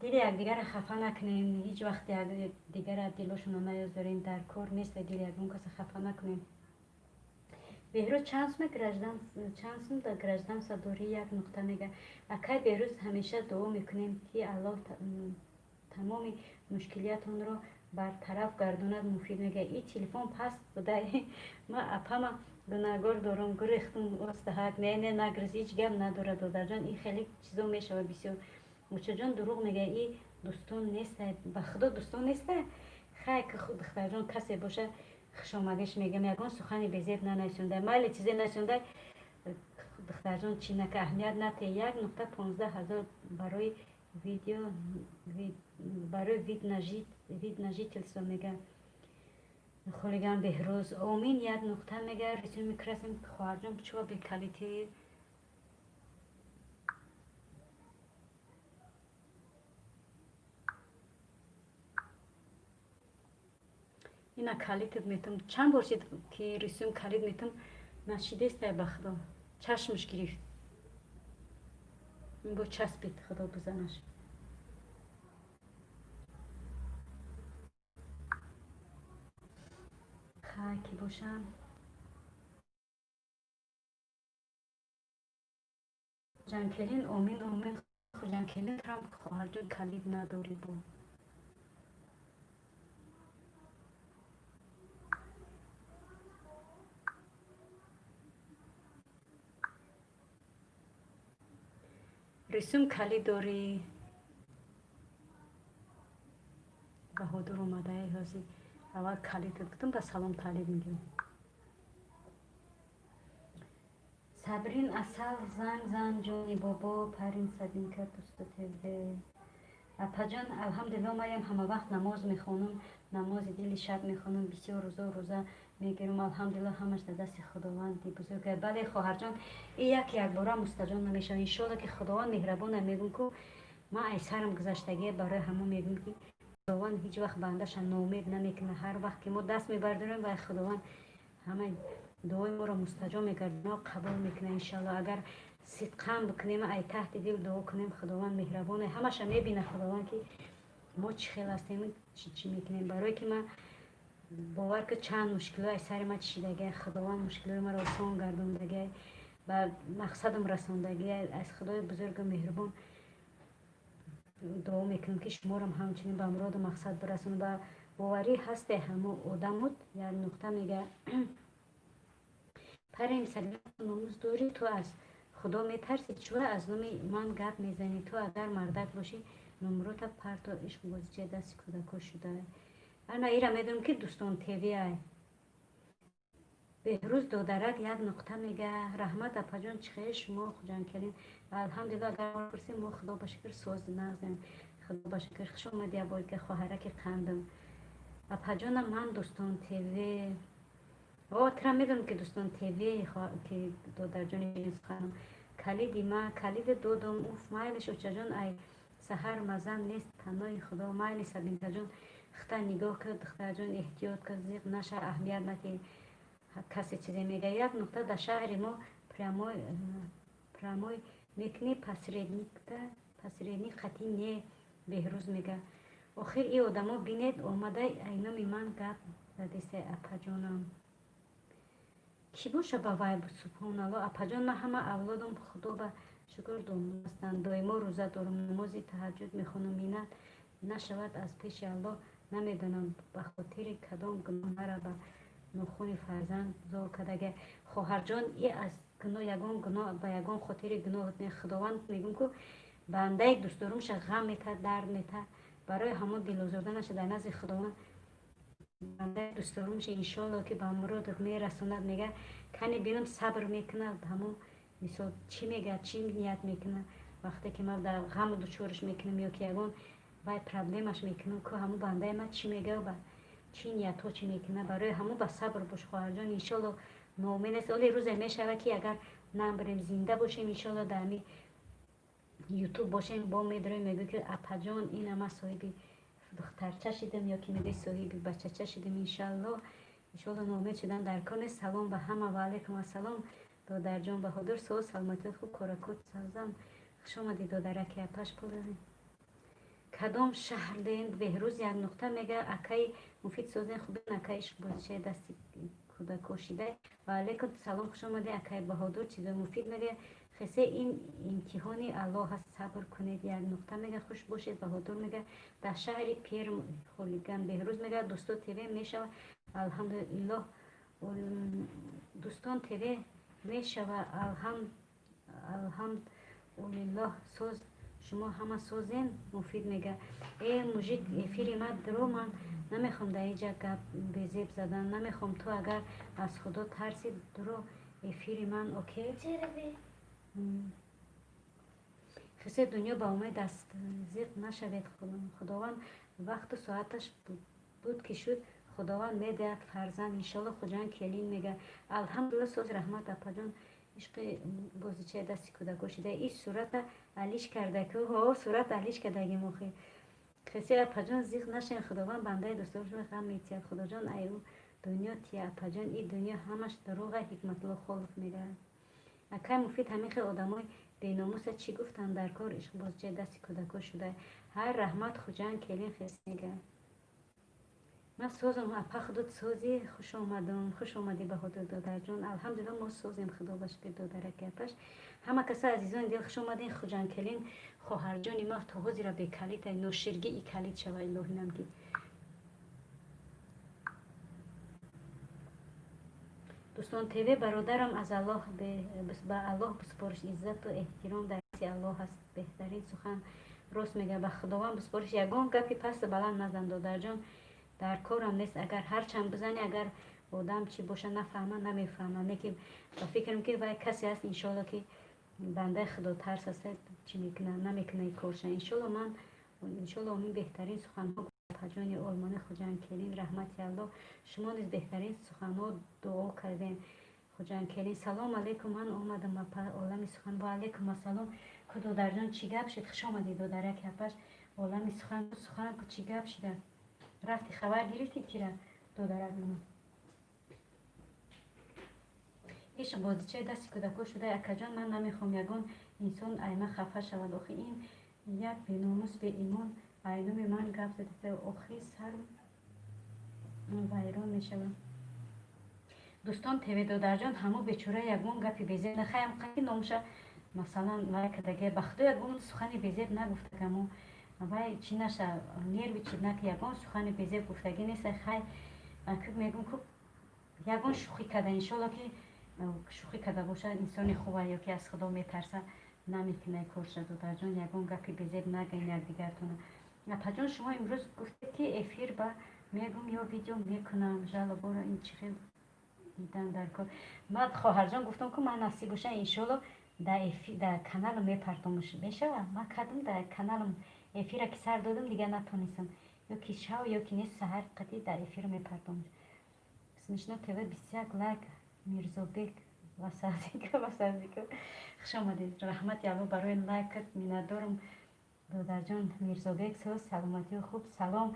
дили якдигарро хафа накунем. Ҳеҷ вақт якдигарро дилошонро наёзорем. Дар кор нест, дили ягон каса хафа накунем. Беҳрӯз, чанд сума граждан, чанд сум да гражданство дорӣ? Як нуқта мега: «Акай Беҳрӯз, ҳамеша дуо мекунем, ки Аллоҳ тамоми мушкилиятонро бартараф гардонад». Муфид мега: «И телефон паст буда, ма апама гунаҳгор дорам, гурехтум остаҳак». Не, не, нагриз, ҳеҷ гап надорад, додарҷон, ин хеле чизо мешавад бисёр. Мучаҷон дурӯғ мега, и дӯстон неста, ба Худо, дӯстон неста. Хай, ки духтарҷон, касе боша, хушомадиш мегам. Ягон сухани безеб нанависонда, майли, чизе нависонда, духтарҷон, чӣ нака, аҳамият нате. 1,15 ҳазор барои видео, барои вид на жительство мега. Хулиган Беҳрӯз, омин, як нуқта мега. Рисуем красим, хоҳарҷон, чува бекалити. Ина калитат метам. Чанд бор шид, ки рисуем калит метам, нашидестай. Ба худо, чашмаш гирифт, бо часпид, худо бизанаш. Хай, ки бошам. Ҷанкелин, омин, омин. Ҷанкелин трам, хоҳарҷон, калид надорӣ бо. Рисум калид дорӣ. Баҳодур омадаи, ҳозир аввал калидат гуфтам, ба салом таълим мегирам. Сабрин асал, занг зан, ҷони бобо. Парин Сабинка, дӯсту ТВ. Апаҷон, алҳамдулилло, маям ҳама вақт намоз мехонам, намози дили шаб мехонам, бисёр рӯзо рӯза мегирам. Алҳамдулилло, ҳамаш дар дасти Худованди бузург. Бале, хоҳарҷон, и як якбора мустаҷоб намешавад. Иншолло, ки Худованд меҳрабона. Мегӯм, ку ман ай сарам гузаштагие, барои ҳамон мегӯм, ки Худованд ҳеҷ вақт бандаша ноумед намекунад. Ҳар вақт ки мо даст мебардорем, вай Худованд ҳамаи дуои моро мустаҷоб мегардона, қабул мекунад. Иншалло, агар сидқан бикунем, ай таҳти дил дуо кунем, Худованд меҳрабона, ҳамаша мебина Худованд, ки мо чӣ хел ҳастем, чӣ мекунем. Барое ки ман бовар ки чанд мушкилиҳо ай сари ман чишидагия, Худованд мушкилиҳои маро осон гардондагия, ба мақсадам расондагия. Аз Худои бузургу меҳрубон дуо мекунам, ки шуморам ҳамчунин ба муроду мақсад бирасонад. Ба боварӣ ҳасте ҳамо одамуд. Як нуқта мега. Парем номус дорӣ, ту аз Худо метарсӣ, чӯра аз номи ман гап мезанӣ? Ту агар мардак бошӣ, номрота парто. Ишқбозича дасти кӯдако шуда. Ана ира медонам, ки Дӯстон ТВ ай. Беҳрӯз додарак, як нуқта мега. Раҳмат, апаҷон, чӣ хел шумо, Хуҷанкалин? Алҳамдулилла, агар пурсем, мо, Худо ба шукр, соз нағзем, Худо ба шукр. Хуш омадӣ, абойка, хоҳараки қандам. Апаҷонам, ман Дӯстон ТВ. О, тира медонам, ки Дӯстон ТВ, ки додарҷони суханам. Калиди ма калиди додум. Уф, майлиш, очаҷон, ай саҳар мазам нест, паноҳи Худо. Майли, Сабинкаҷон, хита нигоҳ кар, духтарҷон, эҳтиёт кар, зиқ наша, аҳамият надиҳ, касе чизе мега. Як нуқта. Дар шаҳри мо прямой мекунӣ, посредник қатъӣ не. Беҳрӯз мега. Охир и одамо бинед, омада ай номи ман гап задеста. Апаҷонам, кӣ боша ба вай? Субҳоналло. Апаҷон, ман ҳама авлодам, Худо ба шукр, ҳастанд. Доимо рӯза дорам, намози таҳаҷҷуд мехонам. Миннат нашавад аз пеши Аллоҳ. Намедонам, ба хотири кадом гуноҳ мара ба нохуни фарзанд зор кардага. Хоҳарҷон, и аз гуноҳ, ягон гуноҳ, ба ягон хотири гуноҳ. Худованд, мегӯм ку, бандаи дӯстдорумша ғам метаҳад, дард метаҳад. Барои ҳамон дилозурда наша. Дар назди Худованд бандаи дӯстдорумша, иншоалло, ки ба муродат мерасонад. Мега, кани бинам, сабр мекунад, ҳамон мисол чӣ мегӯяд, чӣ ният мекунад. Вақте ки ман дар ғаму дучораш мекунам ё ки ягон вай проблемаш мекунам, ку ҳамон бандаи ман чӣ мегӯяд, ба чӣ ниятҳо чӣ мекунад. Барои ҳамон ба сабр бош, хоҳарҷон, иншоалло, ноумед нест. Оле рӯзе мешавад, ки агар намбирем, зинда бошем, иншоалло, дар ҳами Ютуб бошем, бо медорем, мегӯ, ки апаҷон, ина ман соҳиби духтарча шидам, ё ки мегӯи соҳиби бачача шидам. Иншоалло, иншоалло, ноумед шудан дар кор нест. Салом ба ҳама. Ва алайкум ассалом, додарҷон Баҳодур. Суол, саломатият хуб, коракот савзам. Хуш омадӣ, додараки апаш. Пул кадом шаҳр ден? Беҳрӯз як нуқта мега. Акаи Муфид, созен, хубен? Акаи ишқбозичаи дасти кӯдако шидай. Ва алайкум салом, хуш омадӣ, акаи Баҳодур. Чизои муфид мега. Хесе, ин имтиҳони Аллоҳ аст, сабр кунед. Як нуқта мега. Хуш бошед, Баҳодур мега. Дар шаҳри Перм, Холиган. Беҳрӯз мега. Дӯсто ТВ мешава, алҳамдулиллоҳ. Дӯстон ТВ мешава, алҳамдулиллоҳ, соз, шумо ҳама созен. Муфид мега. Э, мужик, эфири ма дро, ман намехоҳам дар инҷа гап безеб задан намехоҳам. Ту агар аз Худо тарси, дро эфири ман, окей? Хисе, дунё ба умед аст, зиқ нашавед. Худованд вақту соаташ буд, ки шуд. Худованд медиҳад фарзанд, иншолло. Хуҷанд келин мега, алҳамдулилла, соз, раҳмат, апаҷон. Ишқи бозичаи дасти кӯдако шида. И сурата алиш карда ку, ҳо, сурат алиш кардагим охи. Хеси, апаҷон, зиқ нашен, Худованд бандаи дӯстдорашро ғам метиҳад. Худоҷон, ай ӯ дунё тия, апаҷон, и дунё ҳамаш дурӯға. Ҳикматулло Холов мега, акай Муфид, ҳамин хел одамои беномуса чӣ гуфтанд дар кор? Ишқ бозичаи дасти кӯдако шуда. Ҳай, раҳмат, Хуҷанд келин. Хес мега, ман созам, апа, худот созӣ? Хуш омадум, хуш омадӣ, Баҳодур додарҷон. Алҳамдулилла, мо созем, худо ба шукр. Додараки апаш, ҳама каса, азизони дил, хуш омадин. Хуҷанд келин, хоҳарҷони ма, то ҳозира бекалитай, ноширгӣ и калид шава, илоҳинам ки. Дӯстон ТВ, бародарам, аз Аллоҳ ба Аллоҳ бисупориш, иззату эҳтиром дар дасти Аллоҳ аст. Беҳтарин сухан, рост мега. Ба Худованд бисупориш, ягон гапи пасту баланд назан, додарҷон, дар корам нест. Агар ҳарчанд бизанӣ, агар одам чӣ боша, нафаҳма, намефаҳма. Лекин ба фикрам, ки вай касе аст, иншоалло, ки бандаи худотарс аст, чӣ мекуна, намекуна корша, иншоалло. Ман иншоалло, омин. Беҳтарин суханҳо, апаҷони олмонӣ. Хуҷанд келин, раҳмати Аллоҳ, шумо низ беҳтарин суханҳо дуо кардем. Хуҷанд келин, салом алейкум, ман омадам, апа. Олами сухан, ва алейкум ассалом. Ку, додарҷон, чӣ гап шуд? Хуш омадӣ, додараки апаш. Олами сухан, сухан ку, чӣ гап шуда? Рафти, хабар гирифтӣ кира, додарак ман? Ишқ бозичаи дасти кӯдако шуда. Акаҷон, ман намехоҳам ягон инсон айма хафа шавад. Охи, ин як беномус, беимон айнуми ман гап зада, охи, сар вайрон мешавад. Дӯстон ТВ, додарҷон, ҳамо бечора ягон гапи безеб нахаям, қати номша, масалан, вай кадаге, ба худо, ягон сухани безеб нагуфтагамо. Вай чӣ наша, нерви чӣ нак, ягон сухани безеб гуфтагӣ нест. Хай, мегум ку, ягон шӯхӣ карда, иншолло, ки шӯхӣ карда бошад, инсони хуба ё ки аз Худо метарса, намекунай корша. Додарҷон, ягон гапи безеб нагӯен якдигартона. Апаҷон, шумо имрӯз гуфтед, ки эфир ба мегум ё видео мекунам, жалоборо ин чӣ хел дидан дар кор? Ман, хоҳарҷон, гуфтам, ку ман насиб боша, иншолло, дар каналам мепартом, мешава. Ман кардам дар каналам, эфира ки сар додам, дигар натонистам. Ё ки шав, ё ки нест, саҳар қатӣ дар эфир мепартом. Смешно ТВ, 21 лайк. Мирзобек Васазиков, хуш омадед, раҳмати Алло барои лайкат, миннатдорам, додарҷон. Мирзобек, соз, саломатиё, хуб. Салом,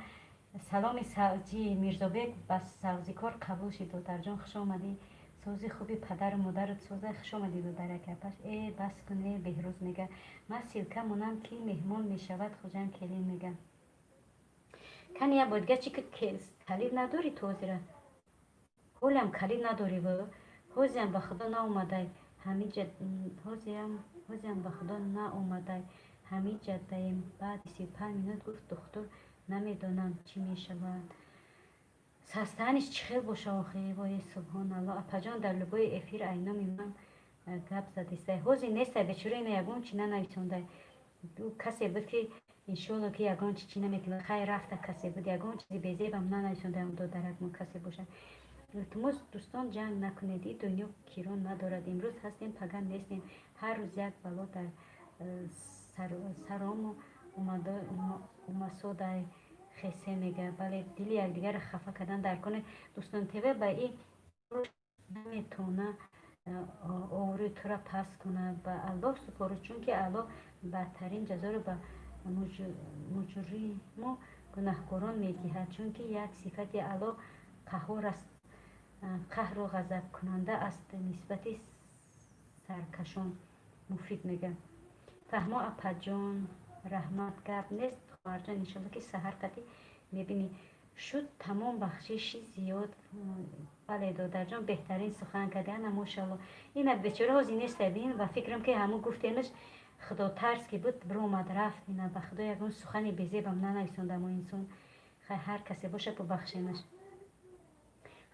саломи чи Мирзобек ба савзикор қабул шид. Додарҷон, хуш омадӣ, сози, хуби, падару модарат соза. Хуш омадӣ, додараки апаш. Э, бас кун, э. Беҳрӯз мега, ман ссылка монам, ки меҳмон мешавад. Хуҷанд келин мега, кани як бор дига чи калид надорӣ ту ҳозира? Ҳолиам калид надорӣ? Ҳозиам ба худо наомадай, ҳозиам ба худо наомадай, ҳамиҷадаем. Баъди 35 минут гуфт духтур, намедонам, чӣ мешавад. Состояниеш чӣ хел боша охи? Вой, субҳоналло. Апаҷон, дар любой эфир айноми ман гап задистай. Ҳозир нестай, бечора, ина ягон чи нанависондай. Касе буд, ки иншолло, ки ягон чи чӣ намекунад. Хайр, рафта, касе буд, ягон чизи безебам нанависондай. Додаракмо касе бошад. Илтимос, дӯстон, ҷанг накунед, и дунё кирон надорад. Имрӯз ҳастем, пага нестем. Ҳар рӯз як бало дар сарому омасодай. Хесе мега, бале, дили якдигарро хафа кардан дар коне. Дӯстон ТВ, ба и наметавона обрӯи тура паст кунад. Ба Аллоҳ супориш, чунки Аллоҳ бадтарин ҷазоро ба муҷриму гунаҳкорон медиҳад, чунки як сифати Аллоҳ қаҳор аст, қаҳру ғазабкунанда аст нисбати саркашон. Муфид мега, фаҳмо, апаҷон, раҳмат. Гап нест, хоҳарҷон, иншолло, ки саҳар қатӣ мебинӣ. Шуд тамом, бахшиши зиёд. Бале, додарҷон, беҳтарин сухан кардӣ. Ана, мошалло, ина бечора ҳозир неста, бин. Ба фикрам, ки ҳамун гуфтемаш, худотарс ки буд, биромад, рафт. Ина, ба худо, ягон сухани безебам нанависондам. Инсон, хай, ҳар касе боша, бубахшемаш.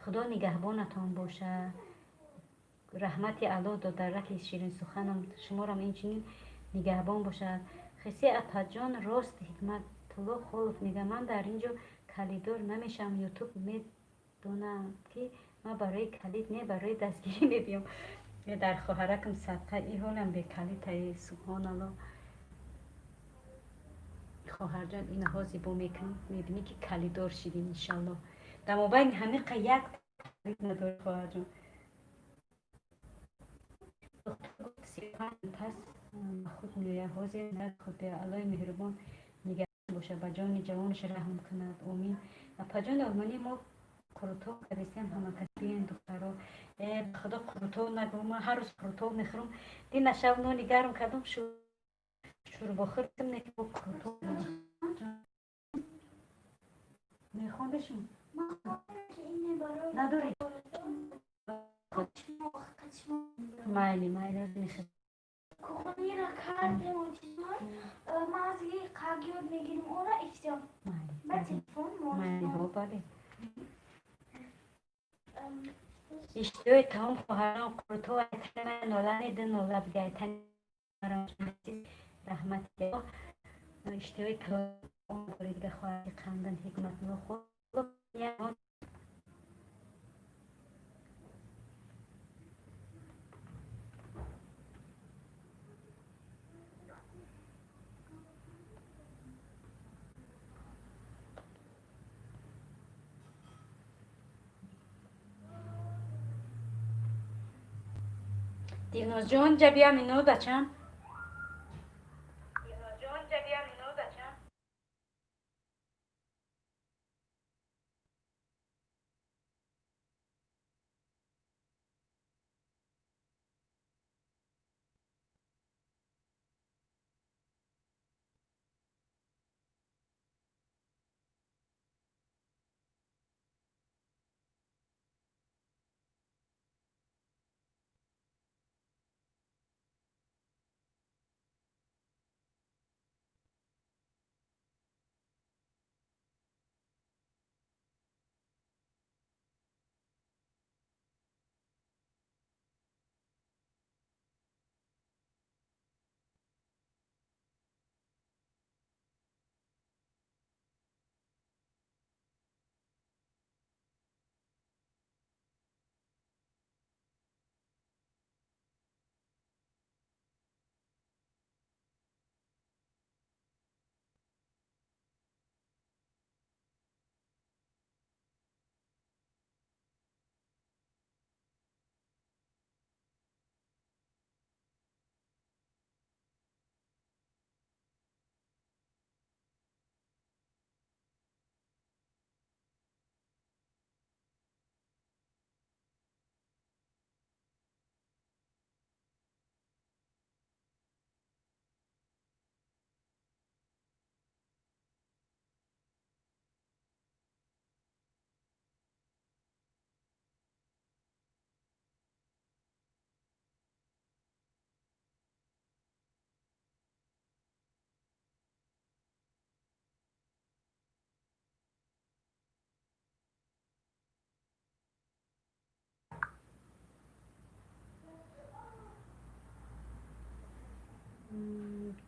Худо нигаҳбонатон боша. Раҳмати Аллоҳ, додараки ширинсуханам, шуморам инчунин нигаҳбон бошад. Хиси, апаҷон, рост. Ҳикматулло Холов мега, ман дар ин ҷо калиддор намешавам, Ютуб медонам, ки ман барои калид не, барои дастгирӣ мебиём. Дар хоҳаракам садқа, и ҳолам бекалитаи, субҳоналло. Хоҳарҷон, ина ҳозир бо мекунӣ, мебинӣ, ки калидор шидӣ, иншалло. Дар мобайни ҳамиқа як надори, хоҳарҷон. Пас ба худ меояд. Ҳозир худ бия. Аллоҳи меҳрубон нигаҳбон бошад, ба ҷони ҷавонаш раҳм кунад. Омин. Апаҷони олмонӣ, мо қурутоб кардистем, ҳамакас биёен, духтаро. Э, ба худо, қурутоб нагӯ, ман ҳар рӯз қурутоб мехӯрам. Дина шаб нони гарм кардам, шӯрбо хӯрдам, не ки бо қурутоб мехондешум. Надорӣ? Майли, майли. Кухонира кардем, ман аз қаг ёд мегирим ора и всё. Ба телефон. Майли, бале. Иштиҳои таом, хоҳарон, қурутоб нола не, ду нола биди. Раҳмати иштиҳои таом дига, хоҳари қандан Ҳикматулло. Дилнозҷон, ҷа биям ино бачам.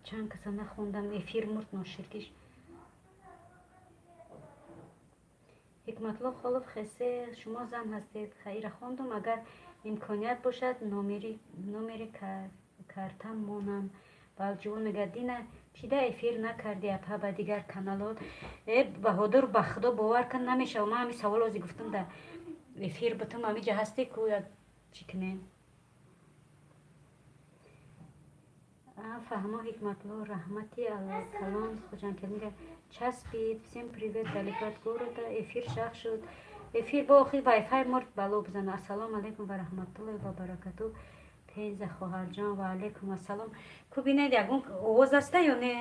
Чанд каса нахондам, эфир мурд ноширкиш. Ҳикматлло Холов, хесе, шумо зан ҳастед? Хаира хондум. Агар имконият бошад, номери картам монам. Балҷувон мегӯяд: «Дина чида эфир накарди, апа, ба дигар каналот?» Э, Баҳодур, ба худо, бовар кун, намешава. Ман ҳами савол ози гуфтам, да эфир бутум. Ҳамиҷа ҳасте ку, як чӣ кунем? Фаҳмо, Ҳикматлло, раҳмати Аллокалон. Хуҷанкел мега: «Часпид». Всем привет далеко от города. Эфир шах шуд, эфир бо охир вайфай мурд, бало бизана. Ассалому алайкум ва раҳматуллоҳи ва баракату, Пенза хоҳарҷон. Ва алайкум ассалом. Ку бинед, ягон овоз аста ё не?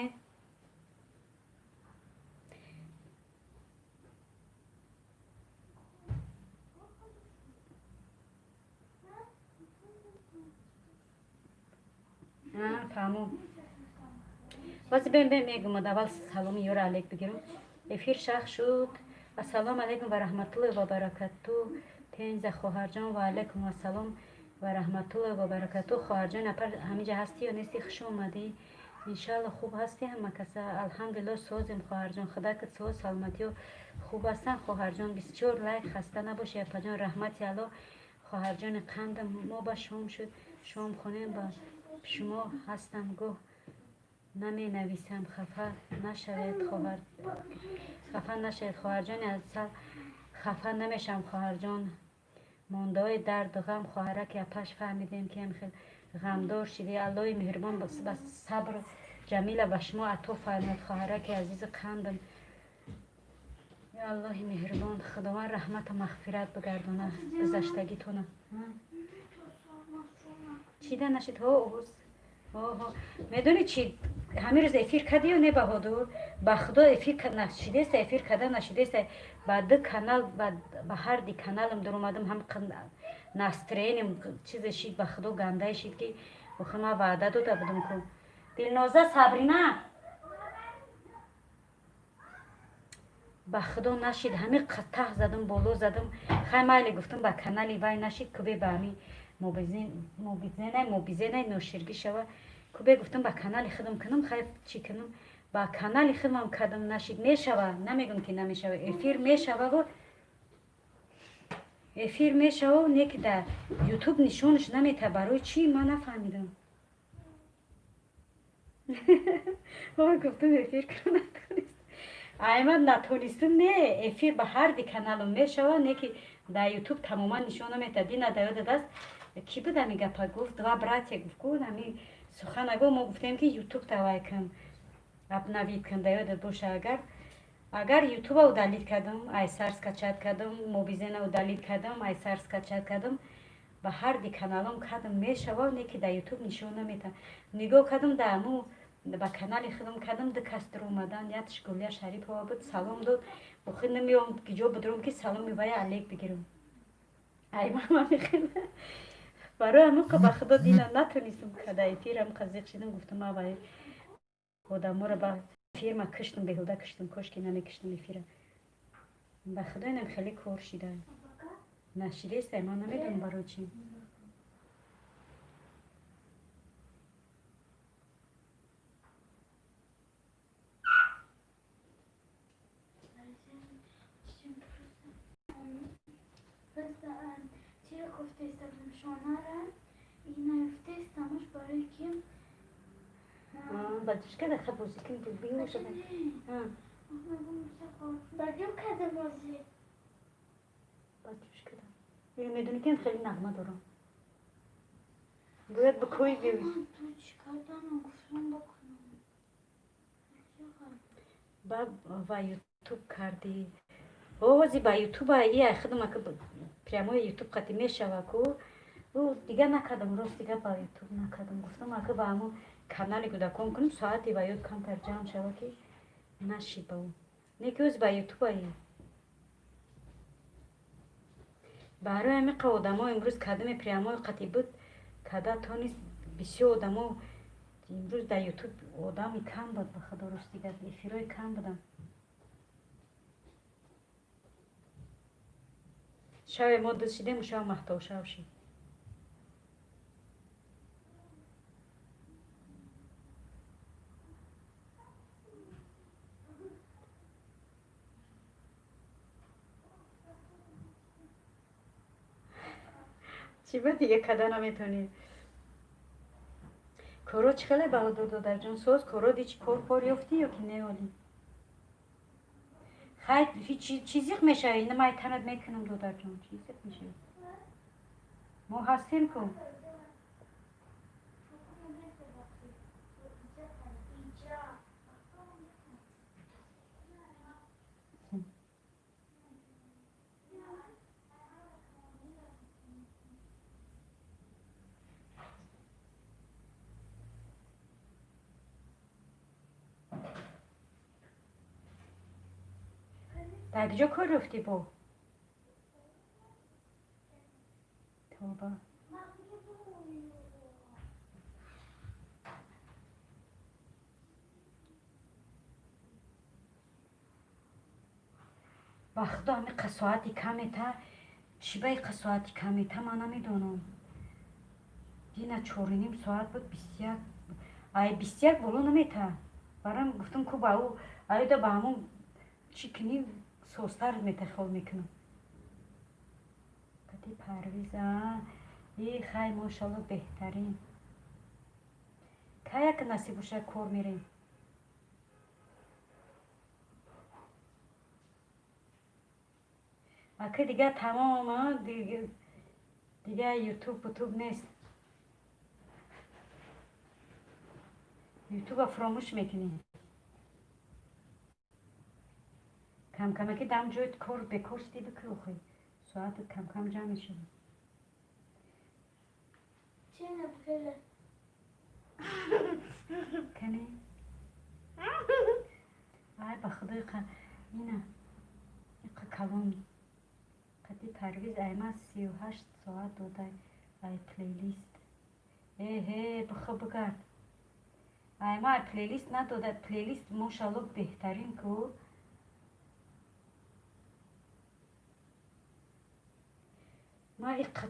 Фаҳмом. Бози бем, бем, мегум. Аввал саломи ёра алейк бигирам. Эфир шах шуд. Ассалому алайкум ва раҳматуллоҳи ва баракату, Пенза хоҳарҷон. Ва алайкум ассалом ва раҳматуллоҳи ва баракату, хоҳарҷон. Апар, ҳамиҷа ҳастӣ ё нестӣ? Хуш омадӣ. Иншалло, хуб ҳастӣ? Ҳама каса алҳамдулилло, созем, хоҳарҷон. Худакат соз, саломатиё хуб ҳастанд, хоҳарҷон. 24 лайк. Хаста набошӣ, апаҷон, раҳмати Алло. Хоҳарҷони қандам, мо ба шом шуд, шом хонем. Ба шумо ҳастам, гоҳ наменависам, хафа нашавед, хоҳар, хафа нашавед, хоҳарҷони асал. Хафа намешам, хоҳарҷон. Мондаҳои дарду ғам, хоҳараки апаш, фаҳмидем, ки ам хел ғамдор шидӣ. Аллоҳи меҳрубон ба сабр ҷамила ба шумо ато фармояд, хоҳараки азизи қандам. Ё Аллоҳи меҳрубон, Худованд раҳмату мағфират бигардона гузаштагитона. Чида нашид? Ҳо, ҳо, медонӣ чи, ҳамин рӯз эфир кардиё не, Баҳодур? Ба Худо, эфир нашидеста, эфир карда нашидеста. Ба ду канал, ба ҳар ди каналам дуромадам, ҳам настроением чизе шид, ба Худо, гандае шид, ки охир ман ваъда дода будам ку. Дилноза, Сабрина, ба Худо, нашид. Ҳамин таҳ задам, боло задам. Хай, майли, гуфтам, ба канали вай нашид, кубе ба ҳами мобизенай, мобизенай ноширгӣ шава. Кубе, гуфтам, ба канали худам кунам. Хай, чӣ кунам, ба канали худам кардам, нашид. Мешава, намегум, ки намешава, эфир мешававу эфир мешава, не ки дар Ютуб нишонаш намета. Барои чӣ, ман нафаҳмидам. Гуфтам, эфир кунам, натонист. Аймад натонистам, не, эфир ба ҳар ди каналам мешава, не ки дар Ютуб тамоман нишон намета. Дина да ёдат аст, кӣ буд ами гапа гуфт? Два братья гуфт ку ами суханаго. Мо гуфтем, ки Ютуб давай кун, обновить кун, да ёдат боша. Агар Ютуба удалить кардам, айсар скачать кардам, Мобизена удалить кардам, айсар скачать кардам, ба ҳар ди каналом кардам, мешава, не ки дар Ютуб нишон намета. Нигоҳ кардам, да аму ба канали худам кардам, ду кас дуромадан, якш Гулия Шарипова буд, салом дод. Охир намеём киҷо будурам, ки саломи вая алек бигирам. Ай, мама мехел. Барои ҳамин, ба Худо, дина натонистам када эфирам, қазиқ шидам. Гуфтам, ма вай одаморо ба фирма киштам, беҳуда киштам, кошки намекиштам эфира. Ба Худо, инам хеле кор шида, нашидеста, ман намедонам барои чӣ. Чиро гуфтаистам, шонара инаёфтаистамаш, барои ки Батюшка да хабозӣ кун, биёша. Баҷо када бозӣ. Батюшка да медонӣ, ки хеле нағма дорам, бояд ба кӯи биёй. Ту чӣ карданам, гуфтам, бикунам. Ба ва Ютуб кардӣ, ози ба Ютуба ия худама прямой Ютуб қати мешава ку. Ӯ дига накардам, рост, дига ба Ютуб накардам. Гуфтам, ака ба ҳамун канали кӯдакон кунам, соати ба ёд камтар ҷамъ шава, ки нашид ба ӯ. Не ки ози ба Ютубаи. Барои ҳамин қа одамо имрӯз кадами прямой қати буд, када тонист. Бисёр одамо имрӯз дар Ютуб одами кам буд, ба Худо, рости гап, эфирҳои кам буданд. Шаве мо дӯст шидем, шав маҳтошав шид. Чӣ ба дига када наметонӣ? Коро чӣ хеле, Баҳодур додарҷон, соз коро ди, чӣ кор кор ёфтӣ ё ки не олӣ? Хай, чӣ зиқ мешавӣ? Ина май танат мекунам, додарҷон, чӣ зиқ мешавӣ? Мо ҳастем ку. Дар куҷо кор ёфтӣ бо? Тоба. Ба Худо, ҳами қасоати камета, чӣ ба қасоати камета, ман намедонам. Дина 4:30 соат буд, 21, ай 21 боло намета. Барам гуфтам ку ба ӯ аюда ба ҳамон чӣ кунӣ, созтар метахол мекунам. Кати Парвиз, а и хай, мошалло, беҳтарин. Каяк насиб боша, кор мерем. Ака дига тамом, дига ютуб бутуб нест. Ютуба фуромӯш мекунӣ. Камкамаки дам ҷойт кор бекор шудӣ бикӯ охи. Соатат камкам ҷамъ мешавад. Кани? Ай ба худои ина иқа калон қати Парвиз айма 38 соат додай ай плейлист. Эҳе, бихо бигард. Айма ай плейлист надода, плейлист мошалло беҳтарин ку. Ма иқа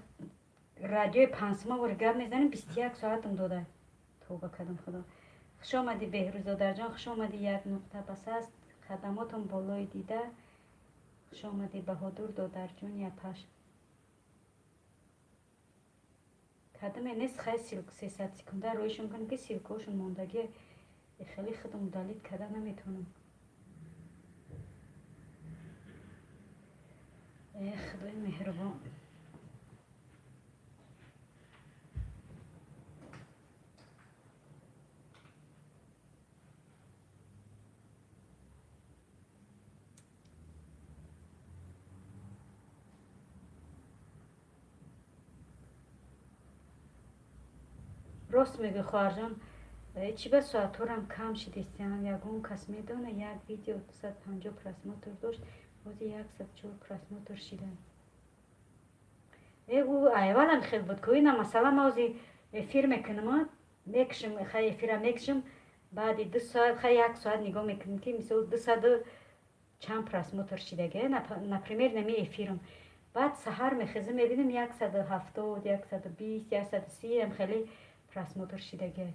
радиои пансма вори гап мезанем, 21 соатам додай. Тавба кардам худо. Хуш омадӣ Беҳрӯз додарҷон, хуш омадӣ як нуқта бас аст. Хадамотон болои дида. Хуш омадӣ Баҳодур додарҷон япаш. Кадаме нест хай 300 секунда роишон кунем ки ссылкаҳошон мондагӣ хеле худам удалить карда наметавонам. Э худои меҳрубон. Рост мегӯ хоҳарҷон, чӣ ба соатҳорам кам шидистиам, ягон кас медона як видео 250 просмотр дошт, ҳозир 104 просмотр шида. Э ӯ айвалам хел буд ку ина масалан ма ҳозир эфир мекунам, мекушам, хай эфира мекушам, баъди 2 соат, хай як соат нигоҳ мекунам ки мисол 200 чанд просмотр шидаги, например нами эфирам. Баъд саҳар мехезам мебинам 170, 120, 130 ам хеле просмотр шидаги.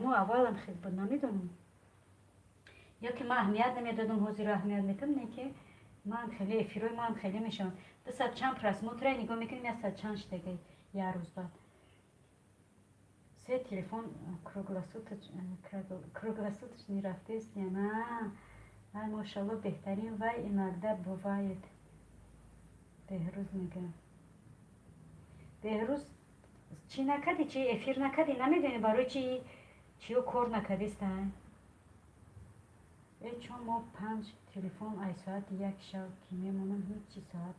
Мо аввалам хел буд, намедонам. Ё ки ман аҳамият намедодам, ҳозир аҳамият метам, не ки ман хеле эфирҳои ман хеле мешаванд. 200 чанд просмотра нигоҳ мекунем, 100 чанд шидаги як рӯз баъд. Се телефон круглосуточный рафтест я на. Ай мошалло беҳтарин вай иногда бывает. Беҳрӯз мегӯям. Беҳрӯз чӣ накардӣ, чи эфир накардӣ, намедонӣ барои чи чиё кор накардиста? Э чун мо панҷ телефон ай соати як шаб ки мемонам, ҳеҷ соат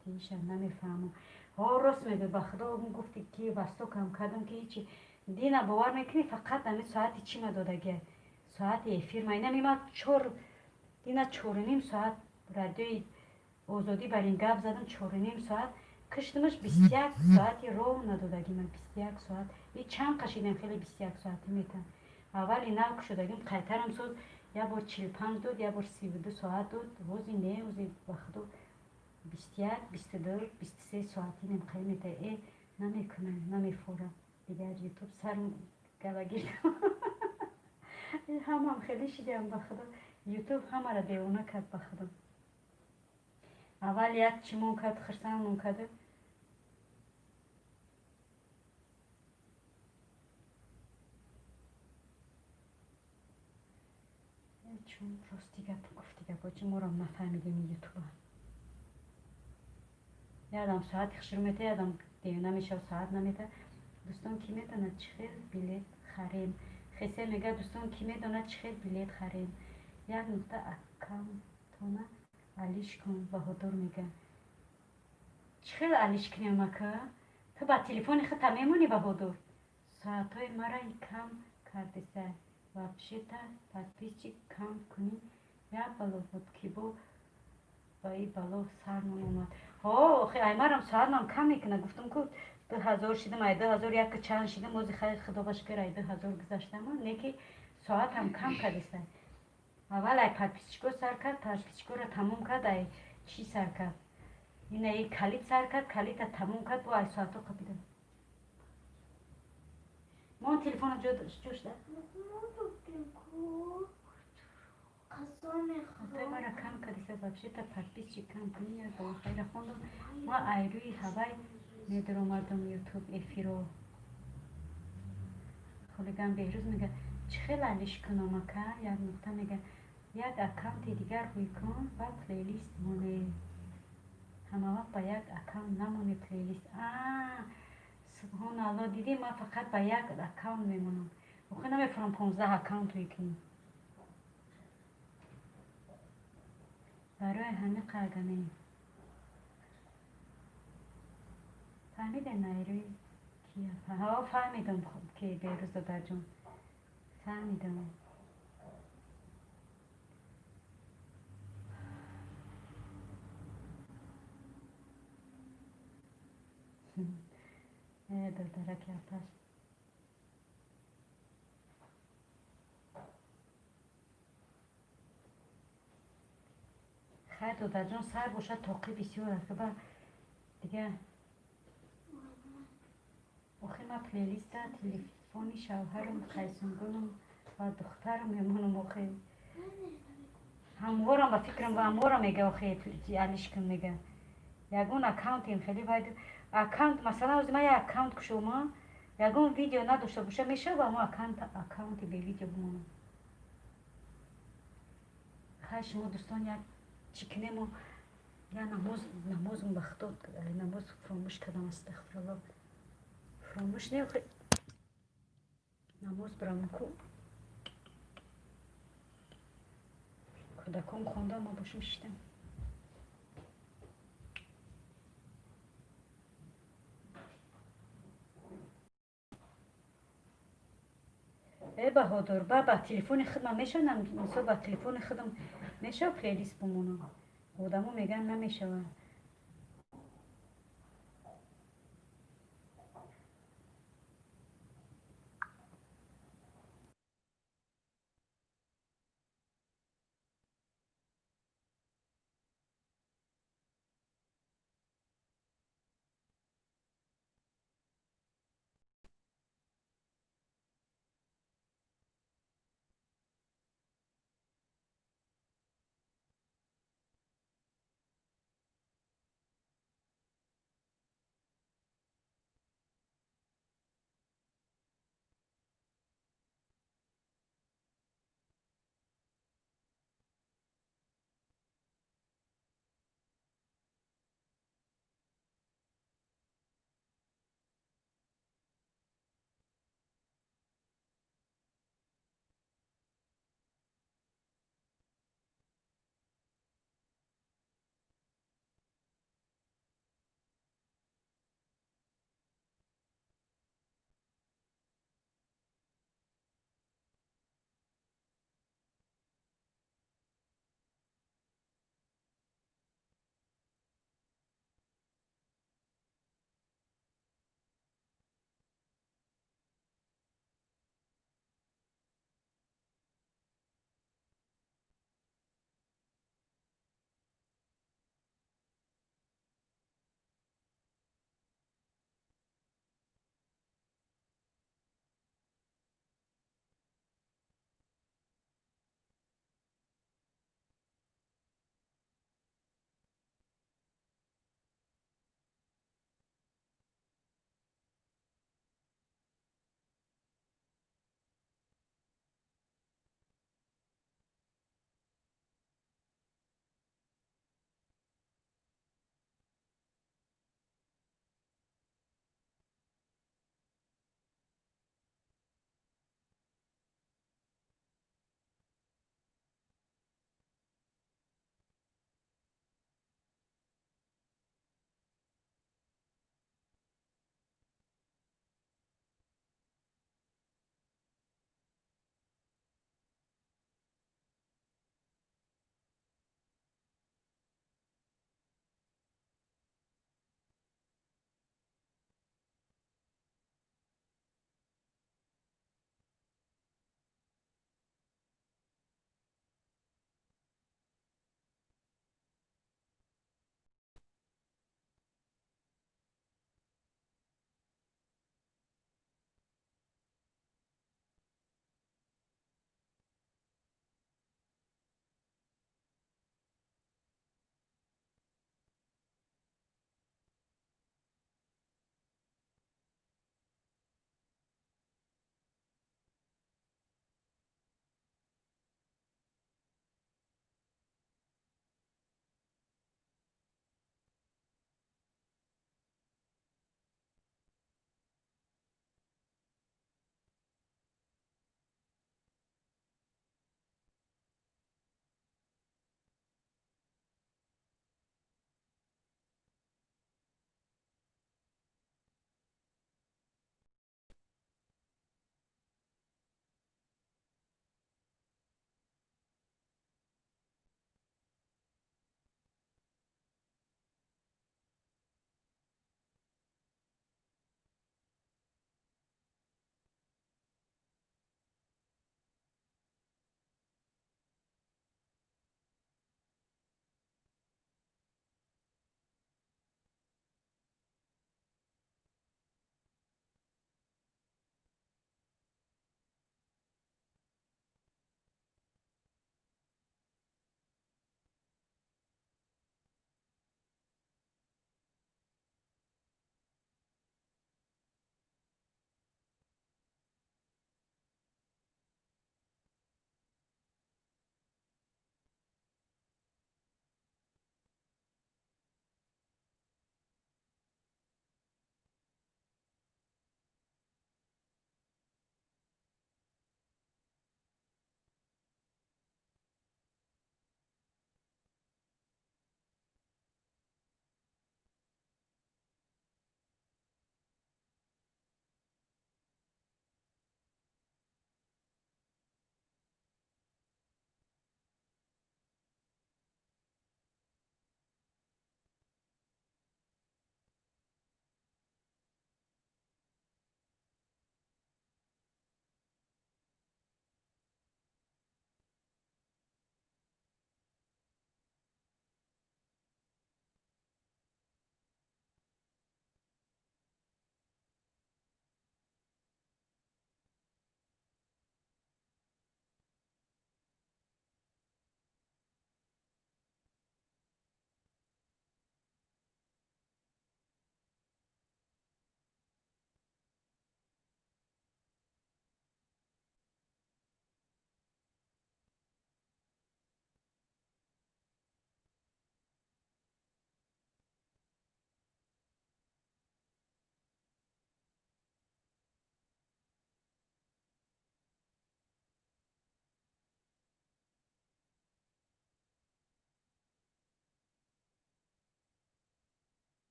тиша намефаҳмам. Ҳо рост мегӯй, ба худо гуфти ки вастокам кардам ки ҳечи дина бовар мекунӣ, фақат ами соати чӣ ма додагия? Соати эфир ма инами ма чор дина 4:30 соат радиои Озодӣ бар ин гап задам, 4:30 соат киштимаш 21 соати ровно додагӣ ман 21 соат. И чанд қашидем хеле 21 соати метам. Аввали нав кушодагим қайтарам соз як бор 45 дод, як бор 32 соат дод. Ҳози не, ҳози ба худо 21, 22, 23 соати нем қай мета. Э намекунам, намефорам. Дигар ютуб сарм галагир. Ҳамам хеле шидам ба худо. Ютуб ҳамаро девона кард ба худо. Аввал як чимон кард, хурсандмон кард. Чун рости гап гуфти гап, чи морам нафаҳмидем ютуба. Ядам соати хушрӯ мета, ядам девона мешава, соат намета. Дӯстон ки медонад чӣ хел билет харем? Хесе мега дӯстон ки медонад чӣ хел билет харем? Як нуқта аккаунтона алиш кун, Баҳодур мега. Чӣ хел алиш кунем ака? Ту ба телефони худта мемонӣ Баҳодур? Соатҳои мара кам кардиса. Вообще-то подписчик кам кунӣ як бало буд ки бо ба и бало сармон омад. Ҳо, охи аймарам соатмам кам мекуна. Гуфтам ку 2000 шидам, ай 2000 як чанд шидам, ози хай худо ба шукр ай 2000 гузаштам, не ки соатам кам кардиса. Аввал ай подписчико сар кард, подписчикоро тамом кард, ай чӣ сар кард? Ина и калит сар кард, калита тамом кард, бо ай соато қапидам. Мон телефона ҷошта? Мара кам кардиса, вообще-то подписчик кам кунӣ, як бало хайра хондам. Ма ай рӯи ҳавай медаромадам ютуб эфиро. Хулиган Беҳрӯз мега чӣ хел алиш кунам ака? Як нуқта мега як аккаунти дигар ҳуй кун ва плейлист моне. Ҳамавақт ба як аккаунт намони плейлист. Субҳоналло, дидӣ, ман фақат ба як аккаунт мемонам. Охи намефурам 15 аккаунт кунем. Барои ҳамин қагане. Фаҳмидем найрӯи кия? Ҳа, фаҳмидам, ки Берӯз додарҷон. Фаҳмидам. Додараки апаш. Хайр, додарҷон, сар бошад, тоқӣ бисёр аст. Ба дига охи ман плейлиста телефони шавҳарам, Қайсунгулам ва духтарам мемонам охи. Ҳамворам ба фикрам ва ҳамворам мега охи алишкин мега. Ягон аккаунтем хеле вайд аккаунт, масалан, ҳозир ман як аккаунт кушома, ягон видео надошта боша, мешава ба ҳамон аккаунти бевидео бимонам. Хайр, шумо дӯстон, як чӣ кунему, я намоз, намозм ба худо, намоз фуромӯш кардам, астағфирулло. Фуромӯш не, намоз бирам ку. Кӯдакон хонда, ма бошам шиштам. Э, Баҳодур, ба телефони худам мешавам, мисол, ба телефони худам мешава плейлист бимонам? Одамо мегӯянд, намешавад.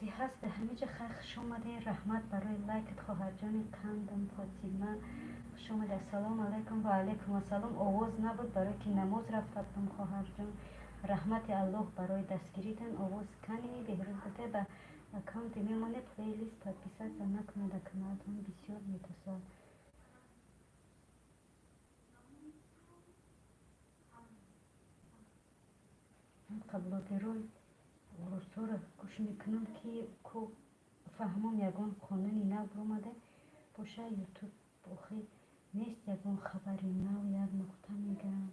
Касе ҳаст дар ҳамиҷа? Хай, хуш омадед, раҳмат барои лайкат, хоҳарҷони қандам Фотима, хуш омадед. Ассалому алайкум. Ва алайкум ассалом. Овоз набуд, барое ки намоз рафта будам, хоҳарҷон. Раҳмати Аллоҳ барои дастгиритон. Овоз кани Беҳрӯз гуфта, ба аккаунте мемонед, плейлист, подписаться накунед, дар каналтон бисёр метосад. Блогерои русҳоро гӯш мекунам, ки ку фаҳмам, ягон қонуни нав биромада боша. Ютуб охи нест ягон хабари нав, як нуқта мегӯям.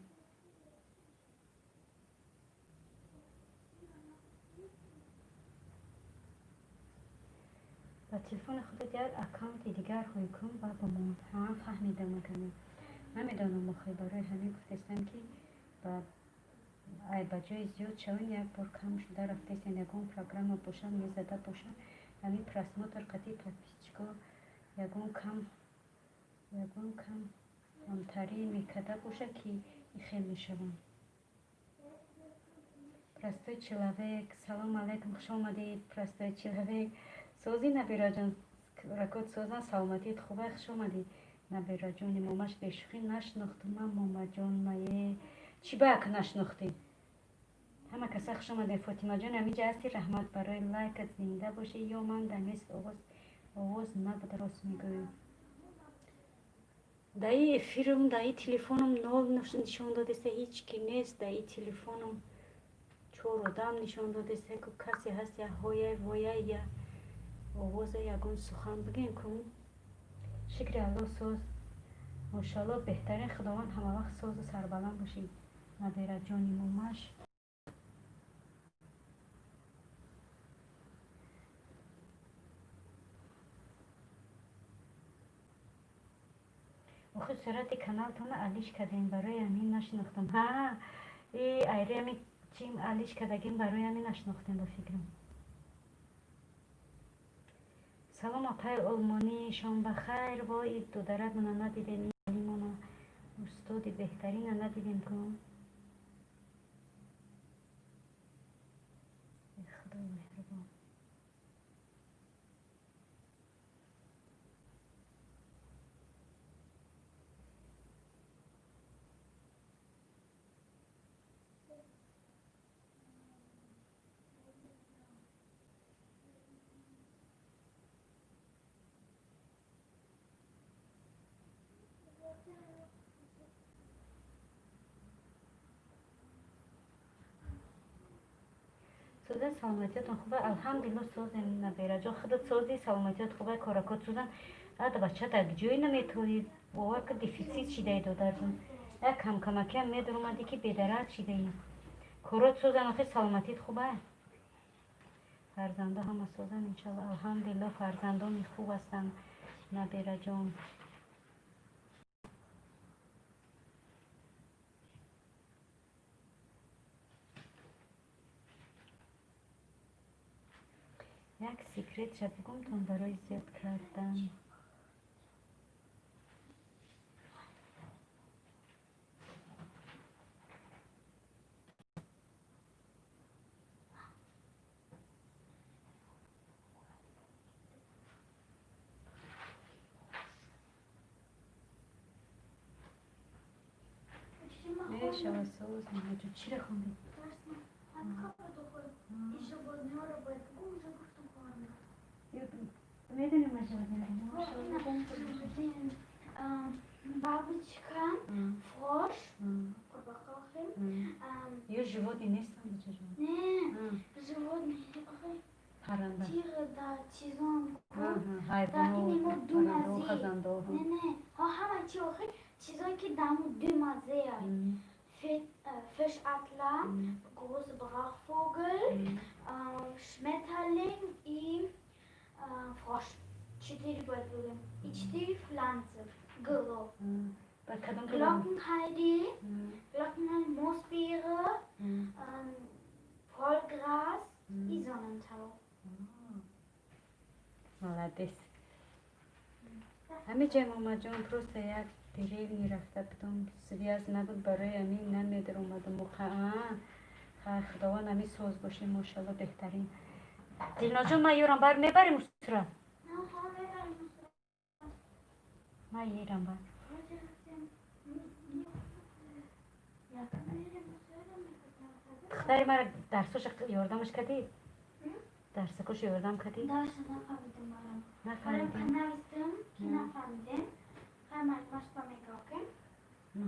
Ба телефони худат як аккаунти дигар ҳой кун ва бимон. Ҳа, фаҳмидам, акаме намедонам охи, барои ҳамин гуфтестам, ки ба ай ба ҷои зиёд шавен, як бор кам шуда рафтестен. Ягон программа боша, мезада боша, ҳамин просмотр қатъи подписчико ягон кам ҳамтарӣ мекарда боша, ки ихел мешаванд. Простой человек, салом алайкум, хуш омадед. Простой человек, созӣ, набираҷон, ракот созан, саломатият хуба? Хуш омадед, набираҷони момаш. Бешӯхӣ нашинохтум ман момаҷон мае. Чӣ баак нашинохтӣ? Ҳама каса хуш омадед. Фотимаҷон, ҳамиҷа ҳасти? Раҳмат барои лайкат, зинда бошӣ. Ё ман да нест, овоз набуд, рост мегӯям. Даи эфирам, даи телефонам нол нишон додеста, ҳеҷ ки нест. Даи телефонам чор одам нишон додеста. Ку касе ҳаст, я ҳояй вояй, я овоза, ягон сухан бигем ку. Шукри Аллоҳ, соз, мошалло, беҳтарин. Худованд ҳамавақт созу сарбаланд бошӣ, набираҷони момаш. Охи сурати каналтона алиш кардем, барои ҳамин нашинохтам. Ҳа, и айри ҳами чим алиш кардагим, барои ҳамин нашинохтем, ба фикрам. Салом, апаи олмонӣ, шом бахайр. Вой, додаракмона надидем, алимона, устоди беҳтарина надидем ку. Худои меҳрубон. Сӯзан, саломатиятон хуба? Алҳамдулилло, созем, набераҷон. Худат созӣ, саломатият хуба, коракот сӯзан? Ада бача, дар ҷое наметавонӣ, бовар ка, дефицит шидаи, додарҷон. Як камкамакиам медаромадӣ, ки бедарак шидаи. Корот сӯзан, охи саломатият хуба? Фарзандо ҳама созан, иншалло. Алҳамдулилло, фарзандони хуб ҳастанд, набераҷон. Як секретша бигумтон барои зиёд кардан. Мешава, соз, мамаҷон. Чиро хондӣ? И животные бояд бугум, уже гуфтам, хоҳар. Медонӣ, ма животные? Бабочка, Frosch, қурбақа. Ё животные нестанд, бачаҷон? Не, животные. Парранда. Tiere, да, чизон. Ҳайвонот, паррандо, хазандо. Не, не, ҳа, ҳама чи охи, чизое ки даму ду маззея. Fischadler, große Brachvogel, Schmetterling и Frosch. Четыре бояд бигӯем. И четыре Pflanze. Гуло. Ба кадом? Glockenheidi, Glockenheidi, Moosbeere, Vollgras и Sonnentau. Молодец. Ҳамиҷа, мамаҷон, просто як деревни рафта будам, связь набуд, барои ҳамин намедаромадам. Худованд ҳамин соз бошем, мошалло, беҳтарин. Дилноҷон, ман ёрам бар мебарем усра. На, мебарем. Ман ерам бар. Вроде якм мерем. Духтари мара дарсоша ёрдамаш кардӣ? Дарсакоша ёрдам кардӣ? Дарса нафаҳмидам марам. Нафаҳмидӣ? Навистам, ки нафаҳмидем. Хай, машба мегоҳем. На.